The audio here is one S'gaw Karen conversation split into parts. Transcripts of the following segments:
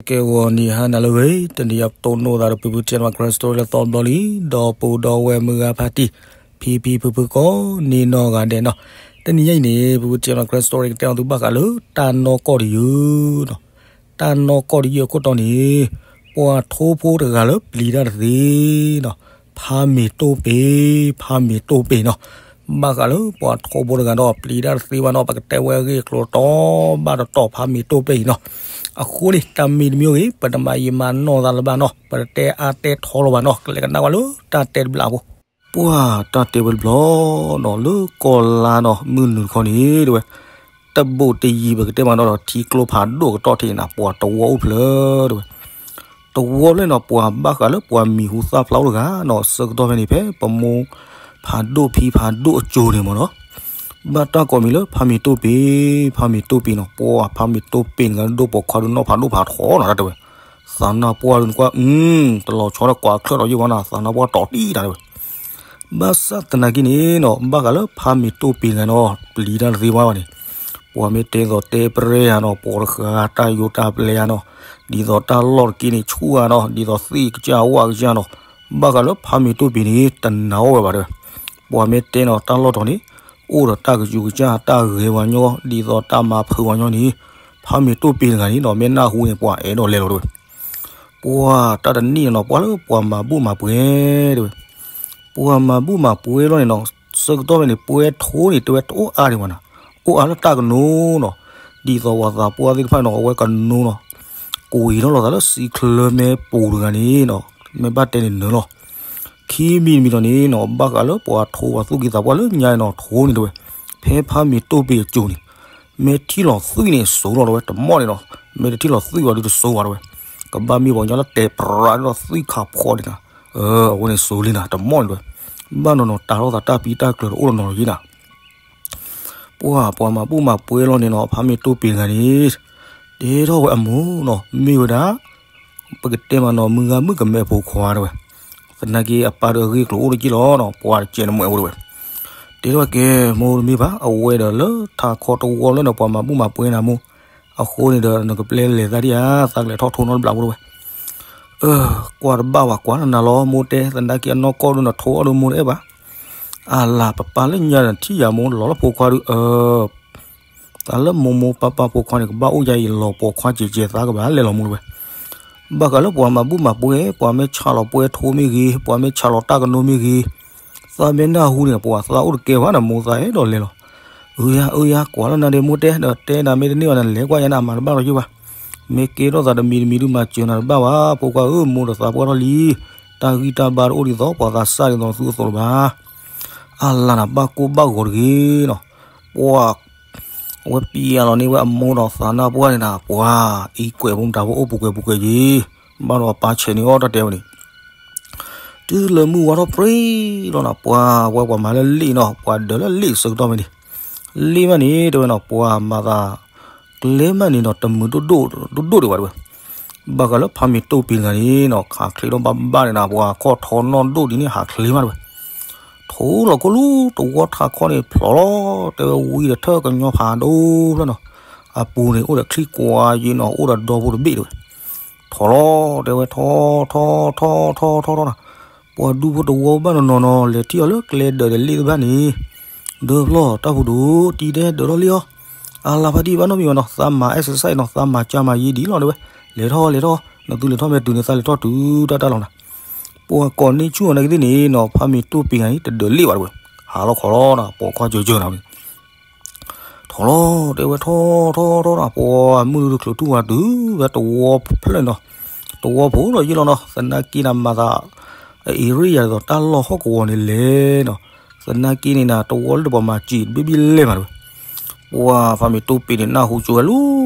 ကဲဝီၤနံၤဟါနၤလၢအဂ့ၤ, တနံၤအံၤပတိၢ်နီၣ်သးဒီး ဖုဖု General Karen Story လၢသီဘျီလံ, ဒီပုၢ်ဒီဝဲၢ်မုၢ်ဂၤဖါတံၢ်, ဖံဖံဖုဖုကိးနီၢ်ဂၤဒဲးနီၤ, တနံၤညါအံၤန့ၣ် ဖုဖု General Karen Story ကတဲအီၤသုဘၣ်ဃးလၢတၢ်နီၢ်ကီၢ်တယုၢ်နီၤ, တၢ်နီၢ်ကီၢ်တယုၢ်အခိၣ်တီန့ၣ်, ပှၤထိဖိတဂၤလၢပျံၤတၢ်တသ့နီၤ, ဖါမ့ၤတိၢ်ပ့ၤ, ဖါမ့ၤတိၢ်ပ့ၤနီၤ, ဘၣ်ဃးလၢပှၤထိဖိတဂၤဒီးပျံၤတၢ်တသ့ဘၣ်နီၤ, ပကတဲဝဲအဂ့ၢ်အကျိၤတီဘၣ်တတီၤ ဖါမ့ၤတိၢ်ပ့ၤအံၤနီၤ, အဃိန့ၣ် တၢ်မ့ၢ်တမ့ၢ်ဂ့ၤ ပတမၤယံာ်မၤနီၢ်သးလၢၤဘၣ်နီၤ, ပတတဲအါတဲထီလၢၤဘၣ်နီၤ, ကလဲၤကနၣ်ဝဲလၢတၢ်တဲတဘျီအပူၤ, ပှၤတၢ်တဲဝဲတဘျီနီၤ, လၢကီၢ်လါနီၤ မုၢ်နုာ်တခီန့ၣ် တဲဝဲ တဘိးတယံၤ ပကတဲမးနီၤဒီး ထံကျိဖးဒိၣ်ကတီၢ်ထံးန့ၣ်နီၤ ပှၤတဝီအိၣ်ဖျၢၣ်တဲဝဲ, တဝီဖျၢၣ်နီၤ ပှၤဘၣ်ဃးလၢပှၤမံၤဟူသၣ်ဖျါအိၣ်တဂၤနီၤ, ဆၢကတီၢ်ဖဲန့ၣ် ဖဲပမိၢ်ဖးဒိၣ်ဖံဖးဒိၣ်အစိၤန့ၣ်မးနီၤ, ဘၣ်တၢ်ကိးမံၤလၢဖါမ့ၤတိၢ်ပ့ၤ, ဖါမ့ၤတိၢ်ပ့ၤနီၤ, ပှၤဖါမ့ၤတိၢ်ပ့ၤန့ၣ်ကဒိၣ်ပိာ်ခွါဒုးနီၢ်ဖးဒိၣ်ဖးထီနီၤတဲဝဲ, သးနါပှၢ်ဒုးနကွၢ် တလီၤဆီဒီးကွၢ်ချၢၣ်ဒီးယံာ်ဘၣ်နီၤ, သးနါပှၢ်တီၤတံၢ်တၢ်တဲဝဲ ဘၣ်ဆၣ်သနာ်က့န့ၣ်နီၤ ဘၣ်ဃးလၢဖါမ့ၤတိၢ်ပ့ၤတဂၤနီၤ ပျံၤတၢ်တသ့ဝဲဘၣ်န့ၣ်, ပှၤမ့ၢ်တဲသိးတဲပရဲဧါနီၤ, ပိာ်တဃာ်တၢ်ယိးတၢ်ပျဲဧါနီၤ, ဒ်သိးတၢ်လီၢ်တက့ၢ်န့ၣ်ဆူၣ်ဧါနီၤ, ဒ်သိးသ့ၣ်ကစၢ်ဝၣ်ကစၢ်နီၤ, ဘၣ်ဃးလၢဖါမ့ၤတိၢ်ပ့ၤန့ၣ် တနာ်အီၣ်ဝဲဘၣ်တဲဝဲ, ပှၤမ့ၢ်တဲနီၤ တၢ်လီၢ်တီၤန့ၣ် အိၣ်ဒီးတၢ်ကယူၤကစၢ် တၢ်ဂဲၤပှၤညီ ဒ်သိးတၢ်မၤဖုးပှၤညီန့ၣ်, ဖါမ့ၤတိၢ်ပ့ၤတဂၤန့ၣ်နီၤ မ့ၢ်နၢ်ဟူန့ၣ် ပှၤအဲၣ်ဒိးလဲၤလီၤတဲဝဲ ပှၤတၢ်တနံၣ်န့ၣ်နီၤ ပှၤလၢပှၤမၤဘူၣ်မၤပှဲၤတဲဝဲ, ပှၤမၤဘူၣ်မၤပှဲၤလီၤန့ၣ်နီၤ, ဆၢကတီၢ်ဖဲန့ၣ် ပှဲၤထိန့ၣ် တဲဝဲတအိၣ်အါဒံးဘၣ်နီၤ, အိၣ်အါလၢတၢ်ကနိနီၤ, ဒ်သိးပှၤသးပှၢ်သ့ၣ်တဖၣ်နီၤ အဝဲကနိနီၤ, ကွံာ်ထီၣ်လိာ်သးလၢစံချၢမဲပူၤတဂၤန့ၣ်နီၤ, မ့ၢ်ဘၣ်တဲန့ၣ်နၢၤလီၤ ခံမံၤတမံၤဒီးန့ၣ်နီၤ ဘၣ်ဃးလၢပှၤထိပှၤသူၣ်က့သးပှၢ်လၢညါနီၤ ထိန့ၣ်တဲဝဲ, ဖဲဖါမ့ၤတိၢ်ပ့ၤအစိၤန့ၣ်, မ့ၢ်ထံၣ်လီၤသွံၣ်န့ၣ်စိၤလီၤတဲဝဲ, တမီၣ်န့ၣ်နီၤ, မ့ၢ်တထံၣ်လီၤသွံၣ်ဘၣ်ဒုးတစိၤဘၣ်တဲဝဲ, ကဘၣ်မ့ၢ်ပှၤကညီလၢတဲပြးဒီးသွံၣ်ခးဖီဒံးနၤ, အဝဲန့ၣ်စိၤလံနၤ တမီၣ်န့ၣ်တဲဝဲ, ဘၣ်နီၤနီၤ တၢ်ထီၣ်သးတၢ်ပံတၢ်ကျၢၤတအိၣ်နီၤနီၤယံၤနၤ ပှၤ ပှၤမၤဘူၣ်မၤပှဲၤလီၤန့ၣ်နီၤ ဖါမ့ၤတိၢ်ပ့ၤတဂၤန့ၣ်, တဲထီၣ်ဝဲအမိၢ်နီၤ မ့ၢ်ဝဲဒၣ်, ပကတဲမးနီၤ မုၢ်ဂၤမုၣ်ကမဲဖိခွါတဲဝဲ, သနာ်က့အပၢ်ဒီးအဂ့ၢ်ကျိၤအိၣ်တက့ၢ်လီၤနီၤ ပှၤတကဲနမိၢ်အဲၣ်ဝဲတဲဝဲ, တဲထီၣ်ဝဲကဲမိၢ်တမ့ၢ်ဘၣ် အဝဲဒီးလၢထးခီတဝီလၢနီၤ ပှၤမၤဘူၣ်မၤပှဲၤနၤမိၢ်, အဃိန့ၣ်ဒီးနကပျဲလဲၤသးဒံးဧါ သးကလဲၤထီၣ်ထိနီတဘျီဖိတဲဝဲ ကွၢ်တဘၣ်ဝဲကွၢ်နၤလီၤ မိၢ်တဲ သနာ်က့အနီၢ်ကီၢ်ဒုးနထိအီၣ်ဒုးမိၢ်တအဲၣ်ဘၣ်. အလၤပပၢ်လၢညါဒီးထံၣ်ယၤမိၢ်လီၤလၢဖိခွါဒုး အၢ သးလၢမိၢ်မိၢ်ပၢ်ပၢ်ဖိခွါန့ၣ် ကဘၣ်အိၣ်ယၤအံၤလီၤပိာ်ခွါစဲးစဲး သးကဘၣ်လဲၤလီၤမိၢ်တဲဝဲ. ဘၣ်ဃးလၢပှၤမၤဘူၣ်မၤပှဲၤ ပှၤမ့ၢ်ဆးလီၤပှဲၤထိမ့ၢ်ဂ့ၤ ပှၤမ့ၢ်ဆးလီၤတၢ်ကနိမ့ၢ်ဂ့ၤ သးမ့ၢ်နၢ်ဟူန့ၣ် ပှၤသးအိၣ်တကဲဘၣ်နမိၢ်သးအဲၣ်ဒိးလဲၤလီၤ. အၢယၤ အၢယၤ ကွၢ်လီၤနၤဒီးမိၢ်တဲ ဒီးတဲနၤမ့ၢ်တန့ၢ်ဘၣ်နလဲၤကွၢ်ယၤန့ၣ် အမၤတဘၣ်လီၤယိဘၣ်. မ့ၢ်ကဲထီၣ်သးတမံၤတမံၤဒုးမၤစၢၤနၤတဘၣ်ဘၣ် ဖိခွါဧၢ မိၢ်ဒီးသးပှၢ်ထီၣ်လံ. တၢ်ဂံၢ်တၢ်ဘါတအိၣ်ဒ်သိး ပှၤသးစၢ်ဒ်သိးသုအသိးလၢၤဘၣ်. အလၤနၤဘၣ်ကိၢ်ဘၣ်ဂီၤတဂ့ၤနီၤ. ပှၤ အဝဲပျံၤအလီၤန့ၢ်ဝဲအမိၢ်ဒီးသးနါပှၢ်န့ၣ်နၤ ပှၤအံၤကွဲးဖိမတၤဖိအိၣ်ပူၤကွဲးပူၤကွဲးယံၤ ဘၣ်ဒီးအပၢ်ဆဲးန့ၢ်အီၣ်တၢ်တဲဝဲန့ၣ် တုၤလၢမုၢ်ဝါထီၣ်ပြ့လီၤနၤ ပှၤဝဲပှၤမၤလၢလ့ၣ်နီၤ ပှၤဒၢးလၢလ့ၣ်ဆၢကတီၢ်မ့ၢ်န့ၣ် လ့ၣ်မးန့ၣ် တဲဝဲနီၤ ပှၤမၤသး ကျဲမးန့ၣ်နီၤ တမုာ်ဒိၣ်ဒိၣ်ဒိၣ်ဒိၣ်ဒံးဘၣ်တဲဝဲ. ဘၣ်ဃးလၢဖးမံၤတိၢ်ပံၤတဂၤန့ၣ်နီၤ ခးချ့ထီၣ်ဘၣ်ဘၣ်န့ၣ်နၤ ပှၤခီၣ်ထီနီၢ်ဒိၣ်ဒ်န့ၣ် ဟးချ့မးတဲဝဲ. ထိလီၤခိၣ်လူၤ တဝီထးခီန့ၣ် ဖျိးလီၤ တဲဝဲဝံၤဒီးထၢၣ်ကညီဖးဒိၣ်ဖျၢၣ်နီၤ အပူၤန့ၣ် အိၣ်ဒီးချံကွၢ်ယံၤနီၤ အိၣ်ဒီးဒီဖိတဘ့ၣ်တဲဝဲ. ထီလီၤ တဲဝဲ ထီ ထီ ထီ ထီ ထီ ထီ ထီ နၤ ပှၤဒူဖိတဝီဘၣ်နီၤနီၤနီၤ လဲၤထံၣ်အီၤလၢကျဲဒၢးဒီးလ့ၣ်တဘၣ်န့ၣ် ဒၢဖျီၣ်တၢ်ဖိဒိၣ်တံၢ်တဲဒၢးထီၣ်လ့ၣ်အီၤ အလၤဖးဒံၣ်ဘၣ်နီတမံၤဘၣ်နီၤ သးမၤ exercise နီၤ သးမၤကၢ်မၤယံၤဒံးလီၤတဲဝဲ လဲၤထီၣ်လဲၤထီၣ် နသုလဲၤထီၣ်မ့ၢ်တုၤန့ၣ် သးလဲၤထီၣ်တုၤတၢ်တၢ်လီၤနၤ ပှၤကိးန့ၢ်ဆူၣ်အီၤနာ်က့သ့ၣ်န့ၣ်နီၤ ဖးမံၤတိၢ်ပံၤတဂၤန့ၣ် တဒၢးလ့ၣ်ဘၣ်တဲဝဲ ဟးလီၤခီလီၤနၤ ပိာ်ခွါစၢၤစၢၤနၤဝဲ ထီလီၤ တဲဝဲထီထီထီနၤ ပှၤမုၢ်တချုးထူၣ်ဝဲတုၤဝဲတဝီဖျၢၣ်နီၤ တဝီဖိဒီးယံာ်လီၤနီၤ သနာ်က့နၤမၤသး အ့ရ့ယၤဒ်သိး တၢ်လီၢ်ဟီၣ်ကဝီၤန့ၣ်လဲၣ်နီၤ သနာ်က့န့ၣ်နၤ တဝီလၢတပှၤမၤစံးတဘ့ၣ်ဘ့ၣ်လဲၣ်မးတဲဝဲ ပှၤဖးမံၤတိၢ်ပံၤန့ၣ် နၢ်ဟူကၠိဝဲလၢ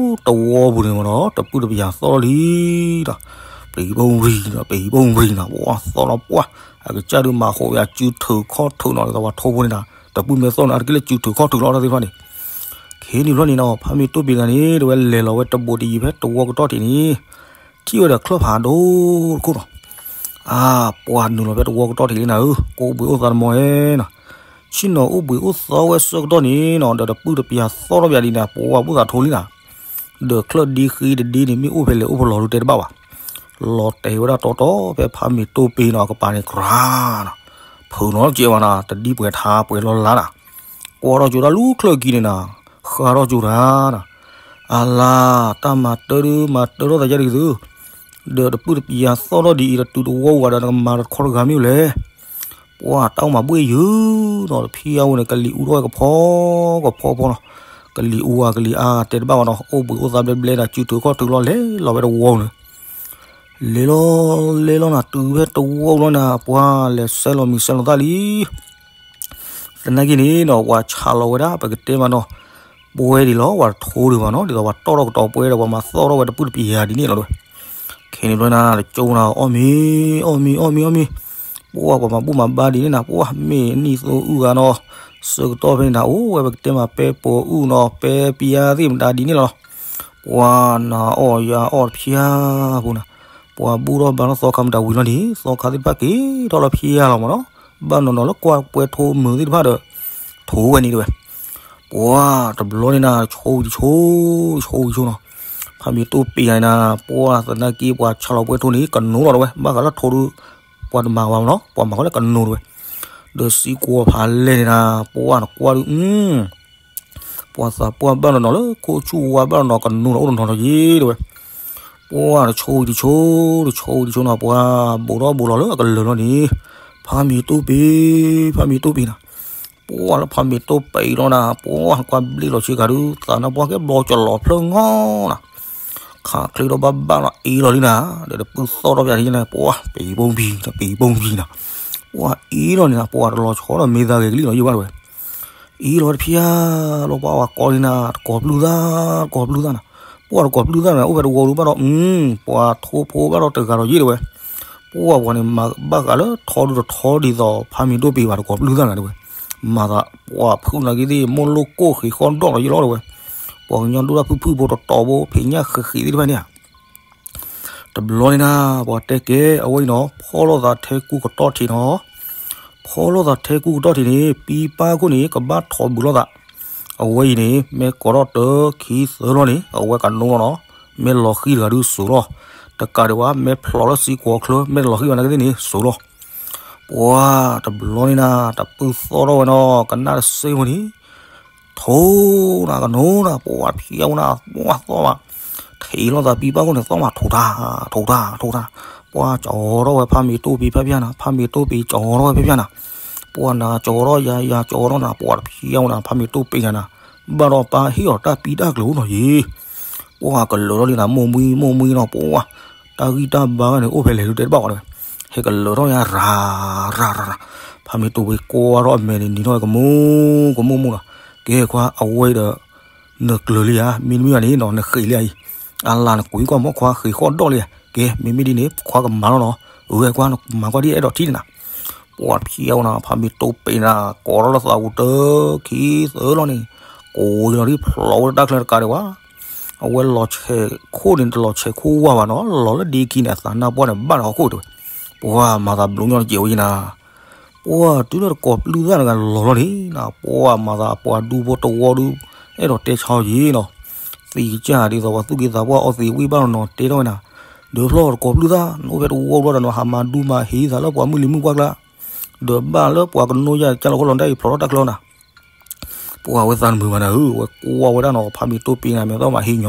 တဝီပူၤန့ၣ်မးနီၤ တပုၢ်တပယၤသီၣ်လီၤလံဒီး ပံၤဘိၣ်ရံၤနီၤ ပံၤဘိၣ်ရံၤနီၤ ပှၤသီၣ်လီၤပှၢ် အကစၢ်ဒုးမၤဃိးဝဲအစုထုးခီၣ်ထုးနီၤ ဒ်သိးပှၤထိဖိန့ၣ်နၤ တပုၢ်မ့ၢ်သီၣ်န့ၣ် အါတက့ၢ်လၢစုထုးခီၣ်ထုးလီၤတၢ်သ့ၣ်တဖၣ်န့ၣ် ခဲနံၤဘျီန့ၣ်နီၤ ဖးမံၤတိၢ်ပံၤတဂၤန့ၣ် တဲဝဲလဲၤလီၤဝဲတဘိးတယံၤဖဲတဝီကတီၢ်ထံးန့ၣ် ထံၣ်ဝဲဒီးချၢၣ်ဖးဒိၣ်တခိၣ်နီၤ အါ ပှၤနုာ်လီၤဖဲတဝီကတီၢ်ထံးလံနၤဧၢ ကအိၣ်ဘှံးအိၣ်သါတမီၤဧဲနီၤ ဆ့ၣ်နီၤအိၣ်ဘှံးအိၣ်သီဝဲဆၢကတီၢ်န့ၣ်နီၤ ဒီးတပုၢ်တပယၤသီၣ်ထီၣ်ပယၤဒ်နၤ ပှၤဘူၣ်သးထိလံနၤ ဒီးချၢၣ်ဒ့ဃ့တဒ့န့ၣ် မ့ၢ်အိၣ်ဖဲလဲၣ်အိၣ်ဖဲလဲၣ်လီၤ တဲတဘၣ်ဘၣ်. လီၤတဲာ်ဝဲဒၣ်တီတီဖဲဖးမ့ၤတိၢ်ပ့ၤနီၤ အကပၤန့ၣ် ကြၤနီၤ, ဖုးနီၤကဲးဝဲနီၤ တဒံၣ်ပှဲၤထါ ပှဲၤလီၤလါနီၤ, ကွၢ်ထီၣ်ကၠိတၢ်လူၤချၢၣ်ကံန့ၣ်နီၤ, ဃါထီၣ်ကၠိတၢ်နီၤ, အလါ တၢ်မၤတၢ်ဒုး မၤတၢ်ထီၣ်သးယါတဂ့ၤသု, ဒီးတပုၢ်တပျၢၤသီၣ်ထီၣ်ဒ်အံၤ တတုၤတဝီဝၤဒီး နကမၤတခီတဂၤမ့ၢ်အိၣ်လဲၣ်. ပှၢ်တၢ်အိၣ်မၤဘှ့ၣ်ယုာ်နီၤ တဖံးအဝဲန့ၣ် ကလံၤအူထီၣ်ဝဲကဖီကဖီဖီနီၤ, ကလံၤအူဝဲကလံၤအါ တဲတဘၣ်ဝဲနီၤ အိၣ်ဘှံးအိၣ်သါဘျဲဘျဲဒီး စုထုးခီၣ်ထုးလီၤ လဲၤလီၤဝဲတဝီန့ၣ်, လဲၤလီၤ လဲၤလီၤနီၤ တုၤဖဲတဝီလီၤနီၤ ပှၢ်လဲၤဆဲးလီၤမံၤဆဲးလီၤသၣ်လံ သနာ်က့န့ၣ်နီၤ ပှၤဆးလီၤဝဲဒၣ် ပကတဲမးနီၤ, ပှဲၤဒံးလီၤ ပှၤတထိဒံးဘၣ်နီၤ ဒ်သိးပှၤတီၣ်ထီၣ်ကတီၤပှဲၤဒီး ပှၤမၤသီၣ်ထီၣ်ဝဲတပုၢ်တပျၢၤဒ်န့ၣ်လီၤဝဲ, ခဲန့ၣ်ဘျီနၤ တကၠိနၤ အီၣ်မ့ၤ အီၣ်မ့ၤ အီၣ်မ့ၤ အီၣ်မ့ၤ, ပှၢ်ပှၤမၤဘူၣ်မၤဘါဒ်န့ၣ်နၤ ပှၢ်မ့ၢ်နံၣ်သိအုၣ်ဂၤနီၤ, ဆၢကတီၢ်ဖဲန့ၣ်နၤ အိၣ်ဝဲပကတဲမး ပဲပိာ်အုၣ်နီၤ ပဲပျါသ့ၣ်မတၤဒ်န့ၣ်လီၤ, ပှၢ်နၤအီၣ်ယၤအီၣ်တဖၠါဖိနၤ, ပှၢ်ဘူၣ်ထီၣ်ဘါထီၣ်သီခါမတၤဝံၤလီၤန့ၣ် သီခါသ့ၣ်တဖၣ်က့ၤထီၣ်လီၤဖၠါလီၤမးနီၤ, ဘၣ်နီၤနီၤလၢကွၢ်ပှဲၤထိမုာ်သ့ၣ်တဖၣ်ဒီး ထိဝဲန့ၣ်တဲဝဲ, ပှၢ်တဘျီန့ၣ်နၤ ဆိတဆိ ဆိဆိနီၤ, ဖးမ့ၤတိၢ်ပ့ၤယၤန့ၣ်နၤ ပှၢ်သနာ်က့ ပှၤဆးလီၤပှဲၤထိန့ၣ် ကနိးလီၤတဲဝဲ ဘၣ်ဃးလၢထိဒုး ပှၤတမၤဝဲမးနီၤ ပှၤမၤဃီလၢကနိးတဲဝဲ, ဒီးစံကွီၤဖးလဲၢ်န့ၣ်နၤ ပှၢ်နကွၢ်ဒုး ပှၤသးပှၢ်ဘၣ်နီၤနီၤလၢခိၣ်ဆူၣ်ဝါ ဘၣ်နီၤနီၤကနိးနီၤ အိၣ်တနီၤနီၤယ့ၤတဲဝဲ, ပှၢ်တဆိတဆိ တဆိတဆိနီၤ ပှၢ်ဘိးထီၣ်ဘိးလီၤလၢအကလၢာ်လီၤန့ၣ်, ဖးမ့ၤတိၢ်ပ့ၤ ဖးမ့ၤတိၢ်ပ့ၤနၤ, ပှၢ်လၢဖးမ့ၤတိၢ်ပ့ၤလီၤနၤ ပှၢ်ကွၢ်ဘျ့လီၤဆ့ကၤဒုး သးနါပှၢ်ကဲဘျီကလီၤဖျၢၣ်ငီနၤ, ခးချ့ဒီးဘၣ်ဘၣ်လီၤအ့လီၤလံနၤ, ဒီးတပုၢ်သီၣ်ထီၣ်ပယၤန့ၣ် ပှၢ်ပ့ၤဘိဘံၤ ပ့ၤဘိဘံၤနၤ, ပှၢ်အ့လီၤန့ၣ်နၤ ပှၢ်တလီၤဆီဒီးမ့ၢ်သးဂ့ၤကလံၣ်လီၤယ့ၢ်ဘၣ်တဲဝဲ အ့လီၤတဖၠါလီၤ ပှၢ်ဝဲကိးန့ၣ်နၤ တကိးပျုၢ်သၣ် တကိးပျုၢ်သၣ်နၤ, ပှၢ်တကိးပျုၢ်သၣ်နၤ အိၣ်ဖဲတဝီဒုးဘၣ်ဒီး ပှၢ်ထိဖိဘၣ်ဒီးတဂၤဒီးယ့ၢ်တဲဝဲ, ပှၢ်ပှၤန့ၣ်မၤဘၣ်ဃးလၢထိဒုးတထိဒ်သိး ဖးမ့ၤတိၢ်ပ့ၤဘၣ်တကိးပျုၢ်သၣ်နၤတဲဝဲ, မၤသးပှၢ်ဖုၣ်နာ်က့သ့ၣ် မိၢ်လိၣ်ကိၢ်ဃ့ၢ်ဃီဒီၣ်လီၤယ့ၢ်လီၤတဲဝဲ, ပှၤကညီဒိၣ်တၢ်ဖုၣ်ဖုၣ်ဖိတတီၤဖိ ဖံးညၣ်ဃ့ၢ်ဃ့ၢ်သ့ၣ်တဖၣ်န့ၣ်ဧါ တဘျီန့ၣ်နၤ ပှၤတဲကဲ အဝဲအံၤနီၤ ဖီၣ်လိာ်သးထဲကူကတီၢ်ထံးနီၤ, ဖီၣ်လိာ်သးထဲကူကတီၢ်ထံးန့ၣ် ပံပၢ်ခိၣ်န့ၣ် ကဘၣ်ထိးဘုးလိာ်သး, အဝဲအံၤန့ၣ် မ့ၢ်ကိးထီၣ်တၢ်ခံသၢလီၤန့ၣ် အဝဲကနိးလီၤနီၤ, မ့ၢ်လီၤဃံၤတဂၤဒုးစိၤလီၤ, တကးဒံးဘၣ် မ့ၢ်ဖျိးလၢစံကွီၤချၢ မ့ၢ်တလီၤဃံၤဘၣ်နာ်က့သ့ၣ်န့ၣ် စိၤလီၤ, ပှၢ်တဘျီန့ၣ်နၤ တပုၢ်သီၣ်ထီၣ်ဝဲနီၤ ကနၣ်တစ့ဝဲန့ၣ် ထိနၤကနိးနၤ ပှၢ်ဖံးအဝဲနၤ ပှၢ်သီၣ်ဘၣ်, ထံးလိာ်သးပံပၢ်ခိၣ်န့ၣ် သီၣ်ဘၣ်ထိးတၢ် ထိးတၢ် ထိးတၢ်, ပှၢ်ကၠီထီၣ်ဝဲဖးမ့ၤတိၢ်ပ့ၤဖဲဖဲနၤ ဖးမ့ၤတိၢ်ပ့ၤကၠီထီၣ်ဝဲဖဲဖဲနၤ, ပှၢ်နၤကၠီထီၣ်ယၤ ယၤကၠီထီၣ်နၤ ပှၢ်တဖံးအဝဲနၤ ဖးမ့ၤတိၢ်ပ့ၤယၤနၤ, ဘၣ်ဒီးပၢ်ဟ့ၣ်အီၤတၢ်ပံတၢ်ကျိၤနီၤယ့ၢ် ပှၢ်ကလၢာ်ထီၣ်လံနၤ မိၢ်မှံမိၢ်မှံနီၤ ပှၢ် တၢ်ဂံၢ်တၢ်ဘါန့ၣ် အိၣ်ဖဲလဲၣ်ဒုးတဲတဘၣ်အီၤတဲဝဲ, ဟဲကလၢာ်ထီၣ်ယၤ ရၤ ရၤ ရၤ ရၤ, ဖးမ့ၤတိၢ်ပ့ၤကွၢ်ထီၣ်အမဲာ်န့ၣ် နံၤထီၣ်ကမူၣ်ကမူၣ်မူၣ်နီၤ, ကဲခွါ အဝဲဒီး နကျၢၤလံဧါ မ့တမ့ၢ်ဘၣ်န့ၣ်နီၤ နဃ့ၢ်လံဧါအံၤ, အလၤနကွံာ်ကွၢ်မ့ၢ်ခွါဃ့ၢ်ဃီၣ်ဒီၣ်လံဧါ, ကဲ မ့မ့ၢ်ဒ်န့ၣ် ခွါကမၤလီၤနီၤ, အဝဲခွါနမၤကွၢ်ဒ်အဲၣ်ဒိးထံၣ်န့ၣ်နၤ, ပှၢ်ဖံးအဝဲနၤ ဖးမ့ၤတိၢ်ပ့ၤနၤ ကိးထီၣ်လၢသးပူၤတၢ်ခံသၢလီၤန့ၣ်, ကိးလီၤဒ်ဖျိးဝဲတၢ်ချၢတကးဒံးဘၣ် အဝဲလီၤဆဲးခိၣ်န့ၣ် တလီၤဆဲးခိၣ်ဝါဘၣ်နီၤ လီၤလၢဒ့ခံန့ၣ် အသးနါပှၢ်န့ၣ် ဘၣ်ဒီးဟီၣ်ခိၣ်တဲဝဲ, ပှၢ်မၤသးဘျုးညီတကဲးဝဲယနၤ, ပှၢ်တုၤလၢတကိးပျုၢ်သၣ်တဂၤလီၤလီၤန့ၣ်နၤ ပှၢ်မၤသးအပှၤဒူဖိတဝီဒု အဲၣ်ဒိးတဲဆါအီၤယ့ၣ်နီၤ, သံကစၢ်ဒ်သိးပှၤသူၣ်က့သးပှၢ်အီသံးဝံၣ်ဘၣ်နီၤနီၤတဲထီၣ်ဝဲနၤ, ဒုးဖျီၣ်တကိးပျုၢ်သၣ် နအိၣ်ဖဲတဝီဘျီဒီးနဟးမၤဒူမၤဟံးသးလၢပှၤမုၢ်လံၤမုၢ်ပှၢ်ကျါ, ဒီးဘၣ်လၢပှၤကနိးယၤကၢ်လီၤခီလီၤဒၣ်အံၤဖျိးထီၣ်တၢ်ချၢနၤ ပှၢ်ဝဲသးတမုာ်ဘၣ်နၤဧၢ, ဝဲကွၢ်ဝဲဒၣ်နီၤ ဖးမ့ၤတိၢ်ပ့ၤနၤမဲာ်သီမးဟံးညီန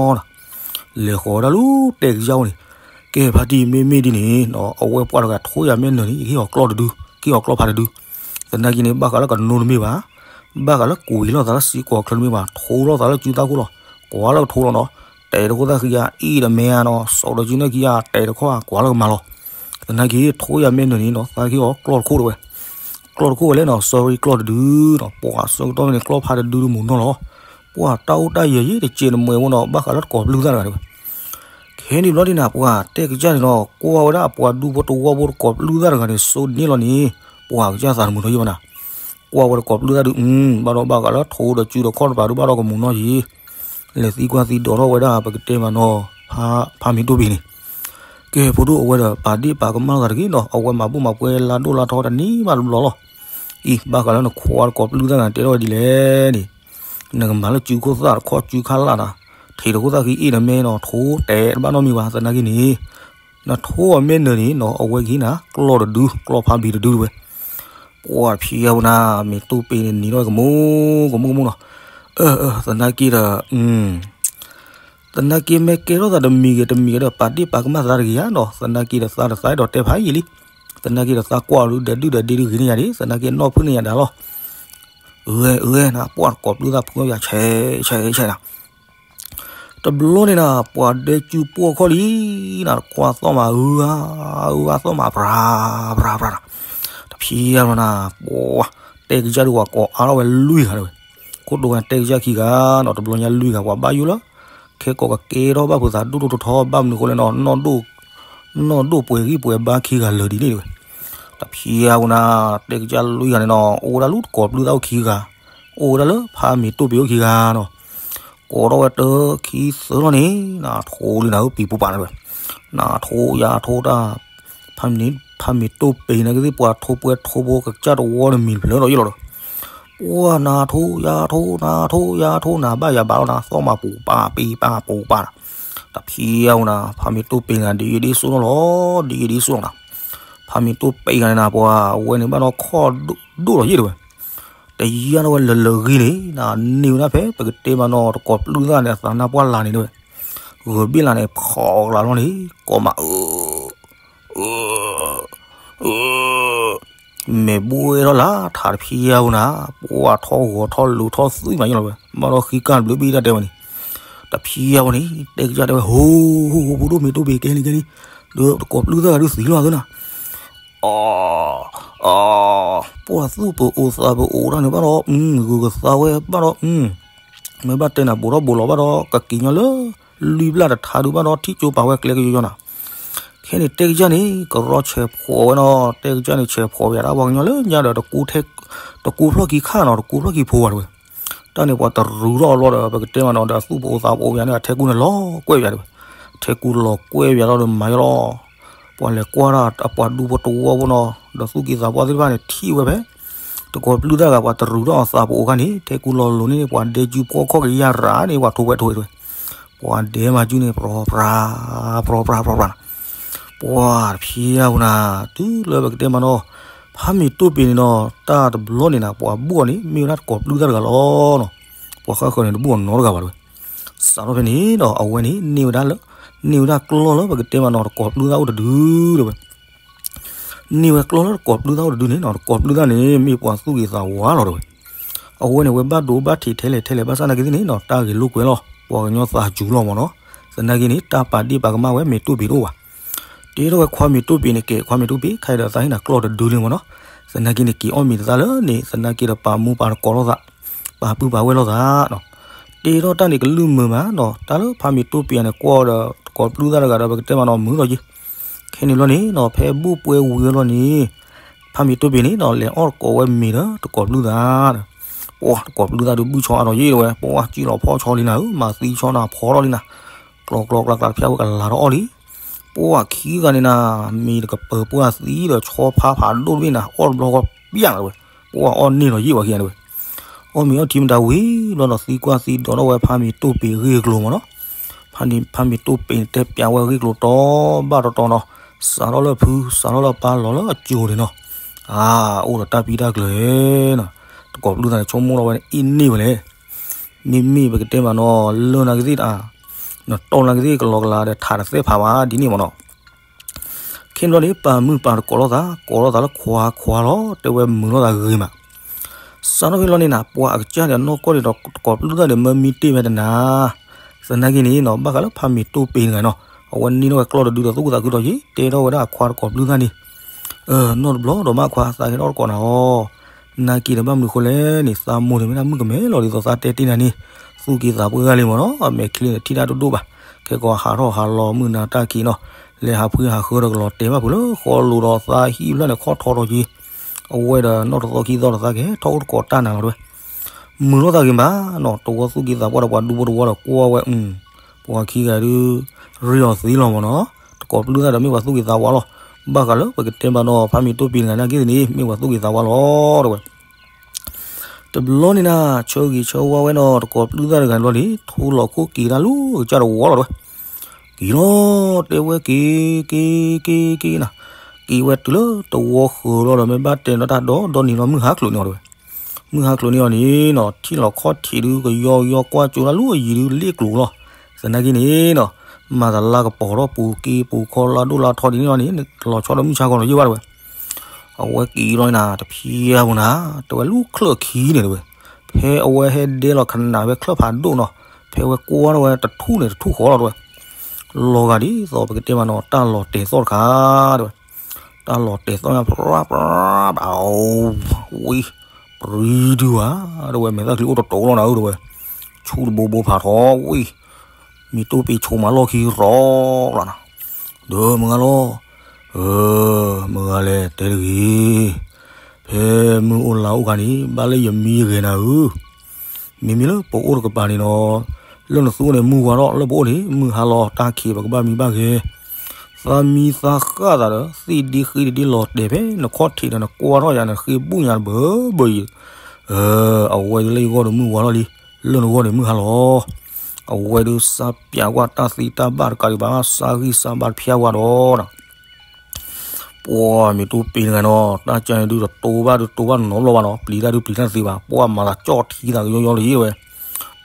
ၤ, လဲၤဃီၤဝဲဒၣ်လၢတဲာ်ကစၢ်အိၣ်န့ၣ်, ကဲဖါတံၢ်မ့မ့ၢ်ဒ်န့ၣ်နီၤ အဝဲပှၢ်တဂၤထိယၤမ့ၢ်နၢၤန့ၣ် ယကဟ့ၣ်အီၤကျီၢ်တဒု, ကဟ့ၣ်အီၤကျီၢ်ဖးတဒု, သနာ်က့န့ၣ် ဘၣ်ဃးလၢကနိးတမ့ၢ်ဘၣ်, ဘၣ်ဃးလၢကွံာ်လိာ်သးလၢစံကွီၤချၢတမ့ၢ်ဘၣ်, ထိလိာ်သးလၢစုသၣ်ခိၣ်လီၤ, ကွၢ်လၢကထိလီၤနီၤ, တဲာ်တခိၣ်သၣ်ခံယၤ အံၤဒီးမဲာ်ဧါနီၤ စိာ်ဒီးစုနဲၣ်ခံယၤ တဲာ်တခီ ကွၢ်လၢကမၤလီၤ သနာ်က့ ထိယၤမ့ၢ်နၢၤန့ၣ်နီၤ သးကဟ့ၣ်အီၤကျီၢ်တခိၣ်တဲဝဲ, ကျီၢ်တခိၣ်ဝဲလဲၣ်နီၤ sorry ကျီၢ်တဒုနီၤ ပှၢ်ဆၢကတီၢ်န့ၣ် ကျီၢ်ဖးတဒုတမုာ်နီၢ်လီၤ, ပှၢ်တၢ်အိၣ်တၢ်ယၢၤယံၤတစဲးနမှဲဝဲနီၤ ဘၣ်ဃးလၢတကိးပျုၢ်သၣ်တဂၤတဲဝဲ, ခဲန့ၣ်ဘျီဒ်နၤ ပှၢ်တဲကစၢ်န့ၣ်နီၤ ကွၢ်ဝဲဒၣ်အပှၤဒူဖိတဝီဖိတကိးပျုၢ်သၣ်တဂၤန့ၣ် စိဒ်န့ၣ်လီၤန့ၣ်, ပှၢ်ကစၢ်သးတမုာ်နီၤယံၤဘၣ်နၤ, ကွၢ်ဝဲတကိးပျုၢ်သၣ်ဒု ဘၣ်ဒီးဘၣ်ဃးလၢထိဒီးစုဒီးခီၣ်တပၤဒု ဘၣ်ဒီးကမုာ်နီၢ်ယံၤ လဲၤသံကွၢ်သံဒိးထီၣ်ဝဲဒၣ် ပကတဲမးနီၤ ဖါမ့ၤတိၢ်ပ့ၤန့ၣ်, ကဲ ဖိဒိၣ်အဝဲဒီး ပာ်ဒ့ၣ်ပာ်ကမၣ်လိာ်သးတဂ့ၤနီၤ အဝဲမၤဘူၣ်မၤပှဲၤလါဒိၣ်လါထီတနံၤဘၣ်တဘျီလီၤ, အံၤ ဘၣ်ဃးလၢနခွါတကိးပျုၢ်သၣ်ဂၤတဲထီၣ်ဝဲဒ်လဲၣ်န့ၣ်, နကမၤလၢစုခိၣ်သၣ်တခီစုခါလၢ်နၤ, ထံၣ်တဃိသးဃံအ့ၣ်နမဲနီၤ ထိတဲတဘၣ်နီတမံၤဘၣ် သနာ်က့န့ၣ်, နထိအမဲနၢၤန့ၣ်နီၤ အဝဲကဟံးနၤ ကျီၢ်တဒု ကျီၢ်ဖးဘံၣ်တဒုတဝဲ, ပှၢ်ဖံယါဝဲနၤ မ့ၢ်တိၢ်ပ့ၤန့ၣ်နံၤထီၣ်ကမူကမူကမူနီၤ, အၢ သနာ်က့ဒီး သနာ်က့မ့ၢ်ကဲထီၣ်သးတမံၤဂ့ၤတမံၤဂ့ၤဒီး ပာ်ဒ့ၣ်ပာ်ကမၣ်သးတဂ့ၤဧါနီၤ, သနာ်က့ဒီးသးတသးဒီးတဲဖးယံာ်လံ, သနာ်က့ဒီးသးကွၢ်ဒုဒီးဒုဒီးဒ့ဒုဂ့ၤန့ၢ်ယၤဒံး သနာ်က့နီၢ်ဖုၣ်န့ၢ်ယၤဒၣ်လီၤ, အၢ အၢ နပှၢ်တကိးပျုၢ်သၣ်ဖုအီၣ်ယၤဆဲးဆဲးဆဲးနၤ တဘျီန့ၣ်နၤ ပှၤဒဲကၠူပှီၢ်ခီၣ်လံ, နတခွါသီၣ်မးအုအါ အုအါသီၣ်မးပြၤ ပြၤ ပြၤနၤ, တဖံးအါလီၤနၤ ပှၤ တဲကစၢ်ဒုးဝဲကိးအါထီၣ်ဝဲလွံၢ်ဂၤတဝဲ, ခိၣ်တိၤဝဲတဲကစၢ်ခံဂၤနီၤ တဘျီညါလွံၢ်ဂၤ ပှၤဘၣ်ယိၣ်လၢ ခဲကိးကကဲထီၣ်ဘၣ်ဖုးသးဒိၣ်ဒိၣ်ထီထီ ဘၣ်မနုၤဃိလဲၣ်နီၤ နီၢ်ဒိၣ်ပှဲၤဂံၢ်ပှဲၤဘါခံဂၤလၢာ်ဒ်န့ၣ်တဝဲ, တဖံးအါဝဲနၤ တဲကစၢ်လွံၢ်ဂၤန့ၣ်နီၤ အိၣ်ဝဲဒၣ်လၢတကိးပျုၢ်သၣ်အိၣ်ခံဂၤ, အိၣ်ဝဲဒၣ်လၢဖးမ့ၤတိၢ်ပ့ၤအိၣ်ခံဂၤနီၤ ကိးထီၣ်ဝဲတၢ်ခံသၢလီၤန့ၣ် နထိလံနၤဧၢ ပံၤပူၤပာ်နၤဝဲ, နထိယါထိတၢ်, ဖးမ့ၤတိၢ်ပ့ၤန့ၣ်ကသ့ၣ် ပှၤထိပှဲၤထိဘိကစၢ်တဝီတမံၤတဖျၢၣ်ဒီးယလီၤဒီး, ပှၢ်နထိယါထိ နထိယါထိ နဘၣ်ယၤဘၣ်လီၤ နသီၣ်မးပူၤပာ်ပံၤပာ်ပူၤပာ်နၤ, တဖံးအါဝဲနၤ ဖးမ့ၤတိၢ်ပ့ၤနၤ ဒ်အံၤဒ်ဆူၣ်နီၤလီၤ ဒ်အံၤဒ်ဆူၣ်နီၤနၤ, ဖးမ့ၤတိၢ်ပ့ၤဂၤန့ၣ်နၤ ပှၤဝဲန့ၣ်ဘၣ်ဒီးခီၣ်ဒိၣ်ဒီးယဲၢ်တဝဲ တယါန့ၣ်ဝဲလၢာ်လၢာ်ဂ့ၤန့ၣ် နန့ၢ်ဝဲဒၣ်ဖဲပကတဲမးနီၤ တကိးပျုၢ်သၣ်န့ၣ် အသးနါပှၢ်လၢ်န့ၣ်တဝဲ, ဂၢၤဘ့ၣ်လၢ်န့ၣ် ဖီကလးလီၤန့ၣ် ကိးမးအၢ အၢ အၢ မ့ၢ်ဘှဲထီၣ်လၢထး တဖံးအါဝဲနၤ, ပှၢ်ထီၣ်ဂီၤထီၣ်လိၤထီၣ်သွံၣ်မးယလီၤဝဲ ဘၣ်ဒီးဃံကၢ်ဘျုးဘ့ၣ်တၢ်တဲဝဲန့ၣ်, တဖံးအါဝဲန့ၣ် တဲကစၢ်တဲဝဲ ဟိ ဟိ ဟိ ဖိဒိၣ်မ့ၤတိၢ်ပ့ၤကဲလံကဲလံ, ဒီးတကိးပျုၢ်သၣ်ဂၤဒုးသံလီၤသၢနၤ အီ အီ ပှၢ်သူၣ်ပအိၣ်သးပအိၣ်တၢ်န့ၣ်ဘၣ်ဒီး ဂုာ်ကသါဝဲဘၣ်ဒီး မ့ၢ်ဘၣ်တဲနၤဘူးထီၣ်ဘူးလီၤဘၣ်ဒီး ကက့ၤညီလၢ လွံၢ်ဘျၣ်တထါဒုးဘၣ်ဒီး ထံၣ်ကၠိပာ်ဝဲကျဲကယီယီနၤ, ခဲန့ၣ်တဲကစၢ်န့ၣ် ကရီဆဲးဖိးဝဲနီၤ တဲကစၢ်န့ၣ်ဆဲးဖိးဝဲဒၣ်ပှၤကညီလၢညါဒီး တကူဖျီၣ်ခံခါနီၤ တကူဖျီၣ်ခံဖိဝဲတဝဲ တၢ်န့ၣ်ပှၤတရူးထီၣ်အလီၢ်ဒီး ပကတဲမးနီၤဒီး သူၣ်ပအိၣ်သးပအိၣ်ယၤန့ၣ် အထဲကူန့ၣ်လီၤကွဲးယၤတဝဲ, ထဲကူလီၤကွဲးယၤထီၣ်ဒီးမၤယလီၤ, ပှၤလဲၤကွၢ်တၢ်အပှၤဒူဖိတဝီဖိနီၤ ဒီးသူၣ်က့သးပှၢ်သ့ၣ်တဖၣ်န့ၣ် ထံၣ်ဝဲဖဲ တကိးပျုၢ်တၢ်ဂၤ ပှၤတရူးထီၣ်အသးပအိၣ်ခါန့ၣ် ထဲကူလီၤလိၤန့ၣ် ပှၤဒဲကၠူဖီၣ်ခီၣ်ကယၤရၤန့ၣ် ပှၤထိးဝဲထိးဝဲတဝဲ, ပှၤဒဲမၤကၠူန့ၣ် ပြီပြၤ ပြီပြၤ ပြီပြၤနၤ, ပှၤတဖံးအါဝဲနၤ တုၤလၢပကတဲမးနီၤ ဖးမ့ၤတိၢ်ပ့ၤန့ၣ်နီၤ တၢ်တဘျီန့ၣ်နၤ ပှၤဘူၣ်အီၤန့ၣ် မ့ၢ်ဝဲဒၣ်တကိးပျုၢ်တၢ်တဂၤလီၤနီၤ, ပှၤဃၣ်ဃၢၤန့ၣ် တဘူၣ်အီၤနီတဂၤဘၣ်တဝဲ, စးထီၣ်ဖဲန့ၣ်ဒီး အဝဲန့ၣ် န့ၢ်ဝဲဒၣ်လၢ န့ၢ်ဝဲဒၣ်ကျီၢ်လၢပကတဲမးနီၤ တကိးပျုၢ်တၢ်အိၣ်တဒုတဝဲ န့ၢ်ဝဲကျီၢ်လၢတကိးပျုၢ်တၢ်အိၣ်တဒုန့ၣ်နီၤ တကိးပျုၢ်တၢ်န့ၣ် မ့ၢ်ပှၤသူၣ်ဂ့ၤသးဝါလီၤတဝဲ, အဝဲန့ၣ် ဝဲဘၣ်ဒိဘၣ်ထံးထဲလဲၣ်ထဲလဲၣ် ဘၣ်ဆၣ်သနာ်က့သ့ၣ်န့ၣ်နီၤ တၢ်ဂ့ၤလိာ်ကွဲလီၤ ပှၤကညီသးစူၤလီၤမးနီၤ, သနာ်က့န့ၣ် တၢ်ပာ်ဒ့ၣ်ပာ်ကမၣ်ဝဲမ့ၤတိၢ်ပ့ၤတအိၣ်ဘၣ်, တဲထီၣ်ဝဲခွါမ့ၤတိၢ်ပ့ၤန့ၣ် ကဲခွါမ့ၤတိၢ်ပ့ၤ ခဲအံၤဒီးသးဟ့ၣ်နၤကျီၢ်တဒုလံမးနီၤ, သနာ်က့န့ၣ် က့ၤအီၣ်မ့ၤတသးလၢန့ၣ် သနာ်က့ဒီးပာ်မူပာ်တကိးလိာ်သး ပာ်ပုၢ်ပာ်ဝဲၢ်လိာ်သးနီၤ, တဲထီၣ်တၢ်န့ၣ်ကလုၢ်မုာ်မးနီၤ တၢ်လၢဖးမ့ၤတိၢ်ပ့ၤန့ၣ် ကွၢ်ဒီးတကိးပျုၢ်တၢ်တဂၤဒီး ပကတဲမးနီၤ မုာ်လီၤက့ၤ ခဲန့ၣ်ဘျီန့ၣ်နီၤ ဖဲဘူၣ်ပှဲၤဝံၤအလီၢ်န့ၣ် ဖးမ့ၤတိၢ်ပ့ၤန့ၣ်နီၤ လဲၤအီၣ်တကိးဝဲမ့ၤဒီးတကိးပျုၢ်သၣ်ဒီး, ပှၤတကိးပျုၢ်သၣ်ဒုးဘုၣ်ဆီအါထီၣ်ယဲၢ်တဝဲ ပှၤကံၣ်လီၤဖီၣ်ဆီလံနၤဧၢ မၤသံဆီနၤဖီထီၣ်လံနၤ, ကျီကျီကျါကျါတဖျၢၣ်ဝဲကလၤထီၣ်အီၣ်လံ, ပှၤခံဂၤန့ၣ်နၤ မ့ၤတကပၢၤပှၢ်သံဒီးဆီဖါဖးဒိၣ်တဘ့ၣ်နၤ အီၣ်တဘျီဃီပျၢ်နၤတဝဲ, ပှၤအီၣ်န့ၢ်လီၤယဲၢ်ဝဲခံဂၤတဝဲ အီၣ်မ့ၤအီထံမတၤဝံၤဘျီဒီးသံကွၢ်သံဒိးထီၣ်ဝဲဖးမ့ၤတိၢ်ပ့ၤအဂ့ၢ်အကျိၤမးနီၤ, ဖးမ့ၤတိၢ်ပ့ၤန့ၣ် တဲပျးဝဲအဂ့ၢ်အကျိၤတီဘၣ်တီတီနီၤ, စးထီၣ်လၢဖု စးထီၣ်လၢပၢ်လီၤလၢအစိၤန့ၣ်နီၤ, အါ အိၣ်ဒီးတၢ်ပံတၢ်ကျၢၤနီၤ, တကိးပျုၢ်သၣ်န့ၣ် ဆိကမိၣ်ထီၣ်ဝဲအ့ၣ်န့ၢ်ဝဲလဲၣ်, မ့မ့ၢ်ပကတဲမးနီၤ လၢနၤကသ့ၣ်တအါ, နတီၢ်နၤကသ့ၣ်ကလီကလီဒီးထးတသဲးဖးဘၣ်ဒ်န့ၣ်မးနီၤ ခဲန့ၣ်ဘျီန့ၣ် ပာ်မုၢ်ပာ်တကိးလိာ်သး ကိးလိာ်သးလၢခွါခွါလီၤ တဲဝဲမုာ်လိာ်သးဂ့ၤမး, စးထီၣ်ဖဲလီၤန့ၣ်နၤ ပှၤအကစၢ်ဒီးနီၢ်ကီၢ်န့ၣ်ဒီးတကိးပျုၢ်သၣ်ဒီးမၢမံတ့ၢ်ဝဲတနၤ, သနာ်က့န့ၣ်နီၤ ဘၣ်ဃးလၢဖးမ့ၤတိၢ်ပ့ၤတဂၤနီၤ အဝဲန့ၢ်ထီၣ်ဝဲကျီၢ်တဒုဒီးသူၣ်ခုသးခုဒီးယံာ် တဲထီၣ်ဝဲဒၣ်အခွါတကိးပျုၢ်သၣ်န့ၣ်, နီၢ်တဘျီဒီးမးခွါ သးကဲထီၣ်တကိးနၤအီၤ နာ်က့ဒီးဘၣ်မနုၤဃိလဲၣ်န့ၣ် သးမိၢ်န့ၣ်မ့ၢ်ဒၣ်မုၣ်ကမဲလီၤဒ်သိးသးတဲတ့ၢ်နၤန့ၣ်, သူၣ်က့သးပှၢ်ဂၤလံမ့ၢ်နီၤ, အမဲာ်ချံန့ၣ်ထံၣ်တၢ်ဒိၣ်ဒိၣ်ဘၣ်, ခဲကိးဟးထီၣ်ဟးလီၤမုၢ်နၤတၢ်ခံးနီၤ, လဲၤဟးဖှံဟးဃၢဒီးကလီၤတဲာ်ဘၣ်ဖုးလၢဃီလိၤဒီးသးဟံၣ်ဖျၢၣ်န့ၣ်ခီၣ်ထီထီက့ၤ, အဝဲဒီးနီၢ်တသီခံသီဒီးသးကဟဲထီၣ်အိၣ်တကိးတၢ်နၤလီၤတဝဲ, မုာ်လိာ်သးဂ့ၤမးနီၤ, တဝီသူၣ်က့သးပှၢ်ဒီးပှၤဒူဖိတဝီဒီးကွၢ်ဝဲ, ပှၤခံဂၤဒုး ရ့အီၤသ့လီၤမ့ၢ်နီၤ, တကိးပျုၢ်သၣ်ဒီးမ့ၢ်ပှၤသူၣ်က့သးပှၢ်လီၤ, ဘၣ်ဃးလၢပကတဲဘၣ်နီၤ ဖးမ့ၤတိၢ်ပ့ၤတဂၤနာ်က့န့ၣ် မ့ၢ်ပှၤသူၣ်က့သးပှၢ်လီၤတဝဲ တဘျီန့ၣ်နၤ ဆၢဂ့ၤဆၢဝါဝဲနီၤ တကိးပျုၢ်သၣ်တဂၤန့ၣ်ဘျီန့ၣ် ထိလီၤခိၣ်က့ၤတၢ်လၢကစၢ်တဝီလီၤတဲဝဲ, က့ၤလီၤတဲဝဲက့ၤ က့ၤ က့ၤ က့ၤနၤ, က့ၤဝဲတုၤလၢတဝီဃၢၤလီၤဒီး မ့ၢ်ဘၣ်တဲနီၤတၢ်ဒီဒီနံၤလီၤ မုၢ်ဟါကျိၤန့ၢ်အီၤတဲဝဲ, မုၢ်ဟါကျိၤန့ၢ်အီၤန့ၣ်နီၤ ထံၣ်လီၤခီၣ်ထံးဒုးကယီကယီကွၢ်ကၠိတၢ်လၢအယံၤဒုးလ့ၣ်ကျိၤလီၤ, သနာ်က့န့ၣ်နီၤ မၤတလါကပီၤထီၣ်ပူၤက့ၤပူၤခီလါဒိၣ်လါထီဒ်န့ၣ်လီၤန့ၣ် လီၤဆီဒီးမုၢ်ဆါခီလီၤယ့ၢ်ဘၣ်တဲဝဲ အဝဲက့ၤလီၤနၤ တဖျံအပူၤနၤ တဲဝဲလူၢ်ချၢၣ်ခံန့ၣ်တဲဝဲ, ဖဲအဝဲဟဲဒဲလီၤခနၣ်ဖဲချၢၣ်ဖးဒိၣ်နီၤ ဖဲဝဲကွၢ်ထီၣ်ဝဲတထူၣ်န့ၣ်တထူၣ်ဃီလီၤတဲဝဲ, လီၤဂာ်ဒ်သိးပကတဲမးနီၤ တၢ်လီၤတဲာ်သီၣ်တခါတဲဝဲ, တၢ်လီၤတဲာ်သီၣ်ညါ ပြၢပြၢဘၣ် ဝံၤ ပြံဒုဝဲ တဲဝဲ မဲာ်သၣ်ချံအိၣ်တတိၤလီၤနၤဧၢတဲဝဲ, ဆူၣ်တဘိဘိဖးထီဝံၤ မ့ၢ်တိၢ်ပ့ၤဆိးမးလီၢ်ခံရီလီၤနၤ, ဒီးမုၢ်ဂၤလီၤ, မုၢ်ဂၤလဲၣ်တဲတဂ့ၤ, ဖဲမုၢ်အိၣ်လါအိၣ်ခါန့ၣ် ဘၣ်လၢယမံယဂဲၤနၤဧၢ, မ့မ့ၢ်လၢပအိၣ်တကပၤန့ၣ်ဒီး လၢနသူန့ၣ်မုၢ်ဝါထီၣ် လၢပအိၣ်န့ၣ် မုၢ်ဟါလီၤ တၢ်ခံးပကဘၣ်မံဘၣ်ဂဲၤ, သးမံသးဃၣ်သးဒီး သ့ၣ်ဒ့ဃ့တဒ့လီၤတဲာ်ဖဲနခီၣ်ထံးဒီး နကွၢ်ထီၣ်ယၤ နဃ့ဘူၣ်ညါတဘၢဘၢအံၤ, အဝဲဒုးလၢယဂီၢ်ဒီးမုၢ်ဝါထီၣ်လံ, လၢနဂီၢ်န့ၣ်မုၢ်ဟါလီၤ, အဝဲဒုးစးပၠးကွၢ်တၢ်သ့တၢ်ဘၣ်တကးဒံးဘၣ် စးဂံၢ်စးဘါတဖျါဝဲဒီး ပှၤမ့ၢ်တိၢ်ပ့ၤတဂၤနီၤ တၢ်ကၢန့ၣ်ဒုးတတိၤဘၣ်ဒုးတိၤဘၣ်နီတဘျီဘၣ်နီၤ ပျံၤတၢ်ဒုးပျံၤတၢ်သ့ဘၣ် ပှၤမၤသးကၠီၣ်ထံသးကယီယီလၢယ့ၢ်ဝဲ,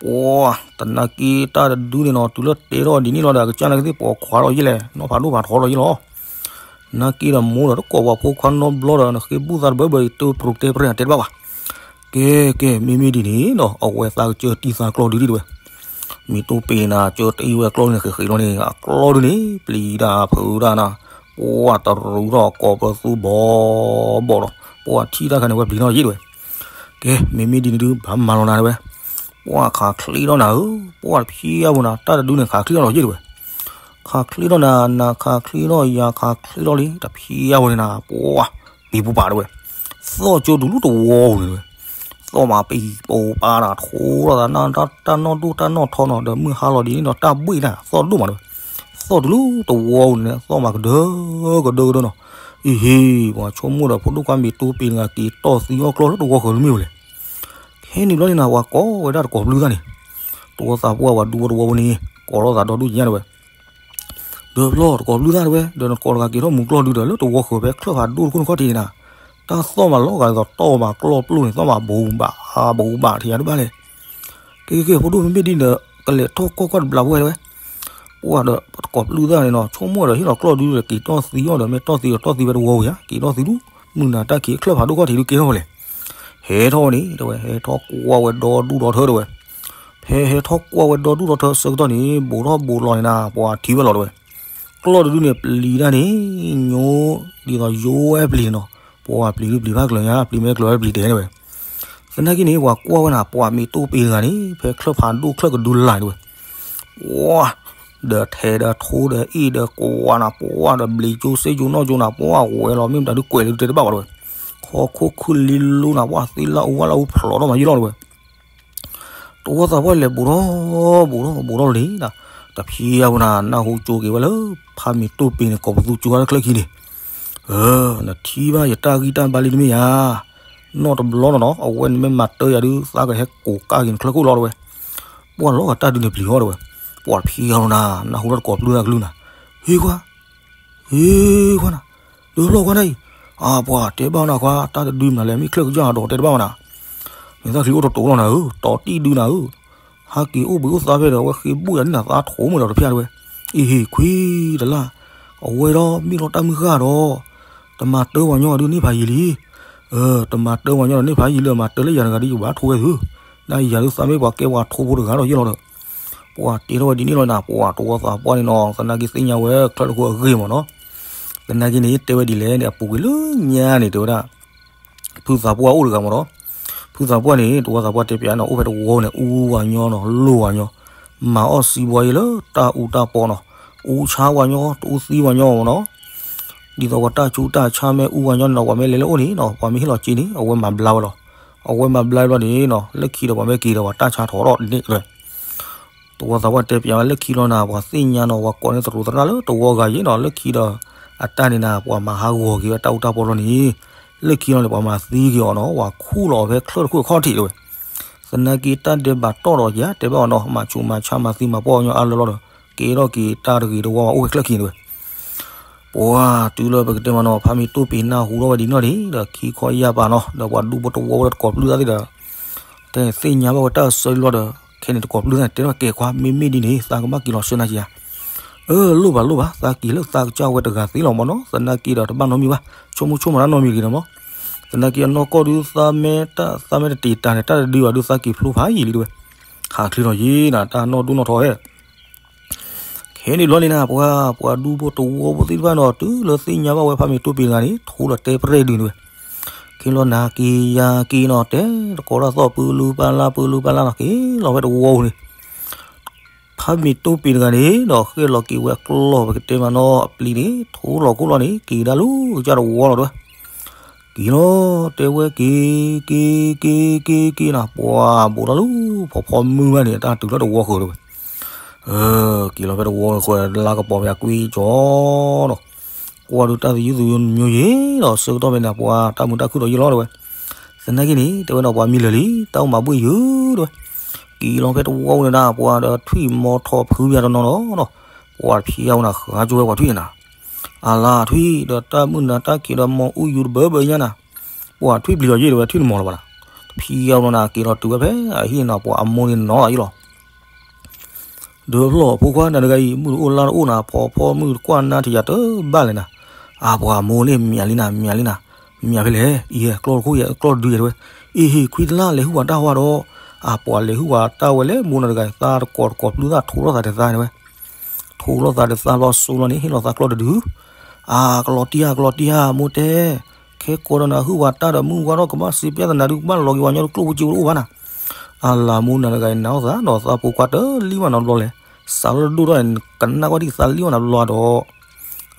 ပှၤတနာ်က့တၢ်တဒုန့ၣ်နီၤ တုၤလၢတဲထီၣ်ဒ်န့ၣ်လီၤဒီး အကစၢ်နာ်က့သ့ၣ်ပိာ်ခွါထီၣ်ယ့ၢ်လဲၣ် နီၢ်ဖးဒိၣ်ဖးထီထီၣ်ယ့ၢ်လီၤ, နာ်က့ဒီးမိၢ်ဒီးတကိးပှၤဖိခွါနီတဘျီဒီး နဃ့ဘူၣ်သးတဘၢဘၢအံၤ တပြိးတဲပြဲၢ်တဲတဘၣ်ဘၣ် ကဲကဲ မ့မ့ၢ်ဒ်န့ၣ်နီၤ အဝဲသးကစၢၢ်တံၢ်သးကျီၢ်ဒုးဒံးတဲဝဲ, မ့ၢ်တိၢ်ပ့ၤနၤ ကၢၢ်တံၢ်ဝဲကျီၢ်ဒုးန့ၣ် ဃဲးဃဲးလီၤန့ၣ် အကျီၢ်ဒုးန့ၣ် ပျံၤတၢ်ဖုးတၢ်နၤ, ပှၤတရူးထီၣ်ကိးပသူဘီဘီဒီး ပှၤထံၣ်တၢ်ခါန့ၣ် ဝဲပျံၤထီၣ်ယ့ၢ်တဲဝဲ, ကဲ မ့မ့ၢ်ဒ်န့ၣ်ဒုး ဘၣ်မၤလီၤနၤတဲဝဲ, ပှၤခးချ့ထီၣ်နၤဧၢ, ပှၤတဖျံအပူၤနၤ တၢ်တဒုန့ၣ် ခးချ့ထီၣ်လီၤယ့ၢ်တဲဝဲ ခးချ့ထီၣ်နၤ နခးချ့ထီၣ်ယၤခးချ့ထီၣ်လံ တဖျံအပူၤန့ၣ်နၤ ပှၤ ပံၤပူၤပာ်တဲဝဲ, သီၣ်ကၠိဒုးလၢတဝီပူၤန့ၣ်တဲဝဲ, သီၣ်မးပံၤပူၤပာ်နၤ ထိထီၣ်သးနတၢ်နီၢ်ဒိၣ်တၢ်နီၢ်ထီနီၤ ဒီးမုၢ်ဟါလီၤဒ်န့ၣ်နီၤ တၢ်ဘှ့ၣ်နၤ သီၣ်ဒိၣ်မးတဲဝဲ, သီၣ်တုၤလၢတဝီပူၤန့ၣ် သီၣ်မးကဒၢကဒၢကဒၢနီၤ, အံၤဟ့ၣ် ပှၤဆိကမိၣ်ဒီးဖိဒိၣ်ခွါမ့ၢ်တိၢ်ပ့ၤတဂၤက့ၤတီၢ်သံအီၣ်ကျီၢ်လၢတဝီဃၢၤတမ့ၢ်ဝဲလဲၣ် ခဲန့ၣ်ဘျီန့ၣ်နၤ ပှၤကိးဝဲဒၣ်တကိးပျုၢ်သၣ်န့ၣ်, တဝီသးပှၢ်ပှၤဒူဝီတဝီပူၤန့ၣ် ကိးထီၣ်သးဒီဒူၣ်ညါတဲဝဲ, ဒီးဘျီတကိးပျုၢ်သၣ်တဲဝဲ ဒီးနကိးတဂၤက့ၤထီၣ်မူၤကျီၢ်ဒုဒီး လၢတဝီဃၢၤဖဲချၢၣ်ဖးဒိၣ်တခိၣ်နခီၣ်ထံးန့ၣ်နၤ, တၢ်သီၣ်မးလီၤဂာ်ဒ်သိးတီၢ်မးကျီၢ်ပျိၢ်န့ၣ် သီၣ်မးဘူးဘး ဘူးဘးထံးယၤတဘၣ်လဲၣ်, ကဲကဲကဲ ဖိဒိၣ်မ့မ့ၢ်ဒ်န့ၣ်ဒီး ကလဲၤထီၣ်ကွၢ်ကွၢ်တဘျီဝဲတဲဝဲ ပှၤဒီးတကိးပျုၢ်သၣ်န့ၣ်နီၤ ဆိကမိၣ်ဒီးဟ့ၣ်လီၤကျီၢ်ဒုဒီးက့ၤတီၢ်သံအီၣ်ဒီး မ့ၢ်တီၢ်သံဒီးတီၢ်သံဝဲတဝီဝံၤဧါ က့ၤတီၢ်သံဒု မုၢ်နၤတၢ်ခံးချၢၣ်ဖးဒိၣ်ခီၣ်ထံးဒုကဲထီၣ်ဝဲလဲၣ်, ဟဲထီၣ်ဝဲန့ၣ်တဲဝဲ ဟဲထီၣ်ကွၢ်ဝဲဒီဒူၣ်ဒီထၢတဲဝဲ, ဖဲဟဲထီၣ်ကွၢ်ဝဲဒီဒူၣ်ဒီထၢဆၢကတီၢ်န့ၣ် ဘူးထီၣ်ဘူးလီၤန့ၣ်နၤ ပှၤထံၣ်ဝဲလီၤတဲဝဲ, ကျီၢ်တဒုန့ၣ် ပျံၤတၢ်န့ၣ် ညိ ဒ်သိးယိဝဲပျံၤန့ၣ်နီၤ, ပှၤပျံၤဒုပျံၤဖးကျၢၤညါ ပျံၤမ့ၢ်ကျၢၤဝဲပျံၤတဲတဲဝဲ, သနာ်က့န့ၣ် ပှၤကွၢ်ဝဲနၤ ပှၤမ့ၢ်တိၢ်ပ့ၤတဂၤန့ၣ် ဖဲချၢၣ်ဖးဒိၣ်ချၢၣ်ကဒုလၢ်န့ၣ်တဲဝဲ ပှၤ ဒီးထဲဒီးထိဒီးအ့ၣ်ဒီးကွၢ်နၤ ပှၤဒီးဘျံးကၠိစ့ကၠိနီၢ်ကၠိနၤ ပှၤဝဲလီၤ မ့ၢ်မတၤဒုးကွဲးလၢဒုးတဲတဘၣ်ဘၣ်တဲဝဲ, ခီခိၣ်ခုၣ်လံလိနၤ ပှၤသ့လၢအူဝဲလၢအူဖျိးထီၣ်မးယ့ၢ်လီၤတဲဝဲ, တဝီသးပှၢ်လဲၤဘူးထီၣ်ဘူးထီၣ်ဘူးထီၣ်လံနၤ, တဖံးအပူၤနၤ နၢ်ဟူကၠိက့ၤဝဲလၢ ဖးမ့ၢ်တိၢ်ပ့ၤန့ၣ် ကိးပသူကၠိဝဲလၢချၢၣ်ခံန့ၣ်, နထံၣ်ဘၣ်ယတၢ်ဂံၢ်တၢ်ဘါလံတမ့ၢ်ဧါ, နီၢ်တဘျီနီၤနီၤ အဝဲန့ၣ်မ့ၢ်မၤတၢ်ယၤဒုး သးကဟဲကိးကၢ်က့ၤနချၢၣ်ခိၣ်လီၤတဲဝဲ, ပှၤလီၤဂာ်တၢ်ဒုးန့ၣ်ပျံၤအီၤတဲဝဲ, ပှၤတဖံးအီၤနၤ နၢ်ဟူလၢတကိးပျုၢ်သၣ်ကလုၢ်နၤ, ဟ့ၣ်ခွါ ဟ့ၣ်ခွါနၤ, ဒုးဖျီၣ်ခွါနၤအံၤ, အပှၤတဲဘၣ်နၤခွါ တၢ်တဒုမနုၤလဲၣ် မ့ၢ်ချၢၣ်ကစၢ်ဒီးတဲတဘၣ်ဝဲနၤ, မ့ၢ်သၣ်ချံအိၣ်တတိၤလီၤနၤဧၢ တီၤတံၢ်ဒုနၤဧၢ, ဟးက့ၤအိၣ်ဘှံးအိၣ်သါဖဲဒီး အဝဲဃ့ဘူၣ်ယၤန့ၣ်နၤ သးထိးမုၢ်ဒီးတဖျၢၣ်တဲဝဲ, အံၤဟ့ၣ်ခွံတလၢ်, အဝဲဒီးမ့ၢ်လီၤတၢ်မုၢ်ဃၢ်ဒီး တမၤတၢ်ပှၤညီဒုးန့ၢ်ဖးယံၤလံ, တမၤတၢ်ပှၤညီဒီးန့ၢ်ဖးယံၤလၢမၤတၢ်လၢယၤတဂၤဒ်ယဘၣ်ထိဝဲသု, ဒ်ယၤဒုးသးမ့ၢ်ပှၤကဲပှၤထိဖိတဂၤဒီးယ့ၢ်လီၤဒီး ပှၤတဲထီၣ်ဝဲဒ်န့ၣ်လီၤနၤ ပှၤတဝီသးပှၢ်န့ၣ်နီၤ သနာ်က့သ့ၣ်ညါဝဲချၢၣ်တခိၣ်အဂ့ၢ်မးနီၤ, သနာ်က့န့ၣ် တဲဝဲဒ်လဲၣ်န့ၣ် အပူၤကွံာ်လၢညါန့ၣ် တဲဝဲဒၣ် ဖုသးပှၢ်အိၣ်တဂၤမးနီၤ, ဖုသးပှၢ်န့ၣ် တဝီသးပှၢ်တဲပျးနီၤ အိၣ်ဖဲတဝီန့ၣ် အူဝဲညီနီၤ လိၢ်ဝဲညီ, မၤအီၣ်စံးဘှီယ့ၢ်လၢတၢ်အူတၢ်ပီနီၤ, အူဆါဝဲညီ တအူသံဝဲညီမးနီၤ ဒ်သိးပှၤတၢ်ဆူးတၢ်ဆါမ့ၢ်အူဝဲညီန့ၣ်နီၤ ပှၤမ့ၢ်ဟ့ၣ်လီၤစ့န့ၣ် အဝဲမၤဘျါဝဲလီၤ, အဝဲမၤဘျါဘျီန့ၣ်နီၤ လၢခံဒီးပှၤမ့ၢ်က့ၤဒီးပှၤတၢ်ဆါထီၣ်ထီၣ်န့ၣ်လီၤ, တဝီသးပှၢ်တဲပျးဝဲ လၢခံလီၤနၤ ပှၤသ့ၣ်ညါနီၤ ပှၤကိးန့ၢ်သရူးသရၣ်လၢတဝီဂၤယ့ၢ်နီၤ လၢခံဒီး အတၢ်န့ၣ်နၤ ပှၤမၤဟးဂီၤက့ၤဝဲတၢ်အူတၢ်ပီလီၤန့ၣ်, လၢခံလီၤန့ၣ် ပှၤမၤသံက့ၤအီၤနီၤ, ပှၤခူၣ်လီၤအီၤဖဲချၢၣ်တခိၣ်ခီၣ်ထံးတဝဲ. သနာ်က့တၢ်ဒဲးဘးတီၣ်ဒီးယၤ တဲဘၣ်အီၤနီၤ, မၤဆူးမၤဆါမၤသံမၤပှၢ်အီၤညီအါလၢလီၤဒီး ကဲထီၣ်က့ၤတၢ်တဂ့ၤတဝါဝဲအိၣ်ဝဲချၢၣ်ခံတဝဲ. ပှၤတုၤလၢပကတဲမးနီၤ, ဖါမ့ၤတိၢ်ပ့ၤနၢ်ဟူထီၣ်ဝဲဒ်နီၢ်ဒံးဒီး ခံခီယၢ်ပၤနီၤ, ဒီးပှၤဒူဖိတဝီဖိဒီးတကိးပျုၢ်သၣ်သ့ၣ်ဒီး တဲသ့ၣ်ညါဘၣ်ဝဲတၢ်အဆၢလီၤဒီး ခဲန့ၣ်တကိးပျုၢ်သၣ်န့ၣ် တဲထီၣ်ကဲခွါ မ့မ့ၢ်ဒ်န့ၣ် သးကဘၣ်က့ၤလီၤဆှၢနၤက့ၤဧါ. အၢ လိၣ်ဘၣ်လိၣ်ဘၣ်, သးက့ၤလၢသးကစၢ်ဝဲတဂၤသ့လီၤမးနီၤ, သနာ်က့ဒီးတဘၣ်နီတမံၤဘၣ်, ဆိကမိၣ်ဆိကမးတၢ်နီတမံၤတဂ့ၤနီၤမး. သနာ်က့အနီၢ်ကီၢ်ဒုးသးမ့ၢ်တၢ် သးမ့ၢ်တတ့ၢ်တၢ်န့ၣ် တၢ်တဒုးဘၣ်ဒုးသးက့ၤဖျိဖးယံာ်လံတဝဲ. ဟးချ့ထီၣ်ယံာ်နၤ တၢ်နီၢ်ဒိၣ်နီၢ်ထီဟဲ ခဲန့ၣ်ဘျီန့ၣ်နၤ ပှၤ ပှၤဒူဖိတဝီဖိသ့ၣ်တဖၣ်နီၤ တုၤလၢသ့ၣ်ညါဘၣ်ဝဲဖါမ့ၤတိၢ်ပ့ၤတဂၤန့ၣ် ထိဒီးတဲပရဲၣ်ဒုးန့ၣ်ဝဲ. ခဲလီၤနၤက့ၤယၤက့ၤနီၤ တဲတကိးတၢ်သီၣ် ပၢလူပၢ်လၢ် ပၢလူပၢ်လၢ်နီၤ က့ၤလီၤဖဲတဝီန့ၣ် ဖါမ့ၤတိၢ်ပ့ၤတဂၤန့ၣ်ဒီး ဃဲၣ်လီၤက့ၤဝဲကျီၢ်ပကတဲမးနီၤ အပျံၤန့ၣ် ထိလီၤခိၣ်လီၤန့ၣ် က့ၤကဒါလူၤကစၢ်တဝီလီၤတဝဲ. က့ၤလီၤ တဲဝဲက့ၤ က့ၤ က့ၤ က့ၤ က့ၤနၤ ပှၤဘူးထီၣ်လူၤ ဖီဖီမုၢ်ဘၣ်န့ၣ် တၢ်တုၤလီၤတဝီဃၢၤတဝဲ. က့ၤလီၤဖဲတဝီဃၢၤလါကပီၤဖဲအကွံကၠီနီၤ ကွၢ်ဒုးတၢ်သယုၢ်သယုၢ်မ့ၢ်ယဲဒီး ဆၢကတီၢ်ဖဲန့ၣ် ပှၤတၢ်မုာ်တၢ်ခုၣ်ဒီးယဲလီၤတဝဲ. သနာ်က့န့ၣ် တဲဝဲဒီးပှၤမံလၢာ်လံ တၢ်အိၣ်မၤဘူၣ်ယုာ်တဝဲ. က့ၤလီၤဖဲတဝီန့ၣ်ဒၣ် ပှၤဒီးထွံၣ်မီၤထီၣ်ဖုးပယါတနီၤနီၤနီၤ ပှၤတဖျံအါဝဲနၤ ဃါကၠိဝဲပှၤထွံၣ်န့ၣ်နၤ အလါထွံၣ်ဒီးတၢ်မုၢ်နၤတၢ်ခံးဒီး မီၤအူယူၤတဘၢဘၢညါနၤ ပှၤထွံၣ်ပျံၤလီၤယဲၢ်တဝဲ ထွံၣ်တမီၤလၢၤဘၣ်နၤ. တဖျံအါဝဲနၤ က့ၤလီၤတုၤဝဲဖဲအဟံၣ်နၤ ပှၤအမိၢ်န့ၣ်နီၤလီၤယဲၢ်လီၤ. ဒီးဖျီၣ်ဖိခွါနၤတဂၤအံၤ မုၢ်တအိၣ်လါတအိၣ်နၤ ဖီဖီမုၢ်တကွၢ်နါထံးယၤတဘၣ်လဲၣ်နၤ. အပှၤအမိၢ်န့ၣ် မၠးလံနၤ မၠးလံနၤ မၠးဖဲလဲၣ် အံၤဟဲကျီၢ်တခိၣ်ယဲၢ် ကျီၢ်တဒုယဲၢ်တဝဲ. အ့ဟ့ၣ်ခွံတလၢ်လဲၤဟုၣ်ဝဲတၢ်ဟူဝါဒီး အပှၤလဲၤဟုၣ်ဝဲတၢ်ဝဲလဲၣ် မိၢ်နၤတဂၤအံၤ သးတကိးတကိးပျုၢ်သၣ်ထိလီၤသးတသါန့ၣ်ဝဲ ထိလီၤသးတသါဘျီစိလီၤန့ၣ် ဟ့ၣ်လီၤသးကျီၢ်တဒု. အကလီၤတံၢ်ဧါ ကလီၤတံၢ်ဧါ မိၢ်တဲ ခဲကိးဒီးနၤဟုၣ်ဝဲတၢ်ဒီးမုၢ်ဝါထီၣ်ကဘၣ်စံးပျဲသနၤဒုး ကဘၣ်လီၤက့ၤဝဲညီတကျိၣ်ဖိစ့ဖိတအိၣ်ဘၣ်နၤ. အလၤမိၢ်နၤတဂၤအံၤ နၤအိၣ်သးဒီးသးဖိခွါတလံၣ်ဘၣ်နီတဘျီလဲၣ်. စးလၢတဒိၣ်ထီၣ်န့ၣ် ကနၣ်ကွၢ်ဒံးသးလံၣ်ဘၣ်နၤတဘျီဒီး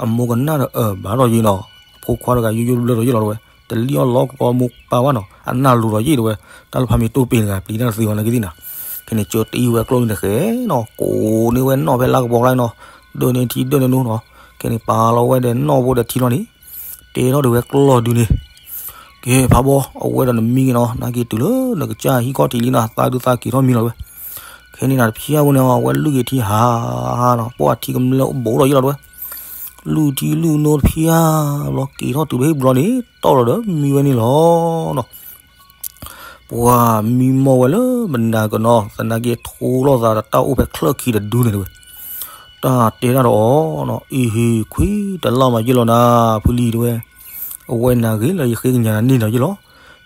အမိၢ်ကနၣ်ဒီးအၢၣ်ဘၣ်ထီၣ်ယံၤနီၤ. အဖိခွါတဂၤယိယိတဘျၢထီၣ်ယံၤလီၤတဝဲ တလံၣ်အီၣ်လီၤကလီမိၢ်ပၢ်ဘၣ်နီၤ အနၢ်လိၤထီၣ်ယံၤတဝဲ. တၢ်လၢဖါမ့ၤတိၢ်ပ့ၤတဂၤပျံၤတၢ်တသ့ဝဲနာ်က့သ့ၣ်နၤ. ခဲန့ၣ် ကၢတအံၣ်ဝဲကျီၢ်န့ၣ်တဃဲၤနီၤ ကိးန့ၢ်ဝဲနီၣ်ဖဲလါကပီၤလါနီၤ ဒၢန့ၢ်ထံဒၢန့ၢ်နိနီၤ. ခဲန့ၣ် ပာ်လီၤဝဲဒီးနီၣ်ဖိဒီးထံလီၤန့ၣ် တဲထီၣ်ဒုးဝဲကျီၢ်ဒုးန့ၣ် ကဲဖးဘီ အဝဲဒီးနမံက့ၤနီၤ နာ်က့တုၤလၢနကစၢ်ဟံၣ်ခီၣ်ထံးလံနီၤ သးဒုးသးက့ၤထီၣ်မံလီၤဝဲ. ခဲန့ၣ်နၤတဖျါဝဲန့ၣ် အဝဲလုၢ်က့ၤထံဟးဟးနီၤ ပှၤထံကမျၢၢ်အိၣ်ဘူးထီၣ်ယံၤလီၤတဝဲ. လုၢ်ထံလုၢ်နိတဖျါဘျီ က့ၤထီၣ်တုၤဖဲဟံၣ်ဘျီန့ၣ် တီၢ်လီၤဒီးမံဝဲန့ၣ်လီၤနီၤ. ပှၤမံမီၢ်ဝဲလၢမနၤကနီၤ သနာ်က့ထိလီၤသးဒီးတၢ်အိၣ်ဖဲချၢၣ်ခံတဒုန့ၣ်တဝဲ. တၢ်တဲတၢ်ဒီးအီၤနီၤ အ့ဟ့ၣ်ခွံတလၢ်မးယ့ၢ်လီၤနၤ ဖုလံၤတဝဲ. အဝဲနၤဂ့ၤလၢယဃ့ကညးနၤန့ၢ်လီၤယ့ၢ်လီၤ.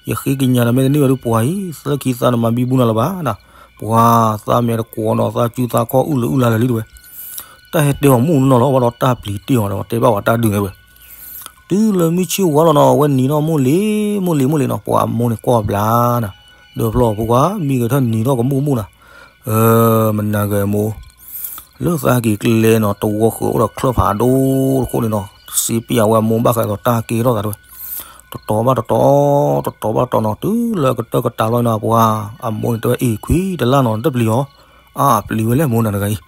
ယဃ့ကညးနၤမ့ၢ်တန့ၢ်ဝဲဒုးပှၤအံၤ သၢခံသးနမၤဘံဘူနၤလၢၤဘၣ်နၤ. ပှၤသးမဲာ်တကွီၤနီၤ သးစုသးခီၣ်အုၣ်လၢအုၣ်လၢလၢာ်လံတဝဲ. တၢ်ဟဲတဲအီၤမုၢ်နီၢ်လီၤဘၣ်ဒီးတၢ်ပျံၤတ့ၢ်အီၤဒီးတဲဘၣ်ဝဲတၢ်ဒုးန့ၣ်ဝဲ. တုၤလၢမုၢ်ဆ့ၣ်ဝါလီၤနီၤ အဝဲနံၤထီၣ်မိၢ်လံၤ မိၢ်လံၤ မိၢ်လံၤနီၤ ပှၤအမိၢ်န့ၣ်ကွၢ်ဘျါနၤ. ဒီးဖျီၣ်ဖိခွါ မံဂဲၤထၢၣ်နံၤထီၣ်ကမူၣ်ကမူၣ်နၤ. မနၤဂဲၤအမိၢ် လၢသးက့ၤကျဲနီၤ တဝီဃၢၤအိၣ်ဒီးချၢၣ်ဖးဒိၣ်တခိၣ်န့ၣ်နီၤ စ့ပျးဝဲအမိၢ်ဘၣ်ဃးဒီးတၢ်ကဲထီၣ်သးတဝဲ. တတီၤဘၣ်တတီၤ တတီၤဘၣ်တတီၤနီၤ တုၤလၢအကတၢၢ်ကတၢၢ်လီၤနီၤ ပှၤအမိၢ်န့ၣ်တဲဝဲ အ့ၣ်ခွံတလၢ်နီၤ တပျံၤအီၤ အါပျံၤဝဲလဲၣ်မိၢ်နၤတဂၤအံၤ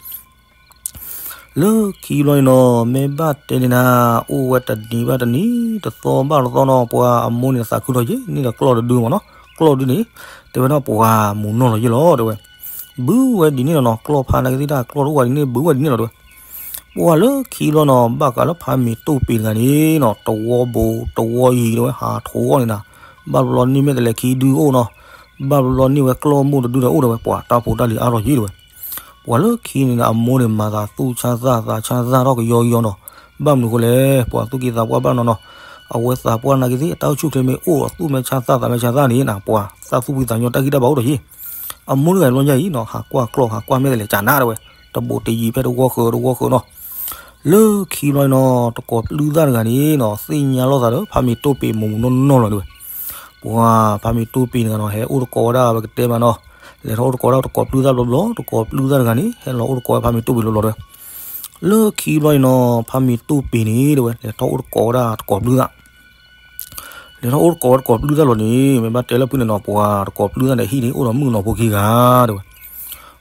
လၢခံဘျီန့ၣ်နီၤ မ့ၢ်ဘၣ်တဲန့ၣ်နၤ အိၣ်ဝဲတနံၤဘၣ်တနံၤ တသီဘၣ်တသီနီၤ ပှၤအမိၢ်န့ၣ်သးခုထီၣ်ယ့ၢ်န့ၣ်ဒီးကျီၢ်တဒုမ့ၢ်နီၤ ကျီၢ်ဒုန့ၣ် တဲဝဲဒၣ်ပှၤမူၤနီၢ်လီၤယ့ၢ်လီၤတဲဝဲ ဘုဝဲဒ်န့ၣ်လီၤနီၤ ကျီၢ်ဖးနာ်က့သ့ၣ်တၢ်ကျီၢ်တအိၣ်ဝဲဒ်န့ၣ် ဘုဝဲဒ်န့ၣ်လီၤတဲဝဲ ပှၤလၢခံဘျီနီၤ ဘၣ်ဃးလၢဖါမ့ၤတိၢ်ပ့ၤတဂၤန့ၣ်နီၤ တဝီဘိးတဝီယံၤတဲဝဲ ဟးထိးအီၣ်န့ၣ်နၤ ဘၣ်ဘျီန့ၢ်မ့ၢ်တလဲၤခံဒုအိၣ်နီၤ ဘၣ်ဘျီန့ၢ်ဝဲကျီၢ်မိၢ်တဒုဒီးအိၣ်တဲဝဲ ပှၤတၢ်ဖိတၢ်လံၤအါထီၣ်ယ့ၢ်တဲဝဲ ပှၤလၢခံန့ၣ် အမိၢ်န့ၣ်မၤသးသူၣ်ဆါသၣ်သးဆါသၣ်ထီၣ်ကယီကယီနီၤ ဘၣ်မနုၤအဃိလဲၣ် ပှၤသူၣ်က့သးပှၢ်ဘၣ်နီၤနီၤ အဝဲသးပှၢ်နာ်က့သ့ၣ် အတၢ်အိၣ်ဆူၣ်ချ့မ့ၢ်အိၣ်အသူၣ်မဲာ်ဆါသၣ်သးမဲာ်ဆါသၣ်န့ၣ်နၤ ပှၤသးသူၣ်ဖှံသးညီတၢ်ဂံၢ်တၢ်ဘါအိၣ်ထီၣ်ယ့ၢ် အမိၢ်တဂၤဘျီညါအံၤနီၤ ဟးကွၢ်ကျီၢ်ဟးကွၢ်မ့ၢ်တလဲၤကနၤတဲဝဲ တဘူးတယံၤဖဲတဝီဃၢၤတဝီဃၢၤနီၤ လၢခံဘျီနီၤ တကိးပျုၢ်သၣ်တဂၤန့ၣ်နီၤ သ့ၣ်ညါလိာ်သးဒီးဖါမ့ၤတိၢ်ပ့ၤမူၤမူၤနီၢ်နီၢ်လီၤတဲဝဲ ပှၤဖါမ့ၤတိၢ်ပ့ၤတဂၤနီၤ ဟဲအိၣ်တကိးဝဲဒၣ်ပကတဲမးနီၤ လဲၤထီၣ်အိၣ်တကိးဝဲဒၣ်တကိးပျုၢ်သၣ်ဘျီဘျီ တကိးပျုၢ်သၣ်တဂၤန့ၣ် ဟဲလီၤအိၣ်တကိးဝဲဖါမ့ၤတိၢ်ပ့ၤဘျီဘျီတဲဝဲ လၢခံဘျီန့ၣ်နီၤ ဖါမ့ၤတိၢ်ပ့ၤန့ၣ်တဲဝဲ လဲၤထီၣ်အိၣ်တကိးဝဲဒၣ်တကိးပျုၢ်သၣ် လဲၤထီၣ်အိၣ်တကိးဝဲတကိးပျုၢ်သၣ်လီၤန့ၣ် မ့ၢ်ဘၣ်တဲလၢဖုန့ၣ်နီၤ ပှၤတကိးပျုၢ်သၣ်န့ၣ်ဟံၣ်န့ၣ် အိၣ်ဒီးမုၣ်ကနီၤဖိခံဂၤတဲဝဲ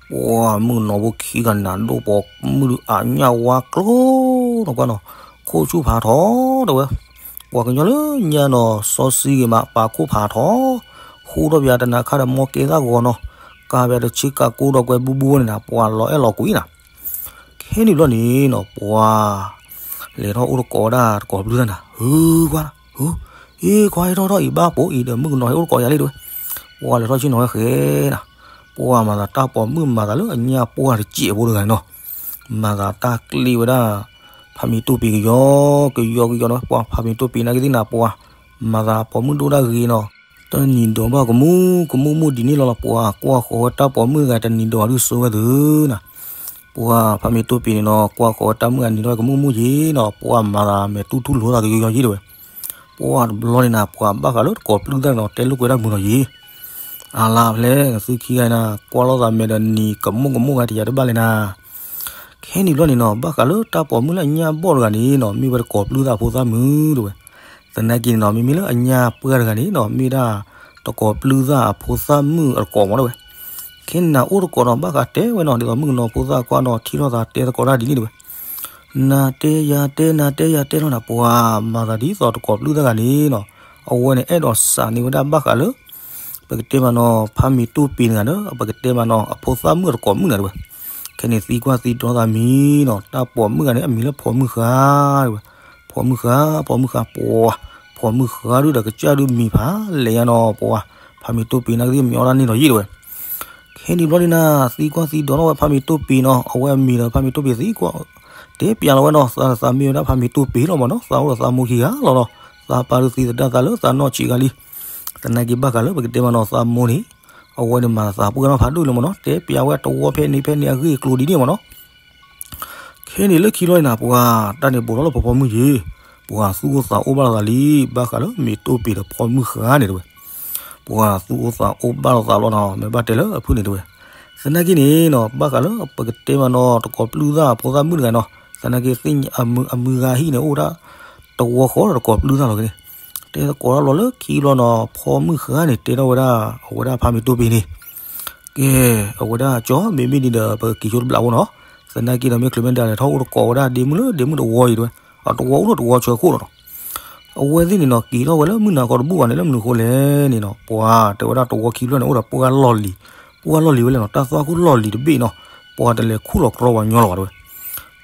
ပှၤမုၣ်ကနီၤဖိခံဂၤနၤဒိၣ်ပှၤမုၣ်ဒုးအညၣ်ဝါကျိၤနီၤကွၢ်နီၤ ခိၣ်ဆူၣ်ဖးထီတဲဝဲ ပှၤကညီလၢညါနီၤ စီဆှံဂ့ၤမး ပာ်ခိၣ်ဖးထီၣ်, ဃူထီၣ်ပယၤတနၤခါဒီး မီကဲသၣ်ဂီၤနီၤ, ကးပယၤတဆ့ကးကိဒီးကွဲဘူဘူဝဲန့ၣ်နၤ ပှၤလီၤအဲၣ်လီၤကွံနၤ. ခဲန့ၣ်ဘျီန့ၣ်နီၤ ပှၤလဲၤထီၣ်အိၣ်တကိးဝဲဒၣ်တကိးပျုၢ်တၢ်နၤ, ဟုခွါ, ဟု, အ့ခွါ ဟဲထီၣ်ထီၣ်အံၤ ဘၣ်ပိာ်အံၤဒီး မုၣ်ကနီၤဟဲအိၣ်တကိးယၤလံတဲဝဲ. ပှၤလဲၤထီၣ်ဆ့ၣ်နီၤဝဲဃဲနၤ, ပှၤမၤသးတၢ်ပိာ်မုၣ်မၤသးလၢအညၣ်ပှၢ်တစဲးဖိတဂၤန့ၣ်နီၤ, မၤသးတၢ်ကျ့ဝဲဒၣ် ဖးမံၤတိၢ်ပံၤကယီကယီကယီနီၤ, ပှၤဖးမံၤတိၢ်ပံၤနာ်က့သ့ၣ်နၤ ပှၤမၤသးပိာ်မုၣ်ဒိၣ်ဒၣ်ဂ့ၤနီၤ, တနံၤဒီးဘၣ်ကမူၣ်ကမူၣ်မူၣ်ဒ်န့ၣ်လီၤလီၤ, ပှၤကွၢ်ဃီၤဝဲတၢ်ပိာ်မုၣ်တဂၤ တနံၤဒီးဒုးစိဝဲသုနၤ. ပှၤဖးမံၤတိၢ်ပံၤန့ၣ်နီၤ ကွၢ်ဃီၤဝဲတၢ်မုၣ်ဂၤနံၤဒီးကမူၣ်မူၣ်ယံၤနီၤ, ပှၤမၤသးမဲာ်တူၢ်ထူၣ်လိာ်သးကယီကယီယံၤတဲဝဲ. ပှၤတဘျီန့ၣ်နၤ ပှၤဘၣ်ဃးလၢတကိးပျုၢ်တၢ်န့ၣ်နီၤ တဲလိာ်ကွဲဒၣ်မုာ်နီၤယံၤ, အလါဖဲလဲၣ် နသုခံဂၤနၤ ကွၢ်လိာ်သးမဲာ်ဒီးနံၤကမူၣ်ကမူၣ်ဂၤတယၤတဘၣ်လဲၣ်နၤ. ခဲန့ၣ်ဘျီန့ၣ်နီၤ ဘၣ်ဃးလၢတၢ်ပိာ်မုၣ်လၢအညၣ်ဘီၣ်တဂၤန့ၣ်နီၤ မ့ၢ်ဝဲတကိးပျုၢ်တၢ်အဖိသၣ်မုၣ်တဲဝဲ. သနာ်က့န့ၣ်နီၤ မ့မ့ၢ်လၢအညၣ်ပှၢ်တဂၤန့ၣ်နီၤ မ့ၢ်ဒၣ်တကိးပျုၢ်တၢ်အဖိသၣ်မုၣ်အတကိးမးတဲဝဲ. ခဲန့ၣ်နၤအိၣ်တကိးနီၤ ဘၣ်ဃးတဲဝဲနီၤ ဒ်သိးမုၣ်ကနီၤဖိသၣ်ခွါနီၤ ထံၣ်လိာ်သးတဲသကိးတၢ်ဒ်န့ၣ်တဲဝဲ. နၤတဲယၤတဲ နၤတဲယၤတဲလီၤနၤ ပှၤမၤသးဒ်သိးတကိးပျုၢ်တၢ်ဂၤန့ၣ်နီၤ, အဝဲန့ၣ်အဲၣ်ဒိးစးန့ၢ်ဝဲဒၣ်ဘၣ်ဃးလၢ ပကတဲမးနီၤ ဖးမံၤတိၢ်ပံၤတဂၤဒီး ပကတဲမးနီၤ အဖိသၣ်မုၣ်အတကိးမုၣ်နၤတဲဝဲ. ခဲန့ၣ်သံကွၢ်သံဒိးသးမံၤနီၤ တၢ်ပိာ်မုၣ်ဂၤန့ၣ် အမံၤလၢဖိမုၣ်ဃါတဲဝဲ. ဖိမုၣ်ဃါ ဖိမုၣ်ဃါ ပှၤ ဖိမုၣ်ဃါဒုဒီးကစၢ်ဒုမံၤဖးလဲၣ်ညါနီၤ ပှၤ ဖးမံၤတိၢ်ပံၤနာ်က့သ့ၣ်မံၤအီၣ်တၢ်န့ၣ်လီၤယံၤတဲဝဲ. ခဲန့ၣ်ဘျီန့ၣ်နၤ သံကွၢ်သံဒိးထီၣ်ဝဲဖးမံၤတိၢ်ပံၤနီၤ အဝဲအမံၤဒီးဖးမံၤတိၢ်ပံၤသံကွၢ် တဲပျးလီၤဝဲနီၤ သးသးမ့ၢ်ဝဲဒၣ်ဖးမံၤတိၢ်ပံၤလီၤမးနီၤ သးအိၣ်ဒီးသးမိၢ်ခံဂၤလီၤနီၤ သးပၢ်ဒုးသံသဒၣ်သးလၢသးနီၢ်ဆံးဂၤလံ. သနာ်က့ဘၣ်ဃးလၢပကတဲမးနီၤ သးမိၢ်န့ၣ် အဝဲန့ၣ်မၤသးပှၢ်နီၤဖးဒိၣ်လၢမးနီၤ တဲပျးဝဲတဝီဖဲန့ၣ်ဖဲန့ၣ်အဂ့ၢ်အကျိၤဒ်န့ၣ်မးနီၤ. ခဲန့ၣ်လၢခံလီၤန့ၣ်နၤ ပှၤတၢ်န့ၣ်ဘူးထီၣ်လၢဖီဖီမုၢ်ယံၤ ပှၤသူၣ်အိၣ်သးအိၣ်ဘၣ်လိာ်သးလံ ဘၣ်ဃးလၢမံၤတိၢ်ပံၤဒီးဖီမုၢ်ဃါန့ၣ်တဲဝဲ. ပှၤသူၣ်အိၣ်သးအိၣ်ဘၣ်လိာ်သးလီၤနီၤ မ့ၢ်ဘၣ်တဲလၢအဖုၣ်န့ၣ်တဲဝဲ. သနာ်က့န့ၣ်နီၤ ဘၣ်ဃးလၢပကတဲမးနီၤ တကိးပျုၢ်သၣ်အဖိသၣ်မုၣ်တဂၤနီၤ သနာ်က့သ့ၣ်ညါအမုၢ်ဂၤဟံၣ်န့ၣ် အိၣ်ဒၣ်တဝီဃီဒီးတကိးပျုၢ်သၣ်လီၤက့ၤန့ၣ် တဲသကိးတၢ်လီၤလၢခံဘျီနီၤ ဖီမုၢ်ဃါန့ၣ် တဲထီၣ်ဝဲဒၣ် အဝဲဒၣ်ဖးမံၤတိၢ်ပံၤန့ၣ် ကဲ အဝဲဒၣ်ကၠီ မ့မ့ၢ်ဒ်ဒီး ပကက့ၤဆိတဘျးဖိနီၤ သနာ်က့ဒီးမ့ၢ်ချုးမ့ၢ်ဒါလဲၤထီၣ်အိၣ်တကိးဝဲဒၣ်ဒ့မုၣ်လၢဒ့မုၣ်တဝီအံၤတဲဝဲ အတဝီအိၣ်လၢတဝီဆၢခိၣ်လီၤနီၤ အဝဲသ့ၣ်န့ၣ်နီၤ က့ၤထီၣ်ဝဲလၢမုၢ်နၤခီတဘူၣ်ဘၣ်န့ၣ် လၢမနုၤအဃိလဲၣ်န့ၣ်နီၤ ပှၤတဲဝဲဒၣ်တဝီခံဖျၢၣ်န့ၣ် အိၣ်ဒီးပှၢ်လီၢ်လံၤ ပှၢ်လီၢ်လံၤဝဲလဲၣ်နီၤ တၢ်သွၣ်ခိၣ်လီၢ်လံၤတဘ့ၣ်နီၤ ပှၤတလဲၤခူၣ်လီၤကြီပှၤညီလီၤဘၣ်တဲဝဲ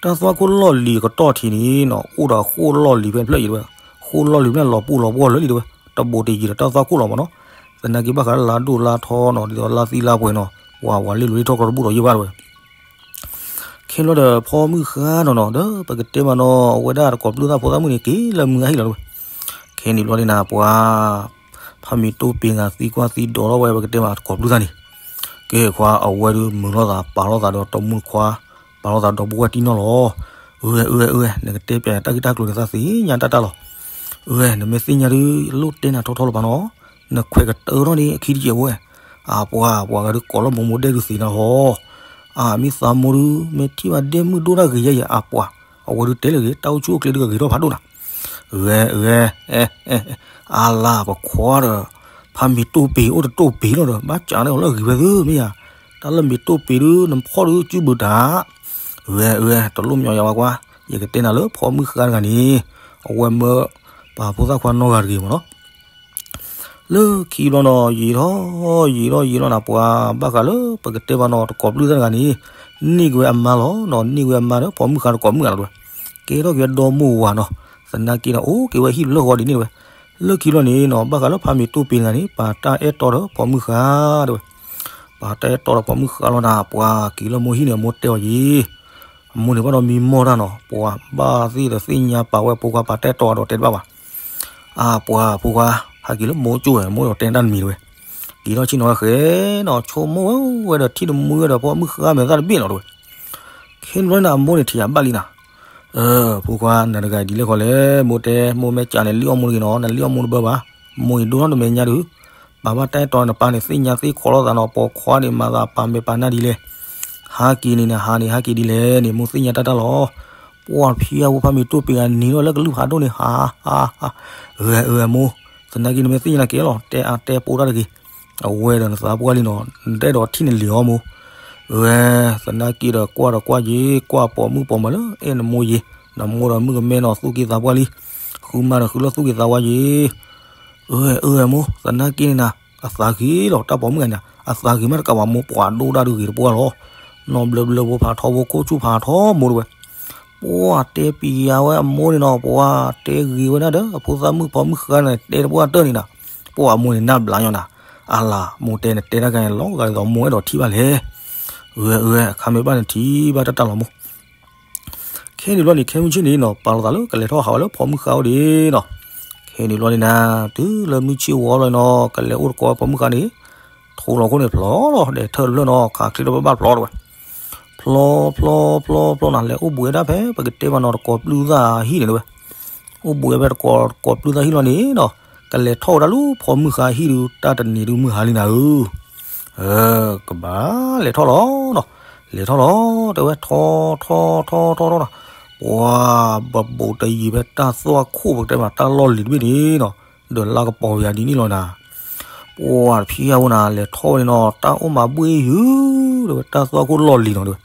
တၢ်သွၣ်ခိၣ်လီၢ်လံၤကတီၢ်ထံးန့ၣ်နီၤ အိၣ်ဒီးဃိၣ်လီၢ်လံၤဖဲဖျၢၣ်အံၤတဲဝဲ ဃိၣ်လီၢ်လံၤဖဲလီၤပူၤလီၤပှီၢ်လၢလံၤတဲဝဲ တဘူးတယံၤဒီးတၢ်သွၣ်ခိၣ်လီၤမးနီၤ သနာ်က့ဘၣ်ဃးလၢလါဒိၣ်လါထီနီၤ ဒ်သိးလါသံလါပှဲၤနီၤ ပှၤဝၤလ့လိၤလ့ထီၣ်ကီတဘူၣ်ဒီးယဲၢ်ဘၣ်တဲဝဲ ခဲန့ၣ်ဘျီဒီး ဖီမုၢ်ဃါနီၤနီၤ ဒီးပကတဲမးနီၤ အဝဲဒၣ်တကိးပျုၢ်သၣ်ဖိသၣ်မုၣ်န့ၣ် က့ၤလၢမုၢ်ဂၤဟံၣ်လီၤတဲဝဲ. ခဲန့ၣ်ဘျီန့ၣ်နၤ ပှၤ ဖးမံၤတိၢ်ပ့ၤဂၤသံကွၢ်သံဒိးထီၣ်ဝဲ ပကတဲမးတကိးပျုၢ်သၣ်န့ၣ် ကဲခွါ အဝဲဒုးမုာ်လိာ်သး ပာ်လိာ်သးဒီးတမူတခွါ ပာ်လိာ်သးဒီပုၢ်ဝဲၢ်တံၢ်နီၢ်လီၤ. အဝဲ အဝဲ အဝဲ နကတဲပျးတၢ်ဂ့ၢ်တၢ်ကျိၤန့ၣ်သးသ့ၣ်ညါတၢ်တၢ်လီၤ. အဝဲ နမ့ၢ်သ့ၣ်ညါဒုး လိၣ်တဲနၤထီထီလၢၤဘၣ်နီၤ. နခွဲးကတၢၢ်ထီၣ်န့ၣ်အခံတကဲးဝဲ အပှၤ ပှၤဂၤဒုးကိးလီၤမိၢ်မိၢ်ဒဲဒုးသ့ၣ်နၤဟီ အမ့ၢ်သးမိၢ်ဒုး မ့ၢ်ထံၣ်ဘၣ်ဒဲမုၣ်ဒိၣ်တၢ်ဂ့ၤယဲယဲ အပှၤ အဝဲဒုးတဲလၢဂ့ၤ တၢ်အိၣ်ဆူၣ်အိၣ်ချ့ဒုးကဂ့ၤထီၣ်ဖးဒိၣ်နၤ. အဝဲ အဝဲ အလါပခွါဒီး ဖးမ့ၤတိၢ်ပ့ၤအိၣ်တတိၢ်ပ့ၤလီၤဒီး ဘၣ်စးန့ၢ်အီၤလၢအဂ့ၤဝဲသ့ၣ်မ့ၢ်ယါ. တၢ်လၢမ့ၤတိၢ်ပ့ၤဒုး နဖီၣ်ဒုးစုဘုးတၢ် အဝဲ အဝဲ တလိၣ်မညီယါဝဲကွၢ် ယကတဲနၤလၢဖီမုၢ်ဃါတဂၤန့ၣ် အဝဲမၢပှၤဖိသၣ်ခွါနီၢ်ဂၤတဂ့ၤမ့ၢ်နီၤ. လၢခံဘျီနီၤ ယံာ်ထီၣ် ယံာ်ထီၣ် ယံာ်ထီၣ်နၤ ပှၤဘၣ်ဃးလၢပကတဲဘၣ်နီၤ တကိးပျုၢ်တၢ်တဂၤန့ၣ် န့ၢ်က့ၤဝဲအမါလီၤနီၤ န့ၢ်က့ၤဝဲအမါဒီးဖီမုၢ်ဃါတကိးမုၣ်ဂၤလီၤတဲဝဲ. ကဲထီၣ်က့ၤဝဲဒီမိၢ်ဝၤနီၤ သနာ်က့ဒီး အိၣ်က့ၤဝဲဟံၣ်လၢဃီဒ်န့ၣ်တဲဝဲ. လၢခံဘျီန့ၣ်နီၤ ဘၣ်ဃးလၢဖးမ့ၤတိၢ်ပ့ၤတဂၤန့ၣ် ပာ်တၢ်အဲၣ်တီဒီးဖီမုၢ်ဃါတဲဝဲ. ပာ်တၢ်အဲၣ်တီဒီးဖီမုၢ်ဃါလီၤနၤ ပှၤက့ၤလၢမိၢ်ဟံၣ်န့ၣ် အမိၢ်တဲအီၤယံၤ အမိၢ်န့ၣ်ဘၣ်ဒီးမံမီၢ်တၢ်နီၤ ပှၤဘၣ်သ့ၣ်ဒီးသ့ၣ်ညါပာ်ဝဲဖိခွါပာ်တၢ်အဲၣ်တီဒီးတဲတဘၣ်ဘၣ်. အပှၤဖိခွါ ဟးက့ၤလၢမိၢ်ကၠိဝဲ မိၢ်ဒီးတဲတၢ်တမံၤတဲဝဲ. က့ၤထီၣ်ဆ့ၣ်နီၤဝဲဃဲနီၤ ဆိကမိၣ်ဝဲဒီးထံၣ်တမူဝဲဒီးဖီမုၢ်ဃါမဲာ်သၣ်တဘ့ၣ်နီၤတဲဝဲ. ခဲန့ၣ်ဘျီန့ၣ် အမိၢ်န့ၣ်ထံၣ်ယၤဘၣ်လံနၤ. အၢ ဖိခွါ နၤတဂၤဒ်လဲၣ်ဃီလဲၣ် မိၢ်တဲ မိၢ်မ့ၢ်ကးန့ၣ် လံၣ်အီၣ်မိၢ်တဂ့ၤနီၤ နလံၣ်အီၣ်မိၢ်တဘၣ်ဘၣ်. မိၢ်အံၤဒိၣ်ထီၣ်တမဲာ်ညါဒုး ပာ်ဘၣ်တၢ်အဲၣ်တီနပၢ်န့ၣ် သ့ၣ်ညါသ့ၣ်ခိးလိာ်သးနီၤ ပိာ်ခွါန့ၣ် မၤသးပာ်မဲာ်ပာ်နါဒ်လဲၣ်. ဟးက့ၤန့ၣ်နၤ ဟးန့ၣ် ဟးက့ၤဒ်လဲၣ်န့ၣ် မိၢ်သ့ၣ်ညါတၢ်တၢ်လီၤ. ပှၤဖံအဝဲဖးမ့ၤတိၢ်ပ့ၤဂၤန့ၣ်လီၤလၢကလုၢ်ဖးဒိၣ်န့ၣ် ဟး ဟး ဟး အၢ အၢ မိၢ် သနာ်က့နမ့ၢ်သ့ၣ်ညါနၤကဲလီၤ တဲအါတဲပိာ်တၢ်တဂ့ၤ. အဝဲဒီးနသးပှၢ်လံနီၤ နတအဲၣ်ဒိးထံၣ်နလံၤအီၤမိၢ်. အၢ သနာ်က့ဒီးကွၢ်ဒီးကွၢ်ယ့ၤ ကွၢ်ပိာ်မုၣ်ပိာ်မၢၤလၢအဲၣ်နမိၢ်ယ့ၤ နမိၢ်ဒီးမုၣ်ကမဲနီၤ သူၣ်က့သးပှၢ်လံ. ဃုမါဒီးဃုလၢသူၣ်က့ၤသးဝါယ့ၤ, အၢ အၢ မိၢ် သနာ်က့န့ၣ်နၤ, အသးဂ့ၤလီၤ တၢ်ပိာ်မုၣ်ဂၤန့ၣ် အသးဂ့ၤမးတကးဘၣ်မိၢ် ပှၤဒိၣ်ဒၣ်ဒုးဂ့ၤတပှၢ်လီၤ, နီၢ်ဘျၢဘျၢဖိဖးထီ ဖိခိၣ်ဆူၣ်ဖးထီမိၢ်တဝဲ, ပှၤတဲပျံၤယၤဝဲအမိၢ်န့ၣ်နီၤ ပှၤတဲဂ့ၤဝဲဒၣ်ဒီး အဖိသၣ်မုၣ်ဖိမုၣ်ဃါန့ၣ် တဲတပှၢ်တၢၢ်န့ၣ်နၤ, ပှၤအမိၢ်န့ၣ်နၢ်ဘျါညီနၤ, အလၤ မိၢ်တဲနတဲတၢ်ဂၤန့ၣ်လီၤဂာ်ဒ်သိးမိၢ်အဲၣ်ဒိးထံၣ်ဘၣ်လဲၣ်, အၢ အၢ အခါမ့ၢ်ဘၣ်နထံၣ်ဘၣ်တၢ်တၢ်လီၤမိၢ် ခဲန့ၣ်ဘျီန့ၣ် ခဲမုၢ်ဆ့ၣ်န့ၣ်နီၤ ပာ်လီၤသးလၢကလဲၤထီၣ်ဟးဝဲလၢဖိမုၣ်ဃါအိၣ်ဒံးနီၤ, ခဲန့ၣ်ဘျီန့ၣ်နၤ တုၤလၢမုၢ်ဆ့ၣ်ဝီလီၤနီၤ ကလဲၤအိၣ်သကိးဖိမုၣ်ဃါန့ၣ်, ထိးလီၤခိၣ်န့ၣ်ဖျီလီၤ ဒဲးထၢၣ်တဖျၢၣ်နီၤ ခးချ့ထီၣ်ဘၣ်ဘၣ်ဖျီတဝဲ, ဖျီဖျီဖျီဖျီနၤ လဲၤအိၣ်ဘှံးဝဲဒၣ်ဖဲ ပကတဲမးနီၤ တကိးပျုၢ်သၣ်ဟံၣ်န့ၣ်တဝဲ, အိၣ်ဘှံးဝဲဖဲတကိး တကိးပျုၢ်သၣ်ဟံၣ်လီၤန့ၣ်နီၤ, ကလဲၤထီၣ်ဝဲဒၣ်လၢဖိမုၣ်ဃါဟံၣ်ဒုး တၢ်တနံၤဒုးမုၢ်ဟါလံနၤဧၢ ကဘၣ်လဲၤထီၣ်လီၤနီၤ, လဲၤထီၣ်လီၤ တဲဝဲထီထီထီထီထီနီၤ, ပှၤ ဘဘိးတယံၤဖဲတၢ်သွၣ်ခိၣ်ပကတဲမး တၢ်လီၢ်လံၤတဘ့ၣ်န့ၣ်နီၤ, ဒီးလါကပီၤယၤဒ်န့ၣ်လီၤနၤ, ပှၤတဖျံအဝဲနၤ လဲၤထီၣ်ဝဲန့ၣ်နီၤ တၢ်အိၣ်မးဘှ့ၣ်ယုၤ တဲဝဲ တၢ်သွၣ်ခိၣ်လီၢ်လံၤနီၤတဲဝဲ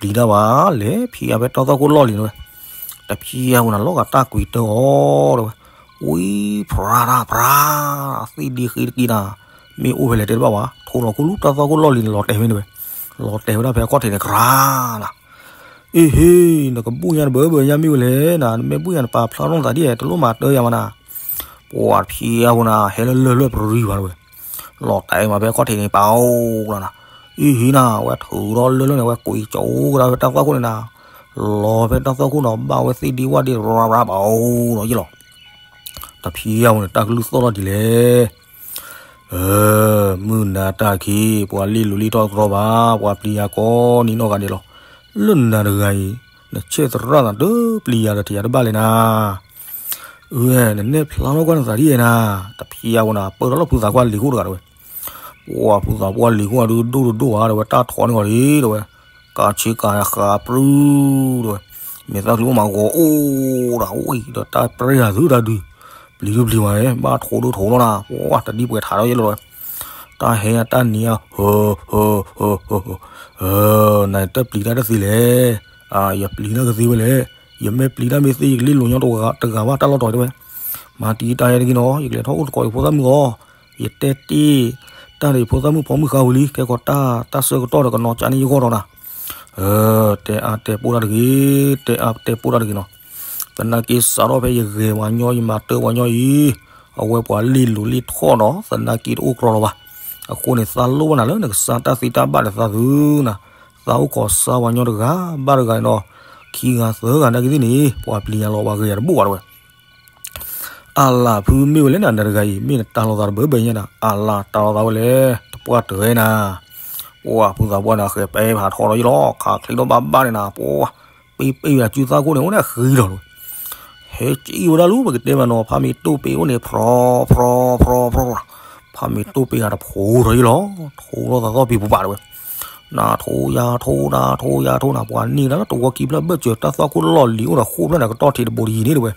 ပျံၤတၢ်ဘၣ်လဲၤဖံးအါဖဲတၢ်သွၣ်ခိၣ်လီၢ်လံၤန့ၣ်ဝဲ, တဖျံအဝဲနၤ လီၤဂာ်တၢ်ကွံာ်တၢ်အီၤတဲဝဲ, ဝံၤဖျါတၢ်ဖျါ, သ့ၣ်ဒ့ဃ့တက့ၢ်နၤ, မ့ၢ်အိၣ်ဖဲလဲၣ်တဲတဘၣ်ဘၣ်, ထိးလီၤခိၣ်လူၤတၢ်သွၣ်ခိၣ်လီၢ်လံၤန့ၣ် လီၤတဲာ်ဝဲန့ၣ်ဝဲ, လီၤတဲာ်ဝဲဒၣ်ဖဲအခီၣ်ထံးန့ၣ် ကြၤနၤ အ့ဟ့, နကဘူၣ်ညါတဘၢဘၢညါမ့ၢ်ဝဲလဲၣ်နၤ, နမ့ၢ်ဘူၣ်ညါနပာ်ဖျါထီၣ်နသးဒ် တလိၣ်မၤတၢ်ယၤမးနၤ, ပှၤတဖျံအဝဲနၤ ဟဲလၢလၢၢ်လၢၢ်ပရံၤဘၣ်တဲဝဲ, လီၤတဲာ်မးဖဲအခီၣ်ထံးန့ၣ် ပာ်အိၣ်လီၤနၤ, အ့ဟ့နၤ အဝဲထုးထီၣ်လၢလၢၢ်န့ၣ် အဝဲကွံာ်ကၠိကဒါဖဲတၢ်သွၣ်ခိၣ်န့ၣ်နၤ, လီၤဖဲတၢ်သွၣ်ခိၣ်နီၤ ဘၣ်ဝဲသ့ၣ်ဒ့ဝၣ်ဒ့ရၤရၤပာ်အိၣ်လီၤယ့ၢ်လီၤ, တဖျံအဝဲန့ၣ် တၢ်ကလုၢ်သီၣ်ထီၣ်ဒ်လဲၣ် မုၢ်နၤတၢ်ခံး ပှၤလ့ၣ်လိၤလ့ၣ်ထီၣ်တြီဘၣ် ပှၤပျံၤယၤကိးနံၤနီၢ်ဂၤဒဲးလီၤ, လၢနၤတဂၤအံၤ နဆဲးသရၣ်သးတပျံၤယၤဒီးထံးယၤတဘၣ်လဲၣ်နၤ, အၢ နနဲၣ်ဖျါထီၣ်ကွၢ်နသးဒ်ယဲနၤ, တဖျံအဝဲနၤ ပၢၢ်ထီၣ်လီၤဖုသးပှၢ်လံၤခိၣ်တဂၤတဲဝဲ, ပှၤဖုသးပှၢ်လံၤခိၣ်အဒုးဒိၣ်တဒိၣ်ဧါတဲဝဲ တၢ်ထီန့ၢ်ဂီၤလံတဲဝဲ, ကးဆ့ကၤဃးပြူတဲဝဲ, မဲာ်သၣ်ချံအိၣ်မးဂီၤအိၣ်ဒီး ဝံၤဒီးတၢ်ပြဲၢ်ယၤသုတၢ်ဒုး, ပျံၤဒုပျံၤဝဲ ဘၣ်ထိးဒုထိးလီၤနၤ, ပှၤတဒံပှဲၤထးဒီးယဲလီၤဝဲ, တၢ်ဟဲအတၢ်နံၤအဟၢ နတပျံၤတၢ်တသ့လဲၣ်, ယပျံၤတၢ်ကသ့ဝဲလဲၣ်, ယမ့ၢ်ပျံၤတၢ်မ့ၢ်သ့ ယကလ့ၣ်လိၤညီတဂၤဘၣ်တၢ်လီၢ်တီၤတဲဝဲ, မၤတံာ်တာ်ယဲတဂ့ၤနီၤ ယကလဲၤထီၣ်အိၣ်သကိးယဖိသၣ်မုၣ်ဂီၢ်, ယတဲတ့ၢ်တၢ်ဒီးယဖိသၣ်မုၣ်ဖိမုၣ်ဃါဝံၤလံ ကဲကီးတၢ်တၢ်ဆၢကတီၢ်ဒီးကနီၤကၠါန့ၢ်ယဂီၢ်ဒီးနၤ, တဲအါတဲပိၢ်တၢ်တဂ့ၤ, တဲအါတဲပိၢ်တၢ်တဂ့ၤနီၤ, သနာ်က့စးထီၣ်ဖဲယဂဲၤပှၤညီ ယမၤတၢ်ပှၤညီအံၤ, အဝဲပှၤလ့ၣ်လိၤလ့ၣ်ထီၣ်ဒီး သနာ်က့တအိၣ်ကြီလီၤဘၣ်, အဃိန့ၣ် သးလိၣ်ဘၣ်နၤလၢနကစၢ်တၢ်သ့တၢ်ဘၣ်ဒီးသးသုနၤ, သးအိၣ်ခိးစၢ်ပှၤညီတဂၤဘၣ်တဂၤန့ၣ်ဒီး, ခံဂၤသၢဂၤနာ်က့သ့ၣ်န့ၣ် ပှၤပျံၤယၤလီၤ ပှၤဂဲၤယၤတဘူၣ်ဘၣ်တဲဝဲ အလၤဖုမ့ၢ်ဝဲလဲၣ်နၤ နတဂၤအံၤ မ့ၢ်နတၢ်လီၤသးတဘၢဘၢညါနၤ အလၤတၢ်လီၤသးဝဲလဲၣ် တပှၢ်တၢၢ်ဝဲနၤ, ပှၤဖုသးပှၢ်န့ၣ် အဃဲၤပဲဖးထီဒီးယလီၤ ခးချ့ထီၣ်ဘၣ်ဘၣ်န့ၣ်နၤ ပှၤ, ပ့ပ့ဝဲအစုသၣ်ခိၣ်န့ၣ် အိၣ်န့ၣ်ဃံလီၤ, ဟဲကံဝဲဒၣ်လူၤ ပကတဲမးနီၤ ဖးမ့ၢ်တိၢ်ပ့ၤအိၣ်န့ၣ် ဖြီဖြီဖြီဖြီ, ဖးမ့ၢ်တိၢ်ပ့ၤဂၤတဖိထီၣ်ယလီၤ, ထိးထီၣ်သးသီၣ်ပံၤပူၤပာ်တဲဝဲ နၤထိယၤထိနၤထိယၤထိနၤ ပှၤန့ၢ်ဒၣ်လၢတဝီခံဖျၢၣ်ဘၢၣ်စၢၤ တၢ်သွၣ်ခိၣ်လီၢ်လံၤအိၣ်ဒီးဃိၣ်ဖျၢၣ်န့ၣ် ကတီၢ်ထံးတဘိတယံၤန့ၣ်တဲဝဲ,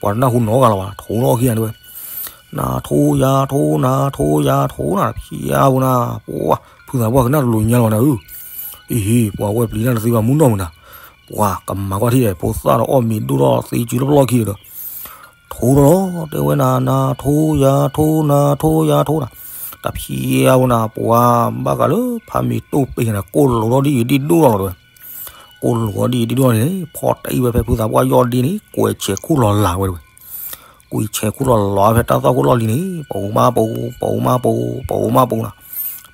ပှၤတနၢ်ဟူနီတဂၤလၢၤဘၣ် ထိလီၤခံဂၤတဲဝဲ, နၤထိယၤထိနၤထိယၤထိနၤ ဖံးအါဝဲနၤ ပှၤဖုသးပှၢ်ကနၣ်တလိၤညါလၢၤဘၣ်နၤဧၢ, အံၤဟံၤ ပှၤဝဲပျံၤတၢ်တသ့ဘၣ်မူနီၢ်မုၢ်နၤ, ပှၤကမၤကွၢ်ထံၣ်ဒီး ဖိသၣ်ဒီးအီၣ်မ့ၤဒိၣ်ထီၣ်သ့စုလၢပလီၢ်ခံဒီး ထိလီၤ တဲဝဲနၤ နၤထိယၤထိနၤထိယၤထိနၤ, တဖံးအါဝဲနၤ ပှၤဘၣ်ဃးလၢဖးမ့ၢ်တိၢ်ပ့ၤန့ၣ် ကိၢ်လိာ်ထီၣ်ဒ်အံၤဒ်ဒိၣ်လီၤလီၤတဲဝဲ, ကိၢ်လိာ်ထီၣ်ဒ်အံၤဒ်ဒိၣ်န့ၣ် ဖီၣ်တံၢ်ဝဲဖဲဖုသးပှၢ်ယီၢ်ဒ့န့ၣ် ကွဲးဆဲးခိၣ်လီၤလးဝဲတဲဝဲ ကွံာ်ဆဲးခိၣ်လီၤလးဖဲတၢ်သွၣ်ခိၣ်လီၢ်လံၤန့ၣ် ပူၤမးပူၤ ပူၤမးပူၤ ပူၤမးပူၤနၤ,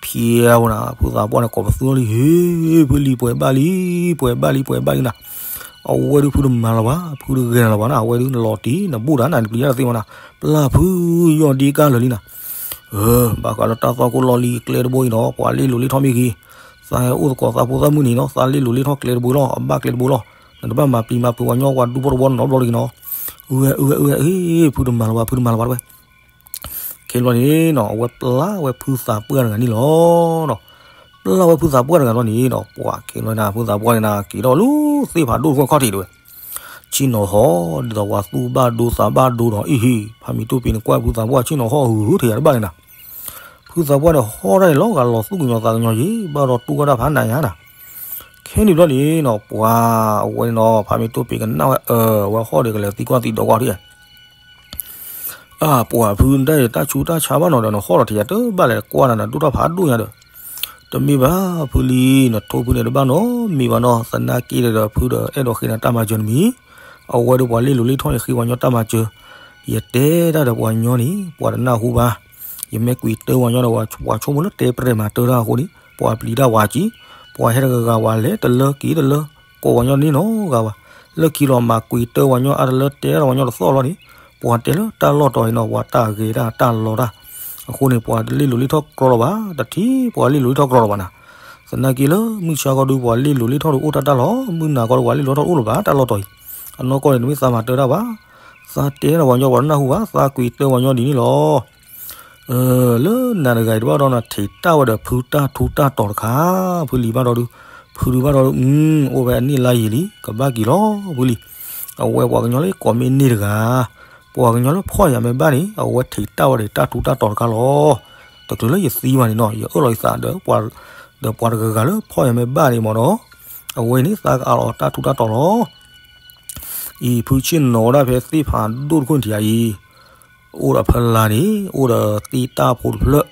ဖံးအါဝဲနၤ ဖုသးပှၢ်န့ၣ် ကိးပသူထီၣ်လံ ဟ့ ဖုလံၤပှဲၤဘၣ်လံ ပှဲၤဘၣ်လံ ပှဲၤဘၣ်လံနၤ, အဝဲဒုးဖုတမၤလၢၤဘၣ် ဖုတဂဲၤနၤလၢၤဘၣ်နၤ အဝဲဒုးနလီၤတံၢ်နဘူၣ်တၢ်နၤ နပျံၤတၢ်တသ့မးနၤ, ပျၢ်ဖုယီၢ်ဒ့ကါလၢာ်လံနၤ, ဘၣ်ဃးလၢတၢ်သွၣ်ခိၣ်လီၢ်လံၤကျဲတဘိအံၤဒီး ပှၤလ့ၣ်လိၤလ့ၣ်ထီၣ်မ့ၢ်ဂ့ၤ, သးဟဲအိၣ်သကိးသးဖိသၣ်မုၣ်န့ၣ်နီၤ သးလ့ၣ်လိၤလ့ၣ်ထီၣ်ကျဲတဘိလီၤ အဘၣ်ကျဲတဘိလီၤ, နတဘၣ်မၤပျံၤမၤဖုးပှၤညီပှၤဒူဖိတဝီနီတဘျီတဂ့ၤနီၤ, အၢ အၢ အၢ အ့ ဖုတမၤလၢၤဘၣ် ဖုတမၤလၢၤဘၣ်တဲဝဲ ခဲဘျီန့ၣ်နီၤ အဝဲပျၢ်ဝဲဖုသးပှၢ်တဂၤန့ၣ်လီၤ. ပျၢ်ဝဲဖုသးပှၢ်တဂၤဘျီန့ၣ်နီၤ ပှၤခဲဘျီန့ၣ် ဖုသးပှၢ်န့ၣ်နၤ က့ၤထီၣ်လၢသ့ၣ်ဖးဒိၣ်တဖျၢၣ်ခီၣ်ထံးတဲဝဲ, ဆ့ၣ်နီၤဟီၣ် ဒ်သိးပှၤသူၣ်ဘၣ်ဒိသးဘၣ်ဒိဒီး အ့ဟ့ၣ် ဖးမံၤတိၢ်ပ့ၤန့ၣ် ကွၢ်ဖုသးပှၢ်ဆ့ၣ်နီၤဟီၣ် ဟုၣ်ဟုၣ်ထံးယၤတဘၣ်န့ၣ်နၤ, ဖုသးပှၢ်န့ၣ်ဟီၣ်တၢ်န့ၣ်လီၤဂာ်လီၤသူၣ်ကညီၤသးကညီၤယံၤ ဘၣ်ဒီးတူၢ်ဝဲဒၣ်ဖးနးယါနၤ ခဲန့ၣ်ဘျီန့ၣ်နီၤ ပှၤအဝဲန့ၣ်နီၤ ဖးမံၤတိၢ်ပ့ၤကနၣ်ဝဲ အၢ အဝဲဟီၣ်ဒီးကလဲၤသံကွၢ်သံဒိးကွၢ်ထံၣ် အၢ ပှၤဖု နတၢ်ယတၢ်ဆူးတၢ်ဆါဘၣ်နီၤဒီး နဟီၣ်ဒီးထံးယၤတဘၣ်လဲၣ် ကွၢ်နၤနဒိၣ်ထီၣ်ဖးဒိၣ်ညါဒီး, တမ့ၢ်ဘၣ်ဖုလံ, နထိဖုန့ၣ်တဘၣ်နီတမံၤဘၣ်နီၤ, သနာ်က့ဒီးဖုဒီးအဲၣ်ဒိးဃ့နၤတၢ်မၤစၢၤတမံၤ, အဝဲဒီးပှၤလ့ၣ်လိၤလ့ၣ်ထီၣ်န့ၣ် ဃ့ပှၤညီတၢ်မၤစၢၤ, ယတဲတၢ်ဒီးပှၤညီန့ၣ် ပှၤတနၢ်ဟူဘၣ်, ယမ့ၢ်ကွံာ်တၢပှၤညီဒီး ပှၤဆိကမိၣ်လၢတဲပြဲၢ်မၤတၢ်တၢ်အဃိန့ၣ် ပှၤပျံၤတၢ်ဝၤကံ, ပှၤဟဲတဂၤဂၤဝၤလဲၤတလၢက့ၤတလၢ, ကိးပှၤညီန့ၣ်နီတဂၤဘၣ်, လၢခံလီၤမၤကွံာ်တၢပှၤညီအါတလၢတဲတၢ်ပှၤညီတသီၣ်လီၤန့ၣ်, ပှၤတဲလၢတၢ်လီၢ်တီၤအံၤနီၤ ပှၤတၢ်ဂဲၤတၢ်တၢ်လီၤတၢ်, အဃိန့ၣ် ပှၤတလ့ၣ်လိၤလ့ၣ်ထီၣ်ကြီလီၤဘၣ်, တထံၣ်ပှၤလ့ၣ်လိၤလ့ၣ်ထီၣ်ကြီလီၤဘၣ်နၤ, သနာ်က့လၢမုၢ်ဆါခီဒုး ပှၤလ့ၣ်လိၤလ့ၣ်ထီၣ်ဒုးအိၣ်တၢ်တၢ်လီၤ, မုၢ်နၤခီဒုးပှၤလ့ၣ်လိၤထီၣ်အိၣ်လၢၤဘၣ် တၢ်လီၢ်တီၤအံၤ, အနီၢ်ကီၢ်န့ၣ် တမ့ၢ်သးမၤတၢ်တၢ်ဘၣ်, သးတဲဒီးပှၤညီပှၤတနၢ်ဟူဘၣ် သးကွံာ်တၢပှၤညီဒ်န့ၣ်လီၤ. လၢနၤတဂၤအံၤတဘၣ်ဒီးနၤ ထံးတၢ်ဝဲဒီးဖုတၢ်ထူးတၢ်တီၤတခါ, ဖုလံၤဘၣ်ဒီးဒုး, ဖုဒုးဘၣ်ဒီးဒုး, အိၣ်ဝဲအနံၣ်လါယံာ်လံ ကဘၣ်က့ၤလီၤဖုလံၤ, အဝဲပှၤကညီလၢကိးမ့ၢ်န့ၢ်တဂၤ, ပှၤကညီလၢဖီၣ်ယၤမ့ၢ်ဘၣ်န့ၣ် အဝဲထံးတၢ်ဝဲဒီးတၢ်ထူးတၢ်တီၤတခါလီၤ. တချုးလၢယသံဘၣ်န့ၣ်နီၤ ယအၢၣ်လီၤယသးဒီး ဒီးပှၤတဂၤဂၤလၢဖီၣ်ယၤမ့ၢ်ဘၣ်န့ၣ်မ့ၢ်ဒီး, အဝဲန့ၣ် သးကအးလီၤတၢ်ထူးတၢ်တီၤလီၤ. အံၤဖုဆ့ၣ်နီၤဝဲဒၣ်ဖဲသ့ၣ်ဖးဒိၣ်တခိၣ်န့ၣ်ထံးအံၤ, အိၣ်ဒီးဖဲလါန့ၣ် အိၣ်ဒီးတံၢ်တၢ်ဖိတဖျၢၣ်,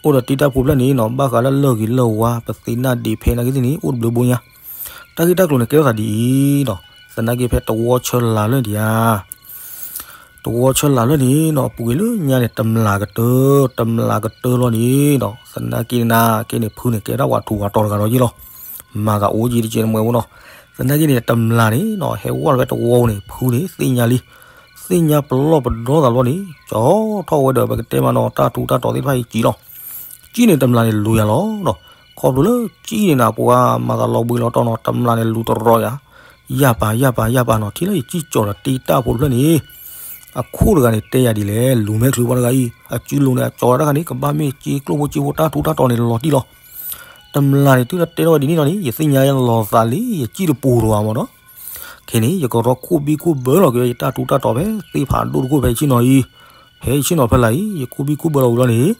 အိၣ်ဒီးတံၢ်တၢ်ဖိဖျၢၣ်န့ၣ်နီၤ ဘၣ်ဃးလၢလၢၢ်ဂ့ၤလၢၢ်ဝါ ပသ့ၣ်နၢ်ဒံးဖဲနာ်က့သ့ၣ်န့ၣ် အိၣ်တဘျုးဘိညါ, တၢ်ဂ့ၢ်တၢ်ကျိၤန့ၣ် ကဲထီၣ်သးဒ်အံၤနီၤ, သနာ်က့ဖဲတဝီဆၢလါလၢန့ၣ်ထံးဧါ တဝီဆၢလါလၢန့ၣ်နီၤ ပူၤကွံာ်လၢညါန့ၣ် တမျးကတၢၢ် တမျးကတၢၢ်လီၤန့ၣ်နီၤ သနာ်က့န့ၣ်က့န့ၣ် ဖုန့ၣ်ကဲဒၣ်ပှၤထူးပှၤတီၤတဂၤလီၤယ့ၢ်လီၤ. မၤသးအိၣ်က့ၤတကဲးတမှဲးဖိနီၤ. သနာ်က့န့ၣ် တမျးန့ၣ်နီၤ ဟဲဝဲလီၤဖဲတဝီန့ၣ် ဖုန့ၣ် သ့ၣ်ညါလံ. သ့ၣ်ညါပလီၢ်ပဒီသးလီၤန့ၣ် ကၠီထီၣ်ဝဲဒီး ပကတဲမးနီၤ တၢ်ထူးတၢ်တီၤသ့ၣ်တဖၣ်အံၤကံလီၤ. ကံန့ၣ် တမျးန့ၣ်လူၤယၤလီၤနီၤ. ခီဖျိလၢကံန့ၣ်နၤ ပှၤမၤသးလီၤဘှံးလီၤတီၤနီၤ တမျးန့ၣ်လူၤတရီယၤ ယၢ်ပာ်ယၢ်ပာ်ယၢ်ပာ်နီၤ ထံၣ်လၢယကံၢ်ကၠီၤဒီးတံၢ်တၢ်ဖိတဖျၢၣ်န့ၣ် အခိၣ်တဂၤန့ၣ် တဲယၤဒ်လဲၣ် လူၤမဲာ်ချံပှၤတဂၤအံၤ အစုလိၤန့ၣ် အကၠီၤတၢ်တခါန့ၣ် ကဘၣ်မ့ၢ်က့ကျိၣ်ဖိက့ဖိတၢ်ထူးတၢ်တီၤန့ၣ်လီၤတံၢ်လီၤ. တမျးန့ၣ် တုၤလၢတဲထီၣ်ဝဲဒ်န့ၣ်လီၤန့ၣ် ယသ့ၣ်ညါလီၤသးလံ ယကံၢ်တပူၤတဝၤမးဒီး ခဲန့ၣ် ယကရီခိၣ်ဘံၣ်ခိၣ်ဘၢလီၤက့ၤ ယတၢ်ထူးတၢ်တီၤဖဲသ့ၣ်ဖးဒိၣ်တခိၣ်ဖဲယဆ့ၣ်နီၤအံၤ ဖဲယဆ့ၣ်နီၤဖဲလၢအံၤ ယခိၣ်ဘံၣ်ခိၣ်ဘၢလီၤဝံၤလီၤန့ၣ်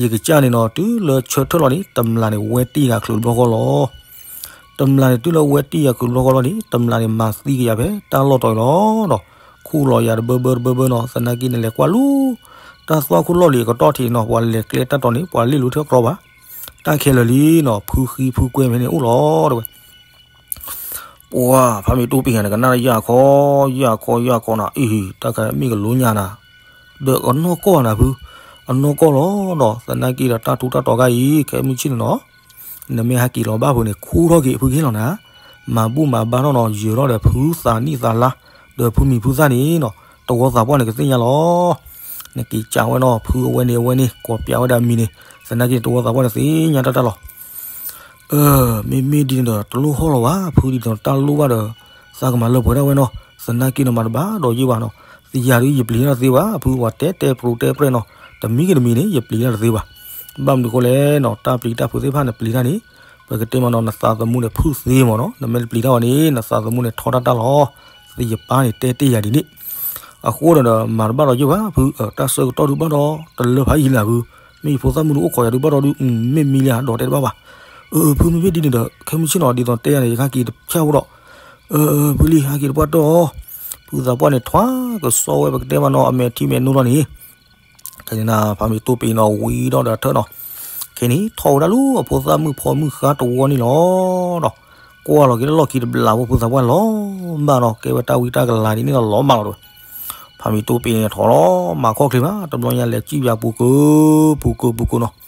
ယကစၢ်န့ၣ်နီၤ တုၤလၢဆၢထၢၣ်လီၤန့ၣ် တမျးန့ၣ် ဝဲတံၢ်ယၤချုးတဘျီဃီလီၤ. တမျးန့ၣ် တုၤလၢဝဲတံၢ်ယၤချုးတဘျီဃီလီၤန့ၣ် တမျးန့ၣ် မၤသံက့ၤယၤဖဲတၢ်လီၢ်တီၤအံၤလီၤနီၤ. ခူၣ်လီၤယၤတဘၢဘၢတဘၢဘၢနီၤ သနာ်က့န့ၣ် လဲၤကွၢ်လူၤ တၢ်သွၣ်ခိၣ်လီၢ်လံၤအကတီၢ်ထံးနီၤ ပှၤလဲၤကျဲတၢ်တီၤန့ၣ် ပှၤလ့ၣ်လိၤထၢၣ်ကြီဘၣ်. တၢ်ခဲလၢာ်လံနီၤ ဖုဃံဖုကွဲဖဲန့ၣ်အိၣ်လီၤတဲဝဲ ပှၤဖးမ့ၢ်တိၢ်ပ့ၤဂၤန့ၣ် ကနၣ်ယၢ်ခီ ယၢ်ခီ ယၢ်ခီနၤ အံၤ တၢ်ခါမ့ၢ်ကလိညါနၤ ဒီးအနီၢ်ကီၢ်နၤဖု အနီၢ်ကီၢ်လီၤနီၤ သနာ်က့ဒီးတၢ်ထူးတၢ်တီၤခါအံၤ ခဲမုၢ်ဆ့ၣ်န့ၣ်နီၤ နမ့ၢ်ဟဲက့ၤလီၤဘၣ်ဖုန့ၣ် ခူၣ်ထီၣ်က့ၤဖုကဟ့ၣ်လီၤနၤ မၤဘူၣ်မၤဘါထီၣ်နီၤ ယၢၤထီၣ်ဒီးဖုသးနံၣ်သးလါ ဒီးဖုမံၤဖုသၣ်န့ၣ်နီၤ တဝီသးပှၢ်န့ၣ်ကသ့ၣ်ညါလီၤ. နက့ၤကးဝဲနီၤ ဖုအဝဲန့ၣ်အဝဲန့ၣ် ကိးပျးဝဲဒၣ်မံၤန့ၣ် သနာ်က့န့ၣ် တဝီသးပှၢ်န့ၣ်သ့ၣ်ညါတၢ်တၢ်လီၤ. မ့မ့ၢ်ဒ်န့ၣ်ဒီး တလိၣ်ဟီၣ်လီၤဘၣ် ဖုဒ်သိးတၢ်လိၣ်ဘၣ်ဒီး သးကမၤလၢပှဲၤဒၣ်ဝဲနီၤ သနာ်က့န့ၣ်မၤတဘၣ်ဒီးယ့ၢ်ဘၣ်နီၤ သယၤဒုးယပျံၤတၢ်တသ့ဘၣ် ဖုပှၤတဲတဲပြူတဲပြဲၢ်နီၤ တမံၤက့ၤတမံၤန့ၣ် ယပျံၤတၢ်တသ့ဘၣ်. ဘၣ်မနုၤအဃိလဲၣ်နီၤ တၢ်ပျံၤတၢ်ဖုးသ့ၣ်တဖၣ်န့ၣ် ပျံၤတၢ်န့ၣ် ပကတဲမးနီၤ နသးသမူန့ၣ်ဖုၣ်သ့မးနီၤ နမ့ၢ်တပျံၤတၢ်ဘၣ်န့ၣ် နသးသမူန့ၣ်ထီတၢ်တၢ်လီၤ. သယပၢ်န့ၣ်တဲတ့ၢ်ယၤဒ်န့ၣ် အဃိဒီး မၤတဘၣ်ဒီးယ့ၢ်ဘၣ် ဖု တၢ်ဆၢကတီၢ်ဒုးဘၣ်ဒီး တလၢဖးယံၤလၢဖု မ့ၢ်ယဖိသၣ်မုၣ်ဒုးအိၣ်ခိးယၤဒုးဘၣ်ဒီးဒုး မ့ၢ်မံလံဧါ ဒီးတဲတဘၣ်ဘၣ်. အၢ ဖုမ့မ့ၢ်ဒ်န့ၣ်ဒီး ခဲမုၢ်ဆ့ၣ်နီၤ ဒ်သိးတဲယၤန့ၣ် ယကဟဲက့ၤတဖျၢၣ်ဖိဒီး အၢ ဖုလံ ဟဲက့ၤတပှၢ်တၢၢ်အီၤ ဖုသးပှၢ်န့ၣ် ထွါကစီဝဲပကတဲမးနီၤ အမဲာ်ထံမဲာ်နိလီၤန့ၣ် ခဲန့ၣ်နၤ ဖးမ့ၢ်တိၢ်ပ့ၤနီၤ ဝံၤဒီးဒီးထၢၣ်နီၤ ခဲန့ၣ် ထီၣ်ဝဲဒၣ်လၢအဖိသၣ်မုၣ်ဖီမုၣ်ဃါတဝီန့ၣ်လီၤဒီး ကွၢ်လီၤက့ၤလၢလီၢ်ခံတဘျးဖိ ဖုသးပှၢ်လီၤမၢ်နီၤ ကဲဝဲတၢ်ဝံတၢ်ကလၤဒ်န့ၣ်ဒီးလီၤမၢ်လီၤတဲဝဲ ဖးမ့ၢ်တိၢ်ပ့ၤန့ၣ် ထီၣ်လီၤမၤခီၣ်ချ့မး တဘျီညါလဲၤစံၣ်ပၠးပူၤကၢၤ ပူၤကၢၤ ပူၤကၢၤနီၤ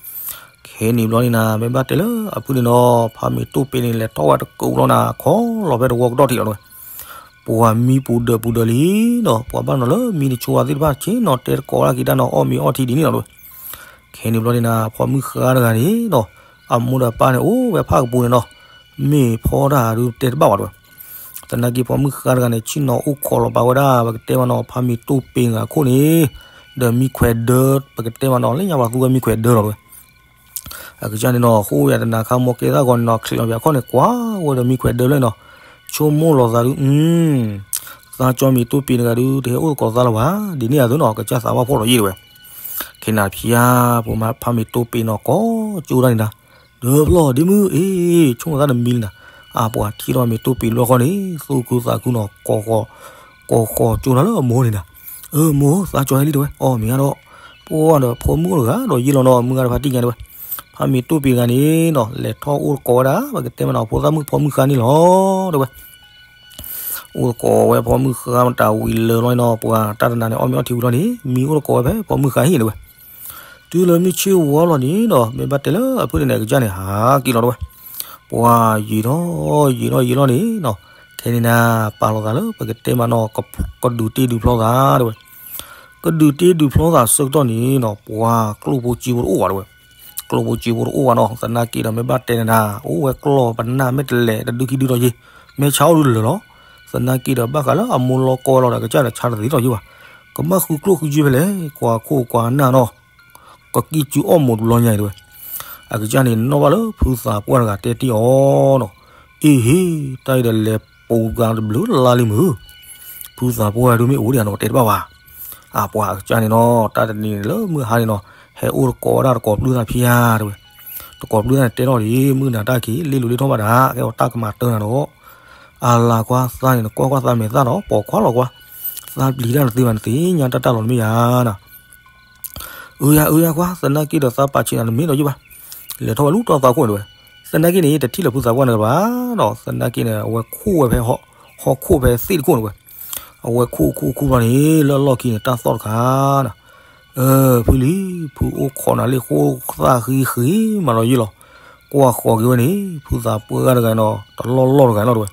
ခဲန့ၣ်ဘျီန့ၣ်နၤ မ့ၢ်ဘၣ်တဲလၢအဖုန့ၣ်နီၤ ဖးမ့ၢ်တိၢ်ပ့ၤန့ၣ် လဲၤထီၣ်ဝဲတကးဘျီနၤ ခီလီၤဖဲတဝီကတီၢ်ထံးလီၤတဲဝဲ ပှၤမံပူၤဒၢးပူၤဒၢးလံနီၤ ပှၤဘၣ်နီၤလၢမံတဆိဝဲသ့ၣ်တဖၣ် ဆ့ၣ်နီၤတဲတကိးဝဲဒၣ်က့ၤတၢ်နီၤ အီၣ်မ့ၤအီထံဒ်န့ၣ်လီၤတဲဝဲ ခဲန့ၣ်ဘျီန့ၣ်နၤ ဖီမုၣ်ဃါတဂၤန့ၣ်နီၤ အမိၢ်ဒီးပၢ်န့ၣ် အိၣ်ဝဲဖၣ်ကပူၤန့ၣ်နီၤ မ့ၢ်ဖီတၢ်ဒုးတဲတဘၣ်ဘၣ်တဲဝဲ သနာ်က့ဖီမုၣ်ဃါတဂၤန့ၣ် ဆ့ၣ်နီၤအိၣ်ခိးလီၤပာ်ဝဲဒၣ် ပကတဲမးနီၤ ဖးမ့ၢ်တိၢ်ပ့ၤဂၤခိၣ်န့ၣ် ဒီးမံခွဲးဒၢ ပကတဲမးနီၤ လၢညါပှၤသူဝဲမံခွဲးဒၢလီၤတဲဝဲ အကစၢ်န့ၣ်နီၤ ဃိဝဲယၤတနၤခါမီကဲသၣ်ဂီၤန့ၣ်နီၤ ချံးလီၤပၠးခီၣ်န့ၣ် ကွၢ်ဝဲဒီးမံခွဲးဒၢဖျၢၣ်န့ၣ်နီၤ ဆိကမိၣ်လီၤသးဒုး သးကၠီမ့ၢ်တိၢ်ပ့ၤတဂၤဒုး တဟဲအိၣ်သကိးသးလၢၤဘၣ် ဒ်န့ၣ်အသိးနီၤ ကစၢ်သးဘၣ်ဖှီၣ်လီၤယ့ၢ်တဲဝဲ ခဲနၤဖျါ ပမၤဖးမ့ၢ်တိၢ်ပ့ၤနီၤ ကိးကၠိဒၣ်န့ၣ်နၤ ဒီဖျီၣ်ဒ့မုၣ်အ့ ဆိကမိၣ်သးတမံလံနၤ အပှၤထံၣ်ထီၣ်မ့ၢ်တိၢ်ပ့ၤတဘျီဃီန့ၣ် သူၣ်ခုသးခုနီၤ ကိးဃီၤကၠိနၤလၢအမိၢ်န့ၣ်နၤ မိၢ်ဧၢ သးကၠီၤဟဲလံ တဲဝဲ. အီ မ့ၢ်ဂ့ၤဒီး ပှၤဒီးဖိမုၣ်အိၣ်တဂၤဒီးယ့ၢ်လီၤနီၤ မုၢ်ဂၤတဖၣ်တံၢ်ညါ တဲဝဲ. ဖါမ့ၤတိၢ်ပ့ၤတဂၤန့ၣ်နီၤ လဲၤထီၣ်အိၣ်တကိးဝဲဒၣ် ပကတဲမးနီၤ ဖိသၣ်မုၣ်ဖိမုၣ်ဃါန့ၣ်လီၤ တဲဝဲ. အိၣ်တကိးဝဲဖိမုၣ်ဃါမတၤဝံၤလၢာ်လီၤနီၤ ပှၤတၢ်တနၤန့ၣ် အီၣ်မ့ၤအီထံဝံၤလီၤန့ၣ် မံအိၣ်တကိးဝဲဖဲဖိမုၣ်ဃါဟံၣ် တဲဝဲ. တုၤလၢမုၢ်ဆ့ၣ်ဝါလီၤန့ၣ်နီၤ မ့ၢ်ဘၣ်တဲလၢအဖုၣ်န့ၣ် အကစၢ်န့ၣ် ဟးက့ၤလီၤ တဲဝဲ. ပှၤယံာ်ထီၣ်ယံာ်ထီၣ်ယံာ်လီၤန့ၣ်နီၤ ခဲန့ၣ်နၤ ပာ်လီၤသးလၢ ပကတဲမးနီၤ ကဒုးတ့ဒုးဖျီသး တဲဝဲ. ကဒုးတ့ဒုးဖျီသးဆၢကတီၢ်န့ၣ်နီၤ ပှၤကျိၣ်ဖိစ့ဖိတအိၣ်ဘၣ် တဲဝဲ. ကျိၣ်ဖိစ့ဖိတအိၣ်ဘၣ်နီၤ သနာ်က့ဒီး မ့ၢ်ဘၣ်တဲန့ၣ်နၤ အိၣ်ဝဲကျီၢ်ပနၢ် မ့ၢ်တလဲၤတဒုခံဒုဒီးယ့ၢ် မ့ၢ်ဆါအိၣ်ဒုလၢာ်လီၤ. သနာ်က့ဒီး ဘၣ်ဃးလၢအမိၢ်လီၤကီဝဲလီၤဒီး အကစၢ်ဒီးဆါတသ့ဒီးယ့ၢ်ဘၣ်. ကဘၣ်ဃုကျိၣ်ဃုစ့ဖဲလဲၣ် ကွၢ်ခိၣ်ကွၢ်နၢ်နီၤ ကကံၣ်စုအီၣ်မိၢ်တဘျီညါ တဲဝဲ. အကစၢ်န့ၣ်နီၣ်ဘၣ်လၢဖုသးပှၢ်တဂၤတဲတ့ၢ်အီၤနီၤ အ့ဟ့ တၢ်အံၤဒီးလဲၤပိာ်ကၤတဘျုးလါလံမုၢ် ဖုသးပှၢ်ဒုးမ့ၢ်အိၣ်ဒံးနီၤ တဲတဘၣ်ဘၣ်. အပှၤအကစၢ်န့ၣ်နီၤ တၢ်တနံၤန့ၣ်လၢမုၢ်ဟါန့ၣ်နီၤ ဟဲအိၣ်တကိးဝဲဒၣ်တကိးပျုၢ်သၣ်ဖံယါ တဲဝဲ. တကိးပျုၢ်သၣ်န့ၣ်တဲထီၣ်ဒံး မုၢ်နၤတၢ်က့ၤ လ့ၣ်လိၤလ့ၣ်ထီၣ်ဘၣ်ဒၣ် ကဲအီၤတၢ်ကမၤတၢ်နၤဒီး အလၤကွၢ်သးန့ၣ် နကွၢ်ကွၢ်သးမဲာ်သၣ်ဒီး ပိာ်ခွါလီၤကွၢ် သးပျံၤတၢ်နသ့ဘၣ် နသ့ၣ်ညါတၢ်တၢ်လီၤနမ့ၢ်ယါနၤ အၢယါအၢယါကွၢ် သနာ်က့ဒီးသးပာ်ဆံးနၤနမ့ၢ်ဒီးယ့ၢ်ဘၣ် လဲၤထီၣ်ဝဲလူၢ်တီၢ်သးခိၣ်န့ၣ်တဲဝဲ. သနာ်က့န့ၣ် တထံၣ်လၢဖုသးပှၢ်န့ၣ်ဘၣ်ဒီး သနာ်က့န့ၣ် အဝဲခိၣ်ဝဲဖဲ ဟီၣ်ခိၣ်ဖဲသ့ၣ်တခိၣ်န့ၣ်တဲဝဲ. အဝဲခိၣ်ခိၣ်ခိၣ်ဘျီန့ၣ် လၢအလီၢ်ခံန့ၣ် တၢ်သီၣ်တခါနၤ အၢ ဖုလံၤ ဖုအိၣ်ခိးနၤလၢဃိၣ်သၣ်ဃံဃံမးလီၤယ့ၢ်လီၤ. ကွၢ်ဃီၤက့ၤဝဲန့ၣ် ဖုသးပှၢ်တဂၤနီၤ တလီၢ်လီၢ်တဂၤလီၤတဲဝဲ.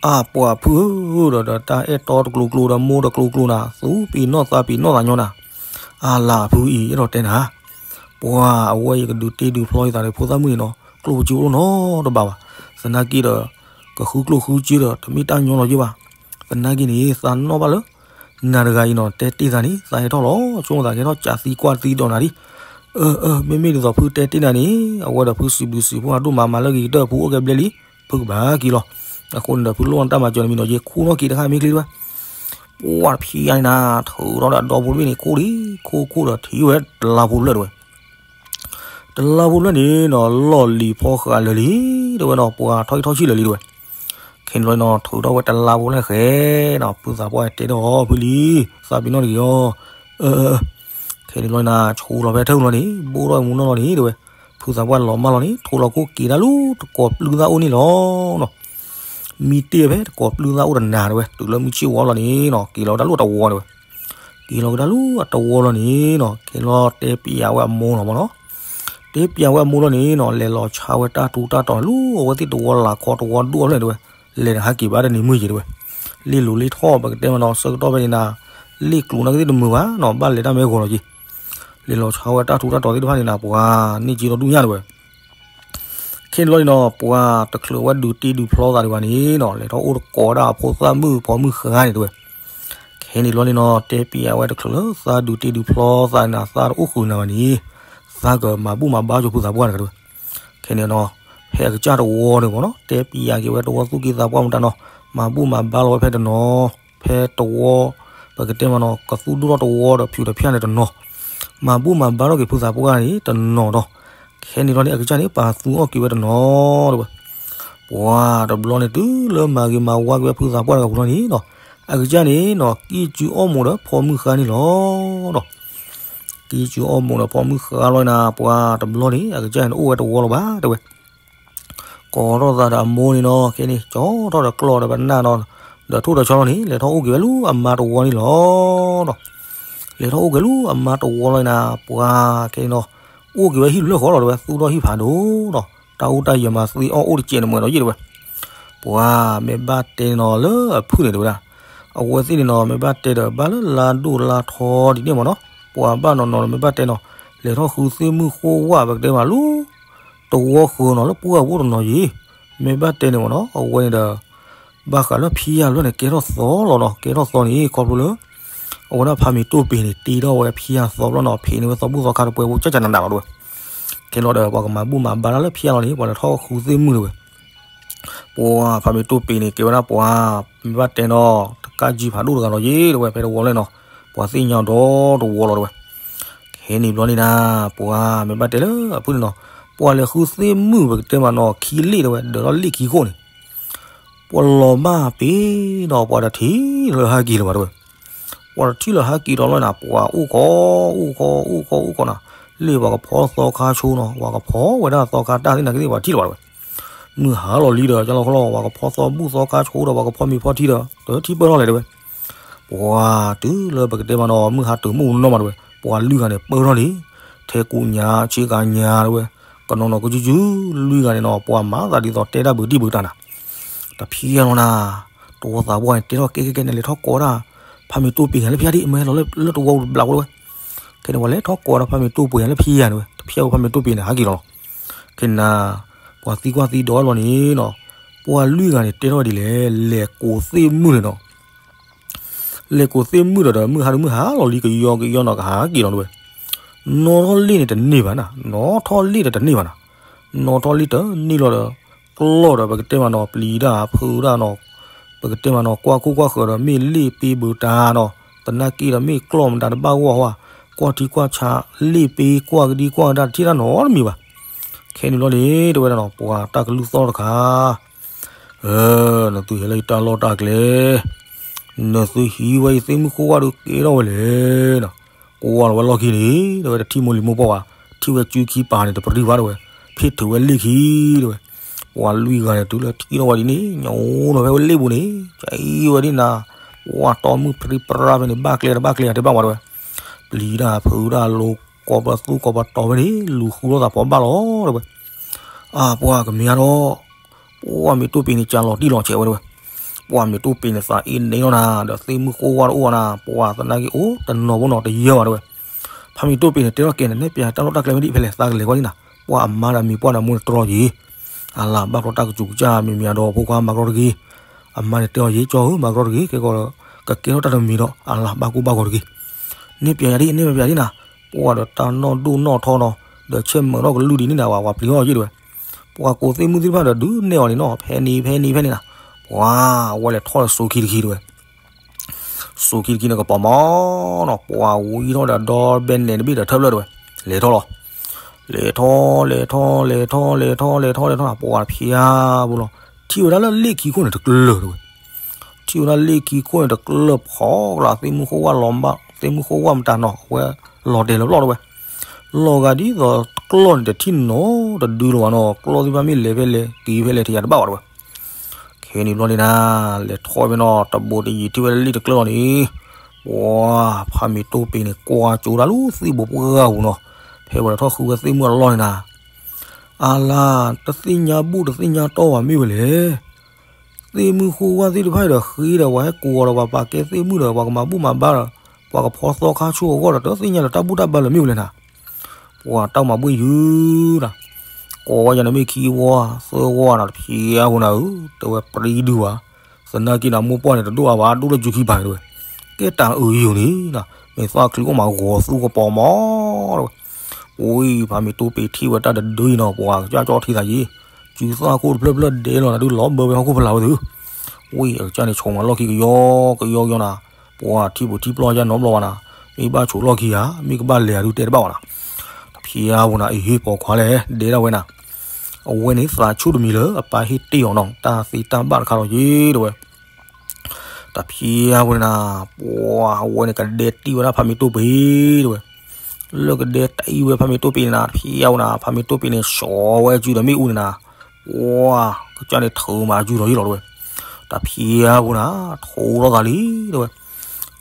အပှၤဖုဧၢ ဒီးတၢ်အဲၣ်တီတကျိၤကျိၤဒီးမိၢ်တကျိၤကျိၤနၤ သူပ့ၤနီၣ်သးပ့ၤနီၣ်သးညီနၤ အလၤဖုအံၤ အဲၣ်ဒိးတဲနၤ ပှၤအဝဲအံၤကဒုးတ့ဒုးဖျီယသးဒီးဖိသၣ်မုၣ်န့ၣ်နီၤ ကျိၣ်ဖိစ့ဖိတအိၣ်နီတဘ့ၣ်ဘၣ်. သနာ်က့ဒီး ကဃုကျိၣ်ဃုစ့ဒီး တမ့ၢ်တၢ်ညီလီၤယ့ၢ်ဘၣ်. သနာ်က့န့ၣ် သးနီၣ်ဘၣ်လၢ နၤတဂၤအံၤနီၤ တဲတ့ၢ်သးန့ၣ် သးဟဲထီၣ်လီၤ ဆိကမိၣ်သးကဟဲထီၣ်ကးသံကွၢ်သံဒီးနၤဒံး. အၢ အၢ မ့မ့ၢ်ဒ်သိးဖုတဲတ့ၢ်နၤန့ၣ် အဝဲဒီးဖုစံးဘျုးစံးဖှိၣ်နၤဒိၣ်မး မၤလၢဂ့ၤကတၢၢ် ဖုအိၣ်ကဲဘျဲလံ ဖုကဘၣ်က့ၤလီၤ. အဃိန့ၣ်ဒီး ဖုလိၣ်နတၢ်မၤစၢၤနမံၤနီၤ ယခူၣ်နီၣ်က့ၤတခါမ့ၢ်ချ့တဲဝဲ. ပှၤဖံးအါန့ၣ်နၤ ထုးထီၣ်ဒီးအဒီဖိတဘ့ၣ်န့ၣ် ခိၣ်လံ ခိၣ်ခိၣ်ဒီးထံၣ်ဝဲတလါဖိတဖျၢၣ်တဲဝဲ. တလါဖိတဖျၢၣ်န့ၣ်နီၤ လီၢ်လံၤဖီဃးလၢာ်လံ တဲဝဲနီၤ ပှၤထီၣ်ဟံၣ်ထီၣ်ဆံၣ်လၢာ်လံတဲဝဲ. ခဲန့ၣ်ဘျီနီၤ ထုးထီၣ်ဝဲတလါဖိတဖျၢၣ်ဃဲနီၤ ဖုသးပှၢ်တဲဒီးအီၤ ဖုလံၤ သးပ့ၤနီၣ်တဂ့ၤအီၤ. အၢ အၢ ခဲန့ၣ်ဘျီနၤ ဆူလီၤဖဲထၢၣ်လီၤန့ၣ် ဘိၣ်ထီၣ်မူနီၢ်လီၤန့ၣ်တဲဝဲ. ဖုသးပှၢ်လီၤမၢ်လီၤန့ၣ် ထိလီၤခိၣ်က့ၤဒၣ်လူၤတကိးပျုၢ်သၣ်အိၣ်န့ၣ်လီၤနီၤ. မံတ့ၢ်ဖဲတကိးပျုၢ်သၣ်အိၣ်တနၤတဲဝဲ တုၤလၢမုၢ်ဆ့ၣ်ဝါလီၤန့ၣ်နီၤ က့ၤလီၤဝဲဒၣ်လူၤအတဝီတဲဝဲ. က့ၤလီၤကဒါလူၤအတဝီလီၤန့ၣ်နီၤ ခဲလီၤတဲပံယၤဝဲအမိၢ်လီၤမၢ်နီၤ. တဲပံယၤဝဲအမိၢ်လီၤန့ၣ်နီၤ လဲၤလီၤဆါဝဲတၢ်ထူးတၢ်တီၤန့ၣ် လူၤအဝဲသ့ၣ်တဝီလၢ်ခီတဝီဒိၣ်အဖျၢၣ်တဲဝဲ. လဲၤတဟးက့ၤဘၣ်တနံၤမုၢ်ယံၤတဲဝဲ. လ့ၣ်လိၤလ့ၣ်ထီၣ်ပကတဲမးနီၤ ဆၢကတီၢ်ဖဲန့ၣ်နၤ လ့ၣ်ကျိၤနာ်က့သ့ၣ်တမုာ်ဘၣ်နီၤ ဘၣ်လဲၤတၢ်မ့ၢ်ဂီၤလီၤက့ၤ. လဲၤလီၤဆါဝဲတၢ်ထူးတၢ်တီၤသ့ၣ်တဖၣ်န့ၣ်နၤ ပှၤန့ၢ်က့ၤဒီးဒူၣ်ညါတဲဝဲ. ခဲန့ၣ်ဘျီန့ၣ်နီၤ ပှၤတချုးဝဲဒုးတ့ဒုးဖျီသးဒံးဘၣ်န့ၣ်နီၤ လဲၤထီၣ်အိၣ်တကိးဝဲဒၣ်အဖိသၣ်မုၣ်ဖိမုၣ်ဃါန့ၣ်တဲဝဲ. ခဲန့ၣ်ဘျီန့ၣ်နီၤ တဲပံယၤဝဲတချုးလၢသးဒုးတ့ဒုးဖျီသးန့ၣ် သးတအိၣ်ဃုာ်နၤဘၣ်န့ၣ် သးကမၤဘူၣ်မၤဘါဆိဖုသးပှၢ်တဂၤတဲဝဲ. ခဲန့ၣ်နီၤ ဖဲအကစၢ်တဝီန့ၣ်မၢ်နီၤ တဲပံယၤက့ၤဝဲတဝီသူၣ်က့သးပှၢ်မတၤနီၤ မၤဘူၣ်မၤဘါလီၤဝဲဖဲတနီၤ ဖဲတဝီ ပကတဲမးနီၤ ကသူၣ်ဒိၣ်ထီၣ်တဝီဒီးဖၠူးတဖၠၣ်န့ၣ်တနီၤ မၤဘူၣ်မၤဘါထီၣ်က့ၤဖုသးပှၢ်န့ၣ်တနီၤဒီး ခဲန့ၣ်ဘျီန့ၣ် အကစၢ်န့ၣ် ပာ်သူအီၣ်က့ၤဝဲတနီၤတဲဝဲ. ပှၤတဘျီန့ၣ် တုၤလၢမၤဂ့ၤမၤဝါက့ၤဝဲဖုသးပှၢ်တဂၤပူၤလီၤန့ၣ်နီၤ အကစၢ်န့ၣ်နီၤ ကံၣ်ကၠူအီၣ်မိၢ်ဒီးဖိမုၣ်ဃါန့ၣ်လီၤဒီး ကံၣ်ကၠူအီၣ်မိၢ်ဒီးဖိမုၣ်ဃါလီၤနၤ ပှၤတဘျီန့ၣ် အကစၢ်န့ၣ် အိၣ်ဝဲတဝီလီၤဘၣ်တဲဝဲ. ကိးထီၣ်သးဒီးအမိၢ်န့ၣ်နီၤ ခဲန့ၣ် ကၠီထီၣ်ဒီးကျီၢ်ဒီးပနၢ်နီၤ ဒီးထိၣ်ဒီးဆီလီၤန့ၣ် လဲၤထီၣ်အိၣ်က့ၤဝဲလူၤအမါတဝီန့ၣ်လီၤဒီး လဲၤထီၣ်အိၣ်က့ၤလူၤအမါတဝီလီၤနၤ ပှၤခဲန့ၣ်နီၤ အိၣ်က့ၤဝဲဟံၣ်ဖျၢၣ်ဃီလီၤတဲဝဲ သူၣ်ထီၣ်ဟံၣ်ဖးဒိၣ်နီၤ တၢ်အိၣ်တၢ်ယၢၤမၤသ့အီၣ်အိၣ်တစဲးန့ၣ်မ့ၢ်ဒီးယ့ၢ်တဲဝဲ. ပှၤမ့ၢ်ဘၣ်တဲနီၤလၢအဖုၣ်န့ၣ်တဲဝဲဒၣ် အဝဲသ့ၣ်န့ၣ်နီၤ မ့ၢ်ဘၣ်တဲဒီးဘၣ်လၢလါဒိၣ်လါထီဒ်န့ၣ်မ့ၢ်နီၤ ပှၤဘၣ်နီၤနီၤဒီးမ့ၢ်ဘၣ်တဲနီၤ လဲၤထီၣ်ဃုသ့ၣ်မုၢ်ဃိဝၣ်ပကတဲမးလူၤ တဝီဃုာ်နီၤလၢပှၢ်ပူၤတနီၤယံၤ မ့ၢ်ဘၣ်တဲန့ၣ်မ့ၢ်နီၤ အဝဲန့ၣ်ဒီး ဘၣ်ဃးလၢဖံယါလွဲၢ်န့ၣ် ကဲထီၣ်သီလီၤနီၤ ကဲထီၣ်သီန့ၣ် ခီဖျိလၢ အဝဲဒၣ်ဖးမံၤတိၢ်ပ့ၤန့ၣ် တ့ထီၣ်ဝဲဖံယါသီဘျီနီၤ ဖံးန့ၢ်ဝဲသီဘူၣ်သီခါတပှဲၤဖိ ကၠၢ်ကၠၢ်နးနးလီၤတဲဝဲ. ခဲလီၤဒီး ပှၤကမၤဘူၣ်မၤဘါတၢ်လၢဖံယါလီၤန့ၣ် ပှၤလဲၤထီၣ်ဃုသ့ၣ်မုၢ်တဲဝဲ ပှၤဖးမံၤတိၢ်ပ့ၤန့ၣ် ကဲဝဲဒၣ်ပှၤ မ့ၢ်ဘၣ်တဲနီၤ တကးကံဖးဒိၣ်တဂၤလီၤယ့ၣ်တဲဝဲ ဖဲတဝီလၢနီၤ ပှၤသ့ၣ်ညါဒီတဝီလီၤတဲဝဲ. ခဲန့ၣ်ဘျီန့ၣ်နၤ ပှၤမ့ၢ်ဘၣ်တဲလၢအဖုၣ်န့ၣ်နီၤ ပှၤလဲၤဃုသ့ၣ်မုၢ်ပကတဲမးနီၤ ခံလ့ၣ်တဲဝဲ ဒၢးထီၣ်လ့ၣ်ခံခိၣ်န့ၣ် ပှၤလီၤမၢ်ပ့ၤနီၤ ပှၤတထံၣ်လၢဟဲက့ၤလၢၤဘၣ်တဲဝဲ. ပှၤတထံၣ်လၢၤဟဲက့ၤဒီးလီၤနၤ, ပှၤအိၣ်ခိး အိၣ်ခိး အိၣ်ခိး အိၣ်ခိးနၤ, လ့ၣ်ပှၤကဖီသီခါဆိနီၤ, ပှၤကဖီဝဲဒၣ်သီခါတၢ်သ့ၣ်နၤကသ့ၣ် ပှၤထံၣ်လၢၤဘၣ်တဝဲ, မုၢ်ဟါလီၤလံဒီး ကၠၢလီၤခီလီၤ, ပှၤကဖီသီဘူၣ်သီခါဆိဒီး ပှၤကဖီမ့ၤဖီထံဒီး တထံၣ်ပၢၢ်ထီၣ်လဲၣ်တဝဲ, ပှၤတုၤလၢပကတဲမးနီၤ မုၢ်ဟါတၢၢ်မုၢ်နီၢ်မးတဝဲ, ပှၤလွံၢ်ဂၤန့ၣ် ပၢၢ်ထီၣ်လံ, ထဲကူညါဆ့ကၤညါတဝဲ, ကနီၤနီၤကစုကစု လွံၢ်ဂၤန့ၣ်နီၤ ပှၤမၤသးဒ်သိးတဲတၢ်ဘုးတံၢ်ဘုးတၢ်နၤ, တဖံးအလီၤနၤ, တဝီသးပှၢ်န့ၣ် တဲထီၣ်ကဲကဲကဲန့ၣ် လဲၤထီၣ်ကိးဒၣ် ဖးမ့ၤတိၢ်ပ့ၤယၤလၢဖံးယၤဒ် မ့ၢ်ဟဲလီၤလၢတဝီဘျးဝဲတဝဲ, ခဲန့ၣ် ပှၤလဲၤထီၣ်ကိးဒၣ်ဖးမ့ၤတိၢ်ပ့ၤယၤလၢဖံးယၤန့ၣ်ဝဲ, တဖံးအဝဲဖးမ့ၤတိၢ်ပ့ၤန့ၣ် ဟဲက့ၤလီၤလီၤ, ခဲနၤ ပှၤသံကွၢ်သံဒိးလီၤန့ၣ်နီၤ, ပှၤလွံၢ်ဂၤန့ၣ် တဲထီၣ်ဝဲဒ်လဲၣ်, လဲၤကိးသ့ၣ်မုၣ်န့ၣ်နီၤ လဲၤကိးသ့ၣ်မုၣ်ဒီး ဒီးမုၢ်ဟါတမုၢ်ဟါလီၤလံ ကယီကယီနီၤ ကဟးက့ၤလီၤတဝဲ, နီၣ်ထီၣ်လ့ၣ်န့ၣ်တန့ၢ်ဘၣ်နၤ, နီၣ်ထီၣ်လ့ၣ်ဒီးတန့ၢ်ဘၣ်နၤ, နီၣ်ထီၣ်လ့ၣ်တန့ၢ်လီၤဒီး ကျီၢ်ဒီး ပကတဲမးနီၤ ပျံၤတၢ်ဖုးတၢ်နီၤ, ပကတဲမးနီၤ ကွၢ်ခိၣ်ကွၢ်ဃၢၤဒီး မ့ၢ်လ့ၣ်ပ့ဘုးတၢ်နီၤ, သနာ်က့ဒီး မ့ၢ်ကျီၢ်မတၤတဘၣ်ဂီၢ်ဝဲ, ကွၢ်ထံကွၢ်ဆး လ့ၣ်ပ့ကွၢ်ကဒံကွၢ်ကဒါ တထံၣ်တၢ်နီတမံၤဘၣ်. ခဲန့ၣ်လီၤန့ၣ် တဲဝဲဒၣ်နီၤ ပှၤတၢ်ကလုၢ်သီၣ်တခါ နသုဟဲလၢယတၢ်လီၢ်တၢ်ကျဲ, နသုဟံးဝဲယသ့ၣ်မုၣ်ဃိဝၣ်ဒီးကဲထီၣ်ဝဲလဲၣ်နီၤ, ကွၢ်လီၤဝဲလီၢ်ခံန့ၣ် တဲဝဲတထံၣ်မိၢ်လံၤမိၢ်ပှၢ်ဘၣ်, ထံၣ်ဝဲစုခံပၤန့ၣ် တပရံၢ်ဘၣ်တဲဝဲ, ဖ့ၣ်ထုးဝဲလ့ၣ်ခံတဲဝဲ, ပှၤလွံၢ်ဂၤန့ၣ် တုၤလၢထံၣ်ထီၣ်ဝဲဒ်န့ၣ် ညိးလီၤဖဲဝဲလ့ၣ်ပူၤန့ၣ် ကအံၤဝဲဒ်နၤ, ပှၤတီမုၢ်ပြံပြါဖဲန့ၣ် ဘၣ်ကျဲတဘၣ်ကျဲတဲဘၣ်ဝဲတဲဝဲ, ပျံၤတၢ်ဖုးတၢ်လိၤ ကိးပသူကိးပတီၤဖဲန့ၣ် လူၤဃုလိာ်သးဖီဘၣ်လီၤတဲဝဲ အၢ ပှၤကမ့ၢ်အါထီၣ်, ပှၤမ့ၤတိၢ်ပ့ၤန့ၣ် ကလီၤတံၢ်လီၤဆဲးဝဲတဲဝဲ, ပှၤမ့ၤတိၢ်ပ့ၤန့ၣ် သးအ့န့ၣ်လီၤနၤ ဒီးသ့ၣ်မုၣ်ဃိဝၣ်တအိၣ်နၤ ပှၤသနာ်က့အိၣ်တနီၤဖိနီၤတယၢဘၣ်တဲဝဲ, ဖးမ့ၤတိၢ်ပ့ၤန့ၣ် တဲထီၣ်ကဲန့ၣ် နဲပျးတၢ်လီၢ်တၢ်ကျဲမ့ၢ်ဒ်ဖဲလဲၣ် သးကလဲၤကွၢ်ဒ်နၤ, ပှၤအမါဒီးမံၤပှၢ်ဒီးမိၢ်န့ၣ်တြီယံၤ, အလၤဘၣ်ကျီတၢ်ကစူးကစၢ်မံၤမံၤအဒီးဖိခွါမၤကရီတဂ့ၤ, အမါန့ၣ်တဲအီၤယံၤ ကၠီဧၢ မၤကရီတဂ့ၤ ခဲကီးဒီး ကကဲထီၣ်တၢ်တမံၤဒီး အလၤဘၣ်ကိၢ်ဘၣ်ဂီၤတဂ့ၤ န့ၣ်ပျးယၤဒ် န့ၣ်မ့ၢ်ပျးဒ်နၤ, ပှၤဒီးတၢ်နီၢ်ဒိၣ်နီၢ်ထီနီၤ, ဒီးဆဲးမုာ်ထီၣ်ကလုၢ်ဒ်န့ၣ်နၤ ပှၤပျံၤအီၤယံၤတဲဝဲ, ပှၤကိးသ့ၣ်မုၣ်သ့ၣ်တဖၣ်ဒီးဒုးနဲၣ်အီၤန့ၣ်နီၤ ဖဲန့ၣ်ဖဲန့ၣ်ဖဲန့ၣ်နၤ, ပှၤအဝဲလဲၤထီၣ်လၢစိခံတခံတဲဝဲ, စိခံတခံန့ၣ်ကပီၤမီၤနီၤ ပှၤဝံထီၣ်ဒီးဒီဘဲနဲၣ်တဘ့ၣ်ဒီးထၢဖျၢၣ်တဲဝဲ, လဲၤထီၣ်လီၤ လဲၤထီၣ် လဲၤထီၣ် လဲၤထီၣ် လဲၤထီၣ် လဲၤထီၣ် လဲၤထီၣ် ပှၤဖျါပူၤလီၤ, ထံၣ်ဝဲဒၣ်လၢလ့ၣ်ခံခိၣ်န့ၣ်တကျၢၢ်တဲဝဲ, ထံၣ်ဝဲဒၣ်လ့ၣ်ခံခိၣ်န့ၣ်တကျၢၢ်ဖီကလၤ သ့ၣ်မုၣ်ဃိဝၣ်လီၤဘၣ် သ့ၣ်မုၣ်ဃိဝၣ်မတၤနီၤ အဝဲလီၤတဲာ်လၢပျီၢ်တဲဝဲ, လီၤဂာ်ဒ်သိးကျီၢ်န့ၣ်တထံၣ်နီတဒုလၢၤဘၣ်နီၤ ကျီၢ်သ့ၣ်တဖၣ်မ့ၢ်လဲၤဖဲလဲၣ် က့ၤဖဲလဲၣ် တယၤတဘၣ်ဘၣ်တဲဝဲ ခဲန့ၣ်ဘျီန့ၣ်နၤ လဲၤထီၣ်ဖဲနီၤ တဘိးတယံၤထံၣ်ဝဲလၢလ့ၣ်တကျၢၢ်လီၤန့ၣ်, ပှၤဖးမ့ၤတိၢ်ပ့ၤန့ၣ် ကွၢ်ကၠိဒၣ်လၢသ့ၣ်ဘိးပှၢ်ပူၤနီၤ, ဖဲပှၤလဲၤထီၣ်ဃုဝဲသ့ၣ်မုၣ်အလီၢ်န့ၣ်နၤ, အလၤ တသ့ၣ်ညါဘူၣ်တသ့ၣ်ညါတီၢ်ဘၣ်မ့ၢ်ဝဲလဲၣ် သ့ၣ်မုၣ်ဃိဝၣ်သ့ၣ်တဖၣ်ဒီးဃ့ဒီး ပှၤဟဲကိးအီၤဒီး ပှၤပာ်ကဲသ့ၣ်မုၣ်ဒီး ပှၤကမၤဘူၣ်မၤဘါဒီး ပှၤကဖီသီခါဆိအဂီၢ်ဒီး တသ့ၣ်ညါလၢၤတၢ်ဘူၣ်တၢ်ဘါလၢၤမ့ၢ်ဝဲလဲၣ်နၤ, ပှၤတၢ်မၤဘူၣ်ယုၢ်နၤ, ကိးဝဲယၤန့ၣ်မ့ၢ်ခံဝီ သၢဝီနၤ တဖျါအဃိနၤဧၢ တဲဝဲပြံဒုဘၣ်, သနာ်က့နၤ မိၢ်ပှၢ်န့ၣ် တဒိၣ်အါဘၣ် ဒိၣ်လၢယုၢ်ခံပၤန့ၣ်တဲဝဲ, ကဲတၢ်အုးယိာ်န့ၣ်နၤ မ့ၢ်သီချံအိၣ်မးဂီၤသူကပီၤမီၤတဲဝဲ, ဝံၤဖးမ့ၤတိၢ်ပ့ၤထံၣ်ဝဲတၢ်တဒုအံၤနီၤ ပှၤကစၢ်ကၠီထံသးယံၤ, စုသၣ်ခိၣ်တဖျၢၣ်ဖျၢၣ်ဒဲးလီၤနၤ ဒုးလီၤဘၢဝဲဟီၣ်ခိၣ်ဖလၢ်ဝဲသု, ဝံၤအကစၢ်န့ၣ် ဆိးမးလီၢ်ခံကယီကယီကယီနၤ, ပှၤထံၣ်ပူၤထံၣ်ပျီယါနီတဘျီဘၣ်နၤ, မ့ၢ်ဘၣ်ဆိးလီၢ်ခံဧါ မ့ၢ်ကဘၣ်လဲၤဧါဒုးတဲတဘၣ်ဘၣ်နၤ, တဖျါအဃိနၤ အဟ့ၣ်ပိာ်ခွါလဲၣ် ဒဲဒၣ်ဝဲနၤ, အဝဲန့ၣ်သးဆူၣ်တမံၤလၢအပၢ်ဟ့ၣ်တ့ၢ်အီၤနီၤ တၢ်သ့တၢ်ဘၣ်တခါလီၤယံၤတဲဝဲ တဖျါဝဲနၤ, ပှၤအဝဲန့ၣ်ကဒဲတံၢ်ဝဲဒၣ်ဖးမ့ၤတိၢ်ပ့ၤတဲဝဲ, လၢကဒဲတံၢ်ဝဲဖးမ့ၤတိၢ်ပ့ၤန့ၣ်နၤ တဖျါဝဲနၤ ဖးမ့ၤတိၢ်ပ့ၤန့ၣ် စီၤဝဲအစုဒီးမ့ၣ်အူန့ၣ်နၤ, ပှၤကစၢ်န့ၣ်ထုးမးအစုဒီးယံၤလီၤတဲဝဲ, တဖျါဝဲနၤ, ထိးထီၣ်သးလံတဲဝဲ,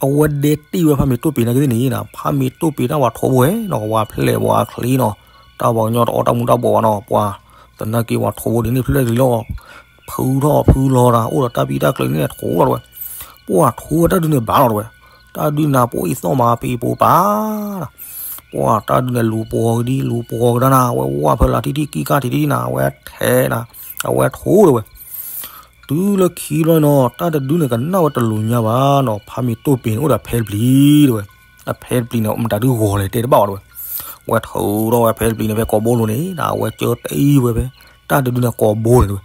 အဝဲဒဲတံၢ်ဝဲဖးမ့ၤတိၢ်ပ့ၤန့ၣ်ကသ့ၣ်န့ၣ်နၤ ဖးမ့ၤတိၢ်ပ့ၤတၢ်ဝၤထိးဝဲနီၤ ကဝၤဖျဲးဝၤချံနီၤ, တၢ်ပှၤကညီတအီၣ်တၢ်မူၤတၢ်ဘှီးဘၣ်နီၤ ပှၤသနာ်က့ဝၤထိးဝဲဒ်န့ၣ်ဖျဲးလံလီၤ ဖုထီၣ်ဖုလီၤတၢ် အိၣ်ဒီးတၢ်ပံတၢ်ကျဲန့ၣ်ထိးလီၤတဲဝဲ, ပှၤထိးဝဲတၢ်ဒုးန့ၣ်ဘၣ်လီၤတဲဝဲ, တၢ်ဒုးနၤပအိၣ်အံၤသီၣ်မးပံပိပၤ, ပှၤတၢ်ဒုးန့ၣ်လူၤပှီၤကဒံ လူၤပှီၤကဒါနၤ အဝဲဝၢ်ဖဲလၢထံထံၣ်ကံကၢ်ထံးထံၣ်နၤ အဝဲထဲနၤ, အဝဲထိးတဲဝဲ, တုၤလၢခံဘျီနီၤ တၢ်တဒုန့ၣ်ကနၣ်ဝဲတလိၤညါဘၣ်နီၤ ဖးမ့ၤတိၢ်ပ့ၤန့ၣ် အိၣ်ဒီးဖဲတပျံၤတဲဝဲ, အဖဲတပျံၤန့ၣ် မတၤဒုးဂီၤလဲၣ်တဲတဘၣ်ဝဲတဲဝဲ, အဝဲထုးထီၣ်ဝဲဖဲတပျံၤန့ၣ် ဖဲကိာ်ဘိလိၤန့ၣ် အဝဲကၢတံၢ်ဝဲဖဲ တၢ်တဒုန့ၣ်ကိာ်ဘိန့ၣ်တဲဝဲ,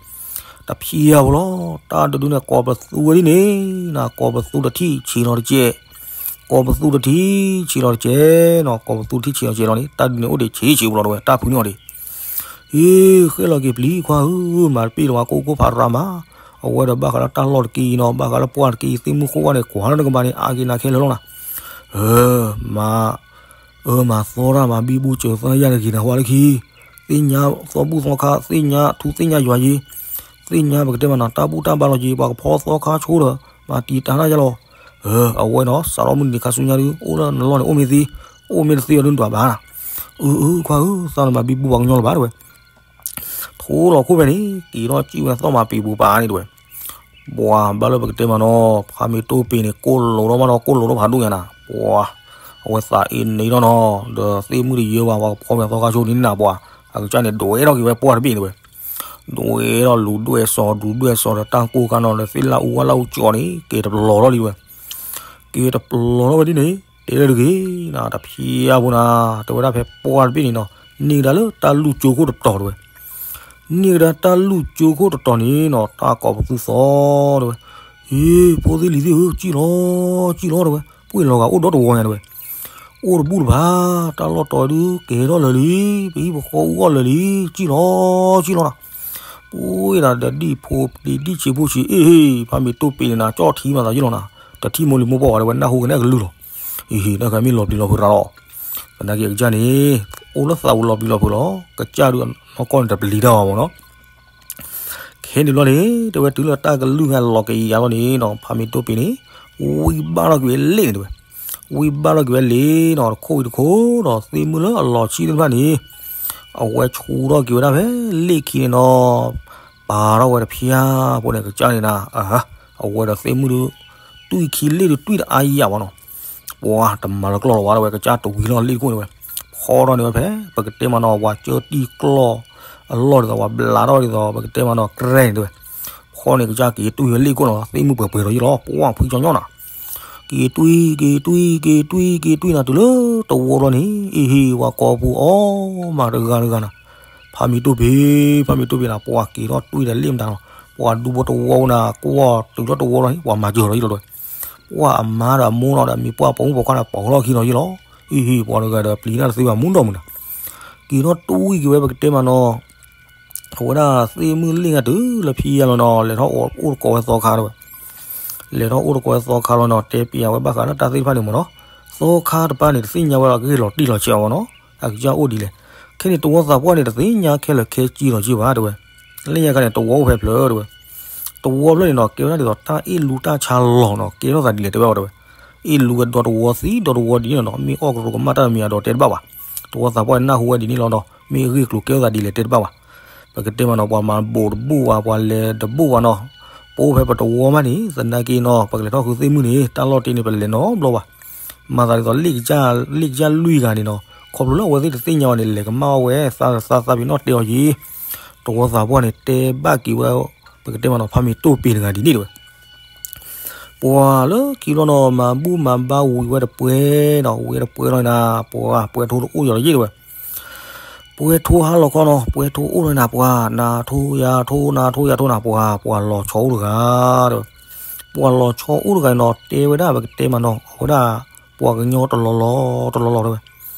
တဖျါဝဲလီၤ တၢ်တဒုန့ၣ်ကိးပသူဝဲဒ်န့ၣ်နၤ ကိးပသူတထံၣ်ဆံးလီၤတကဲး, ကိးပသူတထံၣ်ဆံးလီၤတကဲးနီၤ ကိးပသူတထံၣ်ဆံးလီၤတကဲးလီၤန့ၣ် တၢ်ဒုန့ၣ်အိၣ်ဒံးဆံးဆံးပူၤလီၤတဲဝဲ တၢ်ဖုန့ၢ်အီၤဒံး ဟ့ၣ် ဃဲလီၤက့ၤပျံၤခွါဧၢ မၤတပ့ၢ်လၢၤဝဲကိၢ်ကိၢ်ဖးရၤမး, အဝဲဒီးဘၣ်ဃးလၢတၢ်လီၢ်တက့ၢ်အံၤနီၤ ဘၣ်ဃးလၢပှၢ်တက့ၢ်အံၤ သ့ၣ်မုၣ်ဃိဝၣ်န့ၣ် ကွၢ်လၢနကမၤန့ၣ် အါက့ၤနၤခဲလၢာ်လီၤနၤ, အၢ မၤ, အၢ မၤသီတၢ်မၤဘံဘူစၢၤသီယါတဂ့ၤနၤ ဝါလၢခံ, သ့ၣ်ညါသီဘူၣ်သီခါ သ့ၣ်ညါထူသ့ၣ်ညါယွၤယ့, သ့ၣ်ညါပကတဲမးနီၤ တၢ်ဘူၣ်တၢ်ဘါလီၤက့ၤ ပှၤကဖီသီခါဆိဒီး မၤတံာ်တာ်တၢ်ယါလီၤ. အၢ အဝဲနီၤ စးထီၣ်မုၢ်နံၤခါဆူညါဒုး အိၣ်လၢနလီၢ်န့ၣ် အိၣ်မ့ၢ်သ့, အိၣ်မ့ၢ်တသ့အီၤဒုး နဒွးဘၣ်နၤ. အၢ အၢ ခွါဧၢ သးနမၤဘံဘူပှၤကညီလၢၤဘၣ် တဲဝဲ. ထိလီၤခိၣ်ဖဲန့ၣ် က့ၤထီၣ်စံၣ်ဝဲသီၣ်မၤပံာ်ပူၤပာ်န့ၣ် တဲဝဲ. ပှၤဘၣ်လၢပကတဲမးနီၤ ဖါမ့ၤတိၢ်ပ့ၤန့ၣ် ကိၢ်လိာ်ထီၣ်မးနီၤ ကိၢ်လိာ်ထီၣ်ဖးဒိၣ်ညါနၤ ပှၤ, အဝဲသးအ့န့ထီၣ်နီၤ ဒီးသ့ၣ်မုၣ်တယၢဘၣ် ပှၤကဖီမဲာ်သီခါဆိန့ၣ်နၤ ပှၤ, အကစၢ်န့ၣ် ဒွဲထီၣ်က့ၤဝဲပှၢ်တဘ့ၣ်န့ၣ် တဲဝဲ. ဒွဲထီၣ်လူၤဒွဲၣ်စီၤ လူၤဒွဲၣ်စီၤဒီးတၢ်ကိၢ်ခါနီၤ ဒီးသ့ၣ်လၢအူဝဲလၢအူကၠီန့ၣ် က့ၤတပလီၤထီၣ်လံ တဲဝဲ. က့ၤတပလီၤထီၣ်ဝဲဒ်န့ၣ် တဲလၢတဂ့ၤနၤ တဖျါဖိနၤ တဲဝဲဒၣ်ဖဲပှၢ်တဘ့ၣ်န့ၣ်နီၤ န့ၢ်ကဒါလၢတၢ်လူၢ်ကၠိခိၣ်တတီၤ တဲဝဲ. န့ၢ်ကဒါတၢ်လူၢ်ကၠိခိၣ်တတီၤန့ၣ်နီၤ တၢ်ကိးပသူသီ တဲဝဲ. ဟ့ ဖိသ့ၣ်လံၤသ့ၣ်ဧၢ စံၣ်လီၤ စံၣ်လီၤ တဲဝဲ. ပှ့ၢ်လီၤဂာ်အိၣ်ဒီတဝီညါ တဲဝဲ. အိၣ်တဘူၣ်တဘၣ် တၢ်လီၢ်တီၤဒုးကဲထီၣ်လၢာ်လံ ပဟံၣ်ပဃီအူအီၣ်လၢာ်လံ စံၣ်လီၤ စံၣ်လီၤနၤ. ပှ့ၢ်ဒၣ်ဒီးဒံၣ်ဖိဒံၣ်ဆံးဖိဆံး အ့ဟ့ ဖါမ့ၤတိၢ်ပ့ၤန့ၣ်နၤ ကၠီၣ်ထံမၤသးယ့ၢ်လီၤနၤ. တထံၣ်မိၢ်လံၤမိၢ်ပှၢ်ဝဲ တဲဝဲ နၢ်ဟူကနဲၣ်ကလုၢ်လီၤ. အ့ဟ့ နၢ်ကမ့ၢ်လီၤပျံၤလီၤဖုးတၢ်လီၤ. သနာ်က့အကစၢ်န့ၣ် အိၣ်လၢသးပူၤလီၤပျံၤလီၤဖုးလီၤ ကစၢ်ဒုးနီၢ်ကီၢ်န့ၣ်တပျံၤတၢ်ဘၣ်မးနီၤ. ခဲန့ၣ်ဘျီန့ၣ် တဲဝဲ တုၤလၢတၢ်ကလုၢ်ဂၤလီၤကယၤလီၤန့ၣ်နီၤ ဖါမ့ၤတိၢ်ပ့ၤန့ၣ် ဝံဘၣ်ထီၣ်က့ၤဝဲလ့ၣ်န့ၣ် တဲဝဲ. ဝံဘၣ်ထီၣ်က့ၤဝဲလ့ၣ်နီၤ တခိၣ်ဝံၤတခိၣ်ဒီး သ့ၣ်မုၣ်လၢအလီၤဆံၣ်သ့ၣ်တဖၣ်န့ၣ် အဝဲဆူၣ်ထီၣ်က့ၤဝဲဒၣ်ဖဲလ့ၣ်ခံန့ၣ်နီၤ ပာ်ထီၣ်ဝဲတဖျါဖိန့ၣ် ကစၢ်န့ၣ်နၤ အဝဲဒီးသ့ၣ်မုၣ်ဒုး တွံၢ်ခံလ့ၣ်ဒုးတွံၢ်တအါယၤဘၣ်နီၤ. ပှၤတမၤလၢကျီၢ်လီၤဝဲ တဲဝဲ ကစၢ်တဝံၤလီၤလ့ၣ်တခိၣ်န့ၣ်ဝဲ ဖီထီၣ်န့ၣ်ဝဲဖဲ ပကတဲမးနီၤ ပှၤကၢတံၢ်ကျီၢ်အလီၢ်ဒ်သိး ပှၤဘျးထီၣ်ဒ်သိး ပကတဲမးနီၤ ကြဲန့ၣ်တဲဝဲ. ဖီန့ၣ်ကစၢ်က့ၤတွံၢ်ဝဲလ့ၣ်ခိၣ်နီၤ သ့ၣ်မုၣ်ပှဲၤပှဲၤဒီးယ့ၢ်လီၤ ပှၢ်ဖုကၠီညီနၤ. က့ၤတွံၢ် က့ၤတွံၢ် က့ၤတွံၢ် က့ၤတွံၢ်နၤ တုၤလၢတဝီဘျီန့ၣ် အ့ဟ့ ပှၤကိးပူၤအီၣ်မးတဂၤတဂၤနၤ ဖါမ့ၤတိၢ်ပ့ၤ ဖါမ့ၤတိၢ်ပ့ၤနၤ ပှၤက့ၤထီၣ်တွံၢ်ဒီးလ့ၣ်မတၤနီၤ ပှၤဒူဖိတဝီနၤ ကွၢ်တုၤထီၣ်တဝီလီၤန့ၣ် ပှၤမၤစၢၤလီၤယ့ၢ်လီၤတဲဝဲ. ပှၤအမါဒီးအမိၢ်နီၤဒီးအမံၤပှၢ်ပိာ်မုၣ်ပိာ်ခွါန့ၣ် ပိာ်လီၢ်ခံလီၤယ့ၢ်လီၤ. အ့ဟ့ ပှၤတဂၤဒီးပျံၤတၢ်တသ့ဘၣ်မူဒီမုၢ်နၤ က့ၤထီၣ်တွံၢ်က့ၤဝဲပကတဲမးနီၤ အဝဲဒၣ်သ့ၣ်မုၣ်လ့ၣ်ဂၤတုၤလၢဖံယါလီၤနီၤ လဲၤထီၣ်အိၣ်သကိးဝဲသီခါတဲဝဲ. လဲၤထီၣ်အိၣ်သကိးဝဲသီခါလီၤနီၤ တဲပျးဝဲဘၣ်ဃးလၢတၢ်သ့ၣ်တဖၣ်န့ၣ်မးနီၤ သီခါတပၤန့ၣ် တသ့ၣ်ညါဝဲလီၤ ကဂ့ၢ်လီၤတံၢ်လီၤဆဲးအီၤမးနီၤ အကစၢ်အိၣ်ဒ်လဲၣ်. ခဲန့ၣ်တဝီသးပှၢ်န့ၣ် တသ့ၣ်ညါခဲလၢာ်ခဲဆ့လီၤက့ဘၣ်တဲဝဲ. လၢညါခါန့ၣ် တဝီအိၣ်ဖဲဖျၢၣ်တဲဝဲ. တဝီဖျၢၣ်န့ၣ်နီၤ ကဲဝဲဒၣ်ဒ်သိးတၢ်အ့ၣ်လူတၢ်ဆါလီၤနီၤ ကဲထီၣ်သးဒ်လဲၣ်တဲဝဲအီၤတဲဝဲ. အ့ၣ်လူဝဲဒီတဝီသံဒီတဝီဒ်န့ၣ်နီၤ မ့ၢ်အီၣ်ကရူၢ်ကမၣ်တၢ်တမံၤအဒိးတဲတဘၣ်ဘၣ်. တဝီသးပှၢ်န့ၣ် နၢ်ဟူဝဲဒ်န့ၣ်လီၤဒီး မ့ၢ်အဂ့ၢ်အကျိၤကဲထီၣ်သးဒ်လဲၣ်တဲတဘၣ်ဘၣ်. ပကတဲမးနီၤ ပှၤမၤဘူၣ်တဘူၣ်ဘၣ် ပှၤလဲၤတဘူၣ်ဘၣ်နီၤ ပအိၣ်ဖဲပတဝီမးန့ၣ် သနာ်က့နီၤ ပကလဲၤထီၣ်ဃုသ့ၣ်မုၣ်န့ၣ် တၢ်လီၢ်တ့န့ၣ် ပလဲၤနီတဘျီဘၣ်. မၤသးဒ်သိး လ့ၣ်ကစၢ်လွံၢ်ဂၤန့ၣ်နီၤ ခီဖျိလၢအဝဲသ့ၣ်တသ့ၣ်ညါဘၣ်န့ၣ် လဲၤကမၣ်အီၣ်ဝဲ သးသးသးပ့ၤနီၣ်တဲအီၤယံၤ တဝီသးပှၢ်န့ၣ် တဲဘၣ်က့ၤဝဲ ပကတဲမးနီၤ ဖါမ့ၤတိၢ်ပ့ၤတဂၤဒ်န့ၣ်တဲဝဲ. ပှၤလၢခံဘျီနီၤ မၤဘူၣ်မၤဘါဝံၤဝဲတပှဲၤနီၤ ဝံၤဝဲတပှဲၤလီၤနၤ ပှၤပှဲၤထိတအိၣ်ယီၤလီၤယ့ၢ်တဲဝဲ. ပှဲၤထိဟါလီၤခီနီၤ ပှဲၤထိအိၣ်လီၤနၤ ပှၤနၤထိယၤထိ နၤထိယၤထိနၤ ပှၤ ပှၤလီၤဆီအိၣ်တဂၤတဲဝဲ. ပှၤလီၤဆီအိၣ်တဂၤနီၤ တဲဝဲဒၣ် ပကတဲမးနီၤ အဝဲဒၣ် ပှၤကညီတလီၤလီၤ တလီၤလီၤတဲဝဲ.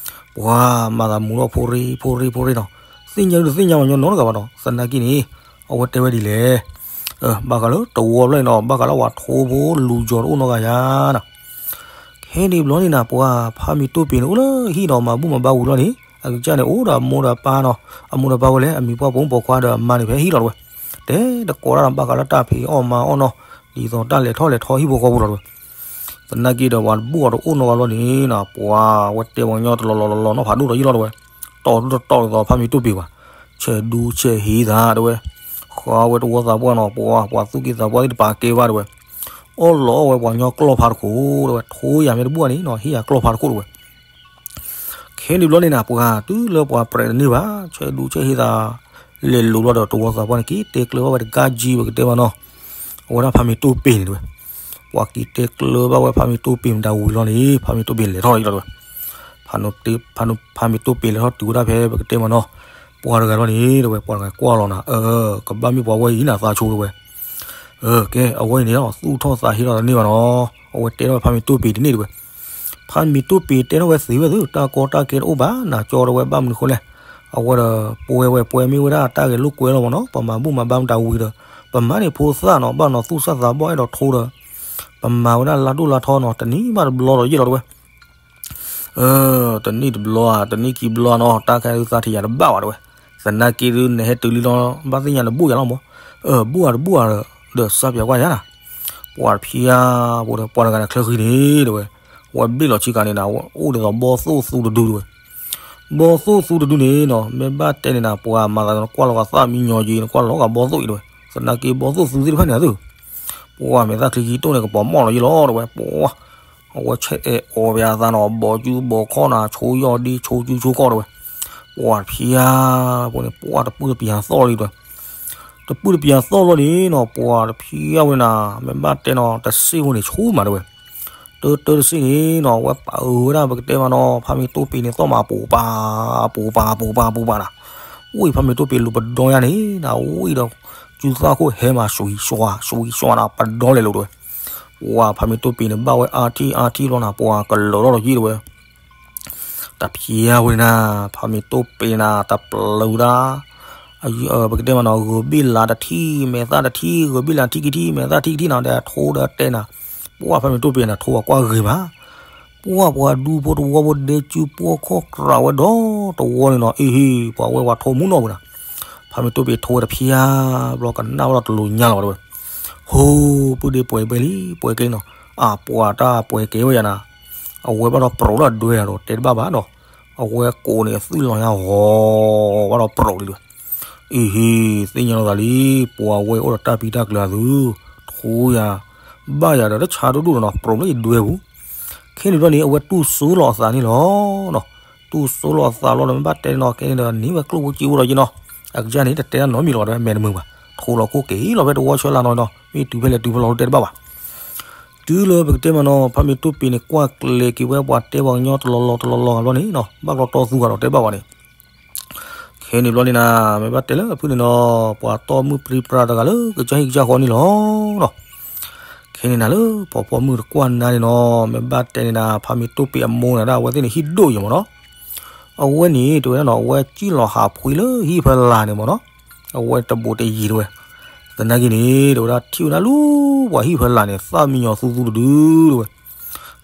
ပှၤမၤသးမူထီၣ်ဖိရ့ဖိရ့ဖိရ့နီၤ သ့ၣ်ညါဒုးတသ့ၣ်ညါပှၤကညီနီတဂၤဘၣ်နီၤ သနာ်က့န့ၣ် အဝဲတဲဝဲဒ်လဲၣ် ဘၣ်ဃးလၢတဝီဖျၢၣ်န့ၣ်နီၤ ဘၣ်ဃးလၢပှၤထိဖိလူၤယီၤတအိၣ်နီတဂၤယၤနီၤ. ခဲန့ၣ်ဘျီန့ၣ်နၤ ပှၤဖါမ့ၤတိၢ်ပ့ၤန့ၣ် အိၣ်လၢဟံၣ်ဒီးမၤဘူၣ်မၤဘါဝံၤလီၤန့ၣ် အကစၢ်န့ၣ်အိၣ်ဒီးအမိၢ်ဒီးပၢ်နီၤ အမိၢ်ဒီးပၢ်ဝဲလဲၣ် အမံၤပှၢ်ပိာ်မုၣ်ပိာ်ခွါဒီးအမါန့ၣ် ဖဲဟံၣ်လီၤတဲဝဲ. တဲတကိးတၢ်ဒီးဘၣ်ဃးလၢတၢ်ဖံးအီၣ်မၤအီၣ်နီၤ ဒ်သိးတၢ်လဲၤထီၣ်လဲၤထီဟံၣ်ဖိဃီဖိလီၤတဲဝဲ. သနာ်က့ဒီး ပှၤတဘူၣ်အီၤတအိၣ်နီတဂၤဘျီန့ၣ်နီၤ ပှၤဝဲတဲပှၤကညီတလီၤလီၤလီၤလီၤနီၤဖးဒိၣ်ဒီးယ့ၢ်လီၤတဲဝဲ. တီၢ်ဒူတတီၢ်ဒ်သိးဖါမ့ၤတိၢ်ပ့ၤဘၣ် ဆဲးဒူဆဲးဟ့သးတဲဝဲ. ဃီဝဲတဝီသးပှၢ်နီၤ ပှၤ ပှၤသူၣ်က့သးပှၢ်သ့ၣ်တဖၣ်ကဲဘၣ်တဲဝဲ. အီၣ်လီၤအီၣ်ဝဲပှၤကညီကျီၢ်ဖးတခိၣ်တဲဝဲ ထိယၤမ့ၢ်တဘူၣ်န့ၣ်နီၤ ဟ့ၣ်ယၤကျီၢ်ဖးတခိၣ်တဲဝဲ. ခဲန့ၣ်ဘျီန့ၣ်နၤ ပှၤတုၤလၢပှၤပြဲးတန့ၢ်ဘၣ် ဆဲးဒူဆဲးဟ့သး လဲၤလိၤဘျီဒီး တဝီသးပှၢ်န့ၣ် က့ၤတဲကျၢၤဘၣ်ဝဲတကးကံပကတဲမးနီၤ အဝဲဒၣ်ဖါမ့ၤတိၢ်ပ့ၤန့ၣ်တဲဝဲ. ပှၤက့ၤတဲကျၢၤဘၣ်ဝဲဖါမ့ၤတိၢ်ပ့ၤမတၤဝံၤလီၤန့ၣ် ဖါမ့ၤတိၢ်ပ့ၤလဲၤထီၣ်လီၤယ့ၢ်လီၤတဲဝဲ. ဖါမ့ၤတိၢ်ပ့ၤလဲၤထီၣ်တုၤဝဲဒၣ်ဖဲပကတဲမးနီၤ ပှၤတဂၤလီၤန့ၣ်တဲဝဲ ပှၤတဂၤကွၢ်လီၤနၤ အၢ ကဘၣ်မ့ၢ်ပှၤဝဲအံၤနၤသးဆိတဲဝဲ. အၢ ကဲ အဝဲအံၤန့ၣ် သူၣ်ထီၣ်သးဟ့ထီၣ်တန့ၢ်ဘၣ်နီၤ အဝဲတဲထီၣ်ဝဲဖါမ့ၤတိၢ်ပ့ၤတန့ၢ်တဲဝဲ. ဖါမ့ၤတိၢ်ပ့ၤတဲထီၣ်ဝဲသ့ဝဲသ့ တၢ်ကီတၢ်ခဲတအိၣ်ဘၣ် နၤကၠီတဲဝဲ ဘၣ်မနုၤဃိလဲၣ်. အဝဲဒီးပဝဲဝဲပဝဲမ့ၢ်ဝဲဒၣ်တၢ်ဂဲၤလိာ်ကွဲလီၤမးနီၤ ပမၤဘူၣ်မၤဘါမတၤဝံၤဒီး ပမါန့ၣ်ဖိသၣ်နီၤ ဘၣ်နီၤသူၣ်စၢ်သးဘီၣ်အဲၣ်ဒိးထိဒီး ပမၤဝဲဒၣ်လါဒိၣ်လါထီနီၤ တနံၤဘၣ်တဘျီဒီးယ့ၢ်လီၤတဲဝဲ. တနံၣ်တဘျီဧါ တနံၣ်ခံဘျီနီၤ တၢ်ခဲဒုးသးထံၣ်ယၤတဘၣ်ဘၣ်တဲဝဲ, သနာ်က့ဒုးနဟဲတုၤလံလီၤ ဘၣ်သ့ၣ်ညါနဘူၣ်ယၤလီၤမး, အၢ ဘူၣ်ဧါတဘူၣ်ဧါ ဒီးစးပၠးကွၢ်ယၤနၤ, ပှၤတဖျါ ပှၤတဂၤန့ၣ်ချၢဃံန့ၣ်တဲဝဲ, ဝဲဘ့ၣ်လီၤဆံကၤန့ၣ်နၤ အိၣ်ဒ်သိးဘီသိၣ်သူတဒုတဲဝဲ ဘီသိၣ်သူတဒုန့ၣ်နီၤ မ့ၢ်ဘၣ်တဲန့ၣ်နၤ ပှၤမၤသးနကွၢ်လီၤဂာ်သၣ်မံညီၤက့ နကွၢ်လီၤဂာ်ဘီသိၣ်အံၤတဲဝဲ, သနာ်က့ဘီသိၣ်သူသ့ၣ်တဖၣ်န့ၣ်သု, ပှၤမဲာ်သၣ်ချံခံတိၢ်န့ၣ် ကပီၤမီၣ်လီၤယ့လီၤတဲဝဲ, ပှၤ အဝဲဆဲးအဲၣ်အီၤပယၤသးနီၤ ဘီၤကူဘီၤခီၣ်နၤ ဆိယီၢ်ဒ့ဆိကၠူဆိခီၣ်တဲဝဲ, ပှၤတဖျါ ပှၤန့ၣ် ပှၤတပုၢ်တပျးသီၣ်လံတဲဝဲ, တပုၢ်တပျးသီၣ်လီၤန့ၣ်နီၤ ပှၤတဖျါဝဲနၤ မ့ၢ်ဘၣ်တဲနီၤ တစ့ၢ်ဖိန့ၣ်ဆူၣ်မးတဲဝဲ တၢတၢတစ့ၢ်န့ၣ်နီၤ ဝဲပာ်အၢဝဲဒၣ်ပကတဲမးနီၤ ဖးမ့ၢ်တိၢ်ပ့ၤန့ၣ်သီၣ်မး ပူၤပာ် ပူၤပာ် ပူၤပာ် ပူၤပာ်နၤ, ဝံၢ်ဖးမ့ၢ်တိၢ်ပ့ၤလူၤပဒီယါန့ၣ်နၤ ဝံၢ်ဒီး ကၠူသၣ်ခိၣ်ဟဲမး စွံစွါ စွံစွါနၤ ပဒီလဲၤလိာ်တဲဝဲ, ပှၤဖးမ့ၢ်တိၢ်ပ့ၤန့ၣ် ဘၣ်ဝဲအါထံၣ်အါထံၣ်လီၤနၤ ပှၤကလၢာ်ထီၣ်လီၤယ့တဲဝဲ တဖျါဝဲနၤ ဖးမ့ၢ်တိၢ်ပ့ၤနၤ တပျုၤဒၣ် ပကတဲမးနီၤ ဂုၤဘ့ၣ်လးတထံၣ် မဲာ်သၣ်တထံၣ် ဂုၤဘ့ၣ်လးထံၣ်ကထံၣ် မဲာ်သၣ်ထံၣ်ကထံၣ်နၤ ဒီးထိဒီးတဲနၤ, ပှၤဖးမ့ၢ်တိၢ်ပ့ၤနၤ ထိအကွၢ်ဂ့ၤမး, ပှၤပှၤဒူဖိတဝီဖိဒဲကၠူပိာ်ခီၣ်ကြးဝဲဒီတဝီန့ၣ်နီၤ အ့ဟ့ ပှၤဝဲပှၤထိမူနီၢ်ဝဲနၤ, ဖးမ့ၢ်တိၢ်ပ့ၤထိဝဲတဖျါ ဘျီကနၣ်ဝဲဒီးတလိၤညါလီၤတဲဝဲ, ဟိ ပုၢ်ဒ့ပှဲၤဘဲလံ ပှဲၤကဲနီၤ, အပှၤတၢ်ပှဲၤကဲဝဲယၤနၤ, အဝဲဘၣ်ဒီးပြီၤလၢအဒွဲယၤဒီးတဲတဘၣ်ဘၣ်ဒီး, အဝဲကိးန့ၣ်အသွံၣ်လီၤညါဂီၤ ဘၣ်ဒီးပြီၤလံတဲဝဲ, အ့ဟ့ သ့ၣ်ညါလီၤသးလံ, ပှၤဝဲအိၣ်ဒီးတၢ်ပံတၢ်ကျၢၤအသု, ထိယၤ ဘၣ်ယၤဒီးတဆါဒိၣ်ဒိၣ်ဒီးနီၤ ပြီၤလၢယဒွဲပူၤ, ခဲန့ၣ်ဘျီန့ၣ် အဝဲတူၢ်စိလီၤအသးန့ၣ်လီၤနီၤ, တူၢ်စိလီၤအသးလီၤဒီးမ့ၢ်ဘၣ်တဲနီၤ ခဲန့ၣ်ဒီးန့ၢ်ဝဲကျိၣ်ဖိစ့ဖိဒီးယ့နီၤ, အကစၢ်န့ၣ် တတဲတၢ်နီတမံၤလီၤဒီး မဲာ်တမုာ်ဘၣ်, ထိးလီၤခိၣ်က့ၤလီၤဖဲတဝီဆၢလၢ်နီၤနီၤ မ့ၢ်တုၤဖဲလဲၣ်တုၤဖဲလဲၣ်တဲတဘၣ်ဘၣ် တုၤလၢပကတဲမးနီၤ ဖးမ့ၢ်တိၢ်ပ့ၤန့ၣ် ကွၢ်ကျဲၤက့ၤဝဲပှၤတဲပှၤကညီတလီၤလီၤတလီၤလီၤဂၤဘျီန့ၣ်နီၤ ဘၣ်ကျီတီသူဂၤဒီးတဲဘၣ်ဝဲန့ၣ်, ခဲန့ၣ်ဘျီန့ၣ်နၤ မ့ၢ်ဘၣ်တဲလၢအဖုၣ်န့ၣ်နီၤ ပှၤတီမုၣ်ပြံပြါတဂၤလၢကစၢ်ဟံၣ်ကစၢ်ဃီန့ၣ်လီၤနီၤ, ခဲန့ၣ်နၤလၢပှၤပိာ်မုၣ်တကွၢ်နၤန့ၣ်နီၤ မ့ၢ်ဘၣ်တဲန့ၣ်နၤ ဖးမ့ၢ်တိၢ်ပ့ၤအမိၢ်န့ၣ်ဒၣ် အဝဲသ့ၣ်န့ၣ်ဟံၣ်ဒိၣ်ယဲၢ်မးနီၤ, အဝဲန့ၣ် တဲဝဲဒၣ်နီၤ အဝဲစံၣ်လီၤဟးဖှံလၢဟံၣ်ဖီလာ်န့ၣ်မးနီၤ, အဝဲတဘူးတယံၤတဲဝဲ, သနာ်က့န့ၣ် တဲဝဲဒၣ်ထံၣ်ဝဲဒၣ်လၢပှၤဟံၣ်ဖီလာ်န့ၣ် သၣ်မံညီၤသူသူတဒုတဲဝဲ,